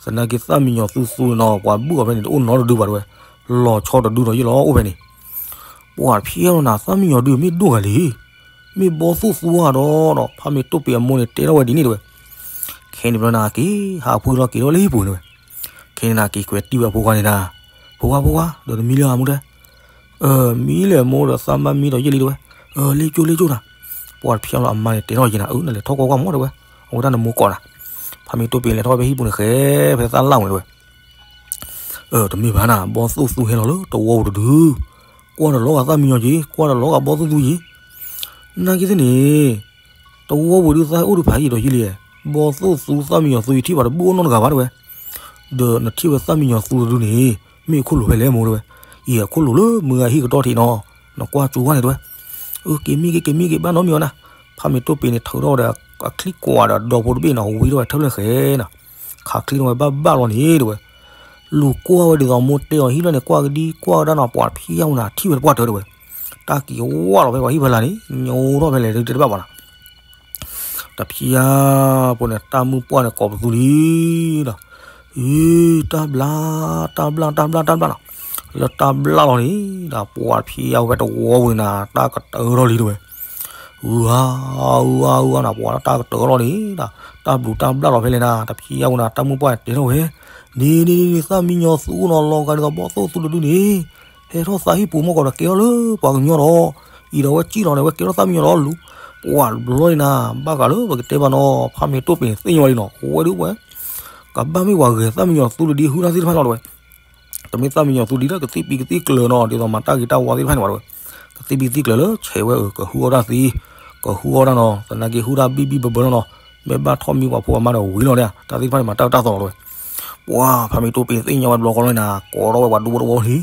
သနာ်က့သၣ်မံညီၤသူသူန့ၣ်နီၤ ပှၤဘုၣ်အီၤဖဲန့ၣ် တအိၣ်နီတဒုဘၣ်တဲဝဲ, လီၤဆီတဒုဒီးယ့ၢ်လီၤအိၣ်ဖဲန့ၣ်, ပှၤဖျါလီၤနၤ သၣ်မံညီၤဒုမ့ၢ်ဒိၣ်ဂၤလံ, မ့ၢ်ဘီသိၣ်သူဂၤဒီး ဖးမ့ၢ်တိၢ်ပ့ၤအမိၢ်န့ၣ် တဲထီၣ်ဝဲဒ်န့ၣ်တဲဝဲ, ခဲန့ၣ်ဘျီနၤက့ၤ ဟးဖှံလီၤက့ၤထီၣ်လၢဟံၣ်ပူၤန့ၣ်ဝဲ, ခဲန့ၣ်နၤက့ၤကွဲးတံၢ်ဝဲအဖိခွါန့ၣ်နၤ, ဖိခွါဖိခွါ ဒီးတမံလၢအမူတဲ မံလၢမိၢ်ဒီးသးမါမံဒီးယဲၢ်လံတဲဝဲ, လ့ၣ်ကၠိလ့ၣ်ကၠိနၤ, ပှၤတဖျါလီၤအမါန့ၣ် တဲထီၣ်က့ၤနၤ အၢ နလဲၤထီၣ်ကွၢ်ကွၢ်မးတဲဝဲ, အဝဲဒၣ်နမိၢ်ကိးနၤ, ဖးမ့ၢ်တိၢ်ပ့ၤလဲၤထီၣ်ဖဲဟံၣ်ပူၤန့ၣ် ဃဲဖဲသၣ်လၣ်ဝဲန့ၣ်တဲဝဲ, တမ့ၢ်ဘၣ်နၤ ဘီသိၣ်သူဟဲလီၤလၢတဝီပူၤတဒု, ကွၢ်ဒီးလီၤဂာ်သၣ်မံညီၤက့ၤ ကွၢ်ဒီးလီၤဂာ်ဘီသိၣ်သူက့ၤ, နာ်က့သ့ၣ်န့ၣ် တဝီပူၤဒုးသးအိၣ်တဖၣ်အံၤဒီးယဲၢ်လံ, ဘီသိၣ်သူသၣ်မံညီၤသူယထံၣ်ဘၣ်တဘူၣ်အိၣ်နီတဂၤဘၣ်တဲဝဲ, ဒီးနထံၣ်ဝဲသၣ်မံညီၤသူတဒုန့ၣ် မ့ၢ်အခိၣ်လိၤဖဲလဲၣ်မိၢ်တဲဝဲ, ယဲၢ်အခိၣ်လိၤလၢမုၢ်ဂၤဟံၣ်ကတီၢ်ထံးနီၤ, နကွၢ်ကၠိဝဲန့ၣ်တဲဝဲ, အၢ က့ၤမံက့ၤ က့ၤမံက့ၤ ဘၣ်နီတမံၤအီၤနၤ, ဖးမ့ၢ်တိၢ်ပ့ၤန့ၣ် ထုးထီၣ်ဝဲဒီးအချံကွၢ်ဒီးဒီဖိတဘ့ၣ်နီၤ ဝံထီၣ်ဝဲထၢၣ်ဖျၢၣ်ဃဲနၤ, ခးချံထီၣ်ဝဲဘၣ်ဘၣ်လီၤန့ၣ်တဲဝဲ လူၤကွၢ်ဝဲဒ်သိးမိၢ်တဲအီၤဟံၣ်လီၤန့ၣ် ကွၢ်ကဒံကွၢ်ကဒါနီၤ ပှၤတဖျါဝဲနၤ ထံၣ်ဝဲတပှၢ်တၢၢ်တဲဝဲ, တၢ်က့ၤဝါလီၤဖဲပှၤဟံၣ်ဖီလာ်န့ၣ် ညိထီၣ်ဖဲလဲၣ်တဲတဘၣ်ဘၣ်နၤ, တဖျါဖိန့ၣ် တၢ်မုၢ်ပှၢ်န့ၣ်ကိးပသူလံဒီး, အံၤ တၢ်ဘျါ တၢ်ဘျါ တၢ်ဘျါ တၢ်ဘျါနီၤ, လၢတၢ်ဘျါလီၤန့ၣ်ဒီး ပှၤတဖျါဝဲတဝီပူၤန့ၣ် တၢ်ကတၢၢ်ထီၣ်လံတဲဝဲ အူအါ အူအါ အူအါနၤ ပှၤတၢ်ကတၢၢ်ထီၣ်လံဒီး တၢ်ဘျုးတၢ်ဘျၣ်လီၤဖဲလဲၣ်နၤ တဖျါဝဲနၤ တၢ်မုၢ်ပှၢ်တဲထီၣ်ဝဲ, န့ၣ်န့ၣ်န့ၣ် သၣ်မံညီၤသူနီၤ လီၤဂာ်ဒ်သိးဘီသိၣ်သူတဒုန့ၣ်, ဟဲထီၣ်သးဟံၣ်ပူၤမ့ၢ်ကီးဒီးကဲထီၣ်လၢပှၤကညီဒီး, အံၤဒီးဝဲစံၣ်လီၤန့ၣ် ဝဲကဲထီၣ်သၣ်မံညီၤဒီးလူၤ, ပှၤတဘျီန့ၣ်နၤ ဘၣ်ဃးလၢပကတဲဘၣ်နီၤ ဖးမ့ၢ်တိၢ်ပ့ၤန့ၣ်သ့ၣ်ညါဝဲလံနီၤ အဝဲဒုးဝဲ, ကဘၣ်မ့ၢ်ပှၤဂဲၤသၣ်မံညီၤသူတဒုဟုဒၣ်သ့ၣ်တဖၣ်လီၤတဲဝဲ တမ့ၢ်သၣ်မံညီၤသူဒံးဒီးကသံၣ်ပံၤကသံၣ်ကျၢၤနီၤ ဒ်သိးမၤတၢ်ဂ့ၤတၢ်ဝါသ့ၣ်တဖၣ်န့ၣ်ဘၣ်တဲဝဲ, ကသံၣ်ပံၤကသံၣ်ကျၢၤလၢဆဲးဝဲအၢ ကဟုအီၣ်တၢ်သံ, ကဟုအီၣ်တၢ်နီၤ သနာ်က့ဟုတၢ်ဘံၣ်ဘံၣ်ဘၢဘၢလီၤနီၤ, မ့ၢ်ဘၣ်ထီၣ်မံပှၤဖိအမါဒီးဝံၤလီၤဒၣ် တၢ်သ့ၣ်တဖၣ်န့ၣ်မၤတၢ်အၢတၢ်သီလီၤတဲဝဲ, ပှၤဖးမ့ၢ်တိၢ်ပ့ၤသ့ၣ်ညါဝဲတဘျီဃီလီၤနၤ ကိးထီၣ်ဝဲပှၤဒူဖိတဝီလံ,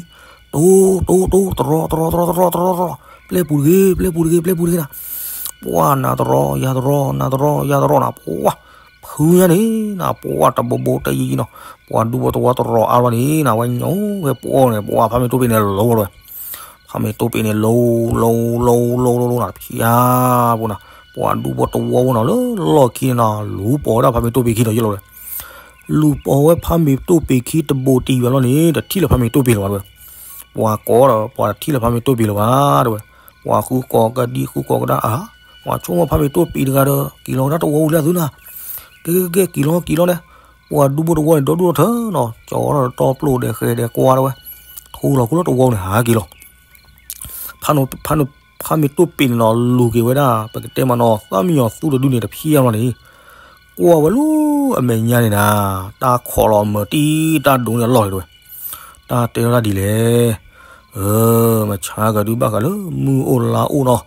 တိတိတိ တရီတရီတရီတရီတရီ, ပျဲပူၤတဂ့ၤ ပျဲပူၤတဂ့ၤ ပျဲပူၤတဂ့ၤနၤ, ပှၤနၤတရီ ယၤတရီ နၤတရီ ယၤတရီနၤ ပှၤ ဖုညါန့ၣ်နၤ ပှၤတဘိဘိတယံၤယံၤနီၤ, ပှၤဒူဖိတဝီတရီအါလီၤန့ၣ်နၤ ဝဲညိဖဲပှၤန့ၣ် ပှၤဖးမ့ၢ်တိၢ်ပ့ၤန့ၣ်လိၤဝဲတဲဝဲ, ဖးမ့ၢ်တိၢ်ပ့ၤန့ၣ်လိၤ လိၤ လိၤ လိၤ လိၤ လိၤနၤ တဖျါဖိနၤ, ပှၤဒူဖိတဝီဖိနီၤ လၢလီၢ်ခံန့ၣ်နၤ လူၤပိာ်ဝဲဒၣ်ဖးမ့ၢ်တိၢ်ပ့ၤခံဒီးယ့ၢ်လီၤတဲဝဲ လူၤပိာ်ဝဲဖးမ့ၤတိၢ်ပ့ၤခံတဘိးတံၢ်ဝဲလီၤန့ၣ် တထံၣ်လၢၤဖးမ့ၤတိၢ်ပ့ၤလၢၤဘၣ်တဲဝဲ. ပှၤကိးဒီး ပှၤတထံၣ်လၢၤဖးမ့ၤတိၢ်ပ့ၤလၢၤဘၣ်တဲဝဲ. ပှၤဃုကိးကဒံဃုကိးကဒါအါ, ပှၤဆိကမိၣ်ဖးမ့ၤတိၢ်ပ့ၤတဂၤဒီး က့ၤလီၤကဒါတဝီပူၤလၢအသုနၤ, ကဲကဲကဲ က့ၤလီၤက့ၤလီၤန့ၣ်, ပှၤဒူဖိတဝီန့ၣ် ဒီဒူၣ်ဒီထၢနီၤ ကၠီထီၣ်ဒီးတီပျိၣ်ဒဲးဃဲးဒဲးကွါတဲဝဲ, ထူလီၤခိလၢတဝီန့ၣ် ဟးက့ၤလီၤ. ဖးမ့ၤတိၢ်ပ့ၤန့ၣ်နီၤ လူၤက့ၤဝဲဒၣ် ပကတဲမးနီၤ သၣ်မံယီၤသူတဒုန့ၣ် တဖျၢၣ်လီၤန့ၣ်, ကွၢ်ဝဲလၢအမဲာ်ညါန့ၣ်နၤ, တၢ်ခိးလီၤမၤတံၢ်တၢ်ဒိးန့ၢ်အလီၢ်လံတဲဝဲ. တၢ်တဲထီၣ်ဒၣ်ဒ်လဲၣ်, အၢ မဆါကဒုဘၣ်ဃးလၢမုၢ်အိၣ်လါအိၣ်နီၤ,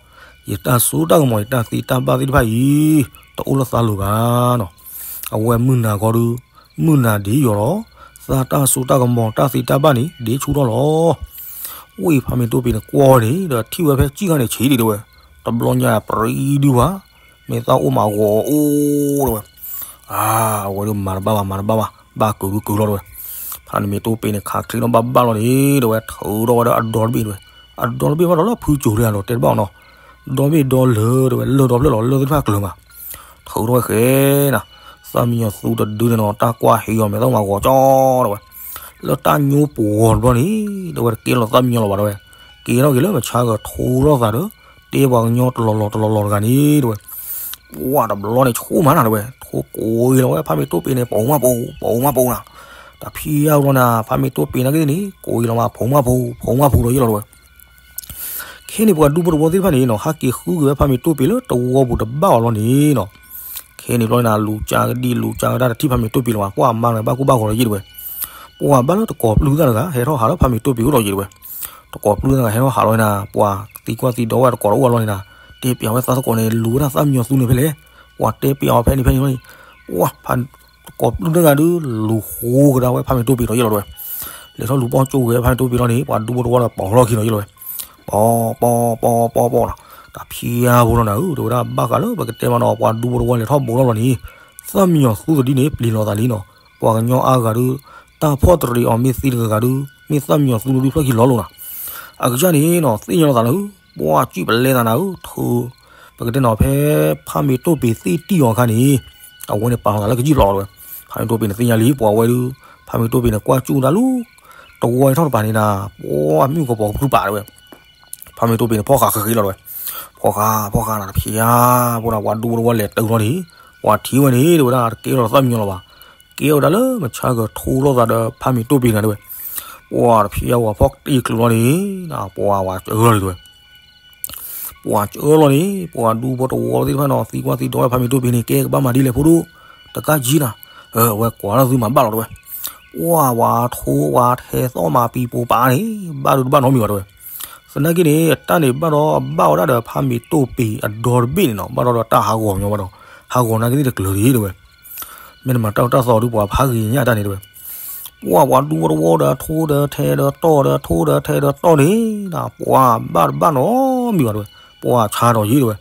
ယတၢ်စိတၢ်ကမီၤ ယတၢ်သ့တၢ်ဘၣ်သ့ၣ်တဖၣ်အံၤ တအိၣ်လၢသးလိၤဘၣ်နီၤ. အဝဲမုၢ်နၤခီဒု မုၢ်နၤဒ်ယီၤလီၤ, သးတၢ်စိတၢ်ကမီၤတၢ်သ့တၢ်ဘၣ်န့ၣ် ဒ်ဆူၣ်ထီၣ်လီၤ. ဝံၤဖးမ့ၤတိၢ်ပ့ၤန့ၣ်ကွၢ်ဝဲန့ၣ် ဒီးထံၣ်ဝဲဖဲစံၣ်ခါန့ၣ်ဆံးဒံးတဲဝဲ, တဘျီညါပြံဒုဝဲ, မ့ၢ်သၣ်အိၣ်မးဂီၤအိၣ်တဲဝဲ. အါ အဝဲဒုးမၤတဘၣ်ဘၣ် မၤတဘၣ်ဘၣ် ဘၣ်ကုၤဒုကုၤလီၤတဲဝဲ. ဖးမ့ၤတိၢ်ပ့ၤန့ၣ် ခးချ့နီၣ်ဘၣ်ဘၣ်လီၤန့ၣ်တဲဝဲ ထုးထီၣ်ဝဲဒၣ်အဒီတဘ့ၣ်တဲဝဲ. အဒီတဘ့ၣ်ဘၣ်ဒီးလၢဖုကၠိၤလံဧါနီၤ တဲတဘၣ်အီၤနီၤ, ဒီဘ့ၣ်ဒီလၢတဲဝဲ လၢၢ်ဒီဖျၢၣ်လီၤ လၢၢ်သ့ၣ်တဖၣ်ကျၢၤမး, ထုးထီၣ်ဝဲဃဲနၤ, သၣ်မံယီၤသူတဒုန့ၣ်နီၤ တၢ်ကွၢ်ဟ့အီၤ မ့ၢ်သၣ်မးဂီၤကၠီတဲဝဲ. လၢတၢ်ညိပှီၤတဘျီန့ၣ် တဲဝဲ တကဲလီၤသၣ်မံယီၤလီၤဘၣ်တဲဝဲ, ကဲထီၣ်က့ၤလၢမဆါကထိထီၣ်သးဒီး တဲပှၤကညီတလီၤလီၤတလီၤလီၤတဂၤန့ၣ်တဲဝဲ. ပှၢ်တဘျီန့ၣ် ဆိကမိၣ်နၤတဲဝဲ ထိကိးဂ့ၤလီၤဝဲ ဖးမ့ၤတိၢ်ပ့ၤန့ၣ် ပိာ်မးပိာ် ပိာ်မးပိာ်နၤ, တဖံးယါဘျီနၤ ဖးမ့ၤတိၢ်ပ့ၤနာ်က့န့ၣ် ကိးဂ့ၤလီၤမး ဖိမးဖိ ဖိမးဖိဒီးယဲလီၤတဲဝဲ. ခဲန့ၣ်ပှၤဒူဖိတဝီသ့ၣ်တဖၣ်န့ၣ်နီၤ ဟးက့ၤဃုက့ၤဝဲဖးမ့ၤတိၢ်ပ့ၤလၢတဝီပူၤတဘၣ်အီၤလီၤန့ၣ်နီၤ. ခဲန့ၣ်ဘျီန့ၣ် လူၤကၠါကဒံလူၤကၠါကဒါ တထံၣ်ဖးမ့ၤတိၢ်ပ့ၤလၢၤဘၣ်, ပှၢ်မါန့ၣ်ဘၣ်ကူဘၣ်ဂီၤလီၤယဲတဲဝဲ. ပှၢ်ဘၣ်လၢတကိးပျုၢ်သၣ်တဂၤ ဟဲထီၣ်ဟးလၢဖးမ့ၤတိၢ်ပ့ၤအိၣ်ဒီးယဲတဲဝဲ. တကိးပျုၢ်သၣ်တဂၤဟဲထီၣ်ဟးလီၤန့ၣ်နၤ ပှၤသံကွၢ်သံဒိးဝဲတကိးတအိၣ်အလီၢ်န့ၣ်နၤ, တဲပျးဝဲသးသကိးန့ၣ် လူၤဝဲဒၣ်သၣ်မံယီၤသူန့ၣ်ဖဲလဲၣ်, ပှၤတဲပျးအီၤဖဲန့ၣ်ဖဲန့ၣ်လီၤန့ၣ်, ပှၢ်ဖး တကိးပျုၢ်သၣ်တဂၤဒုး လူၤဃိကဒါဝဲဖးမ့ၤတိၢ်ပ့ၤဒီးယဲလီၤတဲဝဲ. လဲၤထီၣ်လူၤပိာ်ကၠိဝဲဖးမ့ၤတိၢ်ပ့ၤလီၤန့ၣ် ပှၤဒူဖိတဝီဒီးပိာ်လီၢ်ခံဒီးယဲလီၤဝဲ. ပိာ်ပိာ်ပိာ်ပိာ်ပိာ်နီၤ, တဖံးယါဖိလီၤနၤဧၢ တဲဝဲဒၣ်ဘၣ်ဃးလၢပကတဲမးနီၤ ပှၤဒူဖိတဝီလဲၤထီၣ်ဘိးထီၣ်လီၤန့ၣ်, သၣ်မံယီၤသူတဒုန့ၣ် ပျံၤလီၤသးလံနီၤ, ပှၤကညီအါဂၤဒုး တၢ်ဖီၣ်တရံးအီၤမ့ၢ်သ့တဂၤဂၤဒုး မ့ၢ်သၣ်မံယီၤသူတဒုဖျၢၣ်ခံလီၤလိာ်နၤ. အကစၢ်န့ၣ်နီၤ သ့ၣ်ညါလီၤသးနၤဧၢ, ပှၢ်စံၣ်ပလဲသးနၤဧၢ, ထုး ပကတဲနီၤဖဲ ဖးမ့ၤတိၢ်ပ့ၤသ့ၣ်တံၢ်အီၤအခါန့ၣ်, အဝဲန့ၣ်ပာ်လီၤသးလၢကစံၣ်ဖျိးလီၤတဲဝဲ. ဖးမ့ၤတိၢ်ပ့ၤန့ၣ်သ့ၣ်ညါလံ ပှၤဝဲဒုး, ဖးမ့ၤတိၢ်ပ့ၤန့ၣ်ကွၢ်စူၣ်တၢ်လူၤ, တဝီန့ၣ်ထီၣ်တပၤန့ၣ်နၤ, ပှၢ်မုၣ်ကပီၤကပြုၢ်ပာ်တဲဝဲ. ဖးမ့ၤတိၢ်ပ့ၤန့ၣ်ဖီၣ်ဃာ်ဃ့ဃ့လီၤတဲဝဲ. ဖီၣ်ဃာ် ဖီၣ်ဃာ်နၤ တဖံးယါဖိဒီး ပှၤဒူဖိတဝီလဲၤတုၤလီၤန့ၣ်, ပှၤထံၣ်ဝဲန့ၣ် တဲဝဲဒၣ် တကဲလီၤသၣ်မံယီၤလီၤဘၣ်, ကဲဝဲဒၣ်လၢမဆါကထိထီၣ်သးဒီးဖးမ့ၤတိၢ်ပ့ၤနၤတဲဝဲ. ပှၢ်တဖံးယါဝဲဖီၣ်တ့ၢ်ချုးလီၤန့ၣ်, ပှၢ်ဝဲစၢလီၤန့ၣ်တဲဝဲ. ပှၤစၢလီၤန့ၣ် ပှၤဒူဖိတဝီသ့ၣ်တဖၣ်နီၤ သံကွၢ်သံဒိးဝဲဖးမ့ၤတိၢ်ပ့ၤန့ၣ် ကဲကဘၣ်မၤဒ်လဲၣ်ဖိဒိၣ်, တကးကံနၤ, အဝဲကွၢ်လၢသုမၤဘၣ်လီၤတဲဝဲ. ပှၢ်ဝဲထိဝဲထဲသီၣ်မၤပံၤပိာ်ပာ်န့ၣ် ဘၣ်ဒုးတဘၣ်နီတမံၤဘၣ်တဲဝဲ. သနာ်က့န့ၣ် တၢ်န့ၣ်ဘၣ်ဒီးဘၣ်ဝဲဒၣ်ဒီးဖးမ့ၤတိၢ်ပ့ၤအဒီတဘ့ၣ်န့ၣ်နီၤ ဘၣ်ဒီးဒီးတၢ်ဟးဂီၤညီဘၣ်ဒီး ဟးဂီၤနာ်က့သ့ၣ်တကျၢၤတဂ့ၤတဲဝဲ. မ့ၢ်နမၤတၢ်တၢ်သီဒုးပှၤဖးဂ့ၤညါတၢ်န့ၣ်တဲဝဲ. ပှၢ်ပှၤဒူဖိတဝီဒီးထိဒီးထဲဒီးတီၢ်ဒီး ထိဒီးထဲဒီးတီၢ်န့ၣ် ပှၢ်ဘၣ်တဘၣ်နီတမံၤဘၣ်တဲဝဲ. ပှၢ်ဆါဒီးယံာ်တဲဝဲ.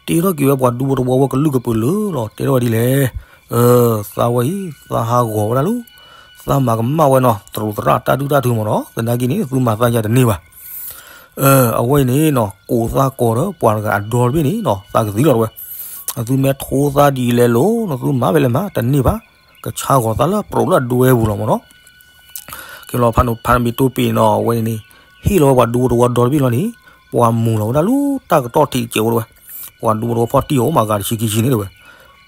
တ့ထီၣ်က့ၤဝဲပှၤဒူဖိတဝီဝဲကလုၢ်ကပုာ်လၢာ်လီၤ တဲထီၣ်ဝဲဒ်လဲၣ်. အၢ သးဝဲအံၤ သးဟးဂီၤဝဲဒၣ်လီၤ. သးမၤကမၣ်ဝဲနီၤ သရူးသရၣ်တၢ်ဒုၣ်တၢ်ထုမ့ၢ်နီၤ သနာ်က့န့ၣ် သုမၤသးယါတန့ၢ်ဘၣ်. အၢ အဝဲအံၤန့ၣ်နီၤ ကိးသးကိးဒီးပှၤတဂၤအဒီတဘ့ၣ်န့ၣ်နီၤ သးကသံလီၤတဲဝဲ. သုမ့ၢ်ထိသးဒ်လဲၣ်လိၤ နသုမၤဖဲလဲၣ်မး တန့ၢ်ဘၣ်. ကဆါဂီၤသးလၢပရိးလၢအဒွဲပူၤလီၤမ့ၢ်နီၤ. ကဲလီၤဖးမ့ၤတိၢ်ပ့ၤနီၤ အဝဲန့ၣ်န့ၣ် ဟ့ၣ်လီၤဝဲပှၤဒူဖိတဝီဒီတဘ့ၣ်လီၤန့ၣ် ပှၤမူၤလီၤဝဲဒၣ်လၢတၢ်ကတီၢ်ထံးကဲးဝဲတဲဝဲ. ပှၤဒူဖိတဝီဖီၣ်တံၢ်အီၤမးဂၤတဆံခံဆံန့ၣ်တဲဝဲ.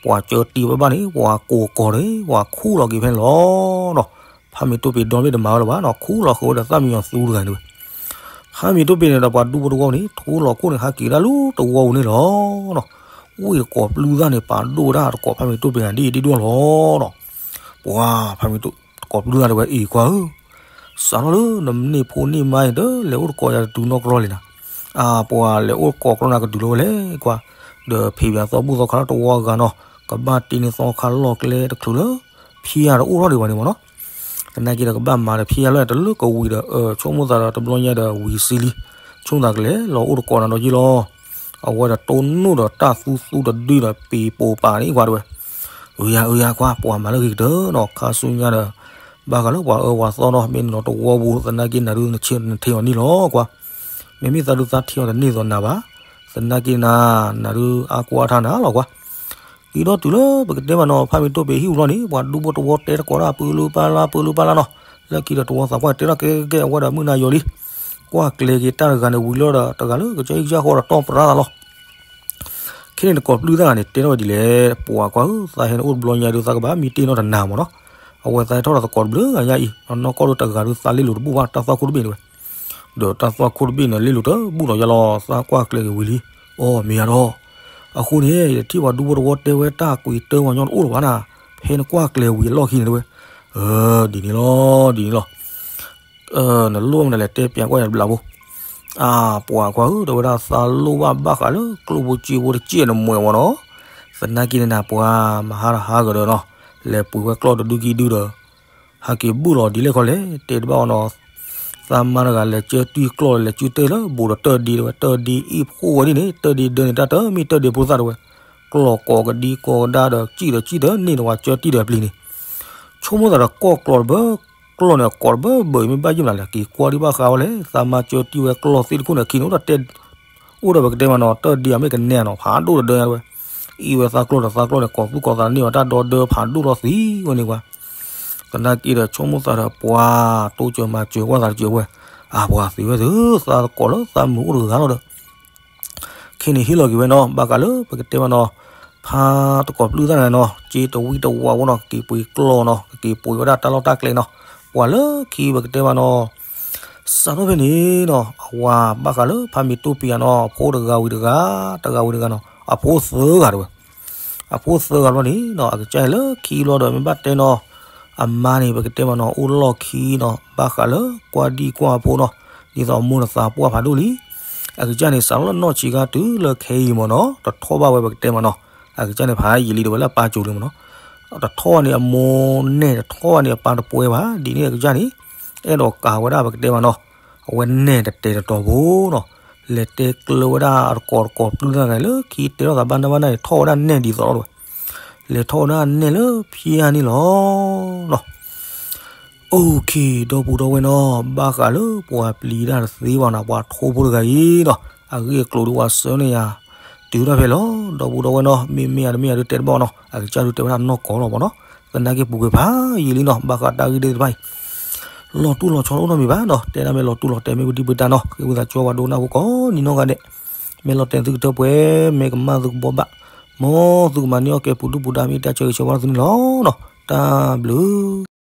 ပှၤကၢတံၢ်ဝဲဘၣ်န့ၣ် ပှၤကိးကီၤန့ၣ် ပှၤခူၣ်လီၤက့ၤဖဲန့ၣ်လီၤနီၤ. ဖးမ့ၤတိၢ်ပ့ၤဒီဘ့ၣ်တမၤဝဲလၢၤဘၣ်နီၤ ခူၣ်လီၤဃုာ်ဝဲဒီးသၣ်မံယီၤသူတဂၤန့ၣ်တဲဝဲ. ဖးမ့ၤတိၢ်ပ့ၤန့ၣ်ဒီးပှၤဒူဖိတဝီန့ၣ် ထိလီၤခိၣ်န့ၣ် ဟးက့ၤဒၣ်လၢတဝီပူၤန့ၣ်လီၤနီၤ. ဝ့ၢ်တကိးပျုၢ်သၣ်န့ၣ် ပာ်ဒိၣ်ဝဲဒၣ်တကိးဖးမ့ၤတိၢ်ပ့ၤဂၤဒ်အံၤဒ်ဒိၣ်လီၤနီၤ. ပှၤဖးမ့ၤတိၢ် တကိးပျုၢ်သၣ်တဲဝဲ အံၤကွၢ်ဧၢ စးထီၣ်လၢနမ့ၢ်ဖိန့ၢ်မါအံၤ တလဲၤအိၣ်တကိးယၤတတုၤနီတဘျီလံနၤ. အါ ပှၤလဲၤအိၣ်တကိးကျီနၤကတုၤလီၤဝဲလဲၣ်ကွၢ်. ဒီးဖံးပၠးသီဘူၣ်သီခါလၢတဝီဂၤနီၤ ကဘၣ်တ့န့ၢ်သီခါလီၢ်ကျဲတချုးလၢ ဖံးယါတအိၣ်ထီၣ်ဒံးဘၣ်န့ၣ်မ့ၢ်နီၤ. သနာ်က့ဒီးကဘၣ်မၤဒီးဖံးယါလီၤတလၢကဝံၤဒီး အၢ ဆိကမိၣ်သးဒီးတဘျီညါဒီးဝံၤစံလံ. ဆိကမိၣ်သးကလဲၤလီၤအိၣ်တကိးနၤဒီးယ့ၢ်လီၤ. အဝဲဒီးတိၢ်နီၣ်ဒီးတၢ်သူသူတဒုဒီးပ့ၤပိာ်ပာ်န့ၣ်ကွၢ်တဲဝဲ. အၢ ယၤ အၢ ယၤကွၢ် ပှၤမၤလၢဂ့ၤကတၢၢ်နီၤ ခါဆူညါဒီး ဘၣ်ဃးလၢပှၤအၢပှၤသီနီၤ မ့ၢ်နလီၤတဝီပူၤ သနာ်က့နၤဒုးနထံၣ်နထံၣ်အီၤန့ၣ်လီၤကွၢ်. မ့မ့ၢ်သးဒုးသးထံၣ်အီၤတန့ၢ်သိးနၤဘၣ်. သနာ်က့နၤ နၤဒုးအါကွၢ်ထါနၤလီၤကွၢ်. ဒီးတုၤလၢပကတဲမးနီၤ ဖါမ့ၤတိၢ်ပ့ၤဟံၣ်အူလီၤန့ၣ် ပှၤဒူဖိတဝီတဲတကိးတၢ် ပၢလူပၢ်လၢ် ပၢလူပၢ်လၢ်နီၤ. လၢခံဒီးတဝီသးပှၢ်တဲထီၣ်ကဲကဲကဲ အဝဲဒီးမုၢ်နၤယီၤလံ ကွၢ်ကျဲၤက့ၤတၢ်တဂၤန့ၣ်ဝံၤလီၤဒီး တဂၤလၢကစၢ်ဟံၣ်ကစၢ်ဃီဒီးတီၢ်ပြါသးလီၤ. ခဲန့ၣ်တကိးပျုၢ်တၢ်ဂၤန့ၣ် တဲထီၣ်ဝဲဒ်လဲၣ်, ပှၤကွၢ်ဧၢ, သးဟဲနအိၣ်တဘျီညါဒီး သးကဘၣ်မံတ့ၢ်နီတနၤမးနီၤ. အဝဲသးဟဲထီၣ်ဒီးသကိးတဘျုးဂၤညါအံၤ နီၢ်နီၢ်ကီၢ်ဒီးတဂၤဒီးသးလ့လိာ်တဘူၣ်ဘၣ် တၢ်သွၣ်ခိၣ်တဘ့ၣ်န့ၣ်ဝဲ. ဒီးတၢ်သွၣ်ခိၣ်တဘ့ၣ်န့ၣ် လ့လိာ်တဘူၣ်ဒီးယါလီၤ သးကွၢ်ကျဲၤက့ၤဝံၤလံ. အိ မ့ၢ်ဧါဒီး, အဃိန့ၣ် ယထံၣ်ပှၤဒူဖိတဝီတဲဝဲတၢ်ကွံာ်တၢ်ဝဲညီတအိၣ်လၢၤဘၣ်နၤ, ဖဲနကွၢ်ကျဲၤဝံၤအလီၢ်ခံန့ၣ်တဝဲ. အၢ ဒ်န့ၣ်လီၤ ဒ်န့ၣ်လီၤ. နလိၣ်မနုၤလဲၣ် တဲပၠးကွၢ်ယၤတဘျီဖိ. အါ ပှၤကွၢ်ဧၢ တဲဝဲဒၣ်သးလိၣ်ဘၣ်ဘၣ်ဃးလၢကျိၣ်ဖိစ့ဖိတစဲးနမှဲးဝဲနီၤ. သနာ်က့န့ၣ်နၤ ပှၤမဟါတဟါကဒီးနီၤ, လဲၤပှ့ၤဝဲကျီၢ်တဒုခံဒုဒီး ဟဲက့ၤဘူၣ်လီၤဒ်လဲၣ်ခီလဲၣ် တဲတဘၣ်အီၤနီၤ. သးမါတဂၤလဲၤကၢတံၢ်ကျီၢ် လဲၤကၢတ့ၢ်လၢဘူးဒီးတၢၢ်ဒ့တဝဲ, တၢၢ်ဒ့အ့ၣ်ဖှိၣ်ဝဲဒ်န့ၣ် တၢၢ်ဒ့ဒၢန့ၣ် တၢ်တမ့ၢ်တၢၢ်ဒ့ဖိသၣ်တဝဲ, ကျီၢ်ကိးကဒံကိးကဒါဒီး ကံၣ်ဒီးကံၣ်ဒီးန့ၢ်ဒီးဝဲကၢတံၢ်ဒီးပျံၤန့ၣ် ဆိကမိၣ်သးဒီး ကိၢ်ကျီၢ်တဘၢ ကျီၢ်န့ၣ် အကိးတဘၢဘၢအံၤ မ့ၢ်ဘၣ်ယုၢ်မနုၤလဲၣ် က့ၤကွၢ်ဒံးဘၣ်ဃးဝဲလဲၣ်. သးမါကၢတံၢ်ဝဲကျီၢ်သ့ၣ်တခိၣ်န့ၣ် အခံန့ၣ်အိၣ်ဒီးတဲ အိၣ်ဒီးပကတဲမးနီၤ တၢၢ်ဒ့အမ့ၢ်ကနဲနီၤ ဖးဒိၣ်တဒၢညါတဝဲ. အံၤဝဲသးကျီၢ်ဒီးသးကျီၢ်န့ၣ် ကိးသူၣ်ကိးသးန့ၢ်ဝဲတၢ်ဒီဒၢဖးဒိၣ်လီၤသံဝဲန့ၣ်ကွၢ်. သနာ်က့ဒီးဆိကမိၣ်သးဒီးပှၤတိစၢၤမၤစၢၤကွၢ်သးတစၢၤဝဲ, အပှၤသ့ဝဲသ့ၣ် သးသကိးလၢသးမုာ်အိၣ်တဂၤလီၤဒီး ခဲန့ၣ်ဟ့ၣ်လီၤက့ၤဝဲနီၤ ဘၣ်ဃးလၢပကတဲမးနီၤ ဖါတကိးပျုၢ်တၢ်န့ၣ်နီၤ က့တဝံတဝါဝဲနီၤ ကက့ၤပှ့ၤကျီၢ်နီၤ ကက့ၤပှ့ၤဝဲဒၣ်တၢ်လီၢ်တၢ်ကျဲနီၤ. ပှၤလၢခံပကတဲမးနီၤ စးထီၣ်ဖဲန့ၣ်နီၤ အဝၤဘၣ်ဃးလၢဖါမ့ၤတိၢ်ပ့ၤယၤနီၤ အဖိတဂၤဝံၤတဂၤ တဂၤဝံၤတဂၤနီၤ အဖိသၢဂၤတဝဲ. အဖိသၢဂၤဘျီန့ၣ်နီၤ အကစၢ်န့ၣ်လၢခံဘျီဒီး မ့ၢ်ဘၣ်တဲနီၤ အမါန့ၣ် ပကတဲမးနီၤ အိၣ်လီၢ်ခံနီၤ ဘၣ်ဃးလၢကွၢ်ဒံကွၢ်အဖိနီၤ ဒ်သိးအမိၢ်နသးပှၢ်ဖးဒိၣ်လံ. အကစၢ်န့ၣ် စးထီၣ်လၢနီၢ်ဆံးခါတုၤလၢခဲအံၤမးနီၤ တထီၣ်ဘၣ်ဝဲပကတဲမးနီၤ အကစၢ်န့ၣ် ဖးယံာ်လံတဝဲလၢအပၢ်ကၠိလံမးနီၤ တထီၣ်ဘၣ်န့ၣ် အမိၢ်နဲၣ်တထီၣ်ဘၣ်န့ၣ် အပၢ်တပှဲၤဘၣ် ဒ်န့ၣ်အကစၢ်န့ၣ် အဲၣ်ဒိးကၤဝဲဒၣ်ပကတဲမးနီၤ အဝဲနဲၣ်တတဲာ်တတီၤဖိနီၤ လဲၤတဲကျၢၤဝဲဒၣ်အတကိးတကိးပျုၢ်တၢ်န့ၣ် လၢခံတဲထီၣ်သးဘၣ်နၢ်ဘၣ်နၢ်န့ၣ် ထီၣ်ဝဲဒၣ်နဲၣ်ဒ်သိးလီၤတဝဲ လဲၤထီၣ်ဝဲဒၣ်နဲၣ်လၢဖၠါန့ၣ်လီၤနီၤ. အိၣ်ခ့ ဒီပုၢ်ဒီဝဲၢ်နီၤ ဘၣ်ဃးလၢပှၤပျံၤတၢ်တသ့ဘၣ်နီၤ ပှၤထိဖိတဂၤအံၤနီၤ အဂ့ၢ်အကျိၤဒုးဝဲဆၢန့ၢ်ယၤ တုၤထီၣ်ဖဲလီၤ ဒီပုၢ်ဒီဝဲၢ်နီၤ မ့မ့ၢ်ယၤတမ့ၢ်ယၤဒုးတဲတဘၣ်ဘၣ်နီၤ အကစၢ်ဒုးတဲဝဲဒၣ်နီၢ်ကီၢ်လီၤမးနီၤ သနာ်က့ပူၤကွံာ်ဖးယံာ်လံနီၤ ဘၣ်ဃးတၢ်ဂ့ၢ်ဒ်တဖၣ်အံၤ လီၤတူၢ်လီၤဆီတအိၣ်နီတမံၤဘၣ်နီၤ တဲဒၣ်မ့ၢ်လီၤတူၢ်လီၤတဲာ်မ့ၢ်ဝံၤဒံးပတၢ်နီၤ ဃ့ဝံသးစူၤပှၤဒိကနၣ်ဖိကိးနီၢ်ဂၤဒဲး မ့ၢ်လီၤတဲာ်သုကထၢပှဲၤ မ့ၢ်ကမၣ်သုကဘှီဘၣ် မ်သုကမၤန့ၢ်အီၣ်ကဲပူၤဒူၣ်ပူၤဒါ မ့ၢ်တၢ်ဆၢဂ့ၤဆၢဝါလၢသုန့ၣ်လီၤနီၤ တၢ်ဘျုး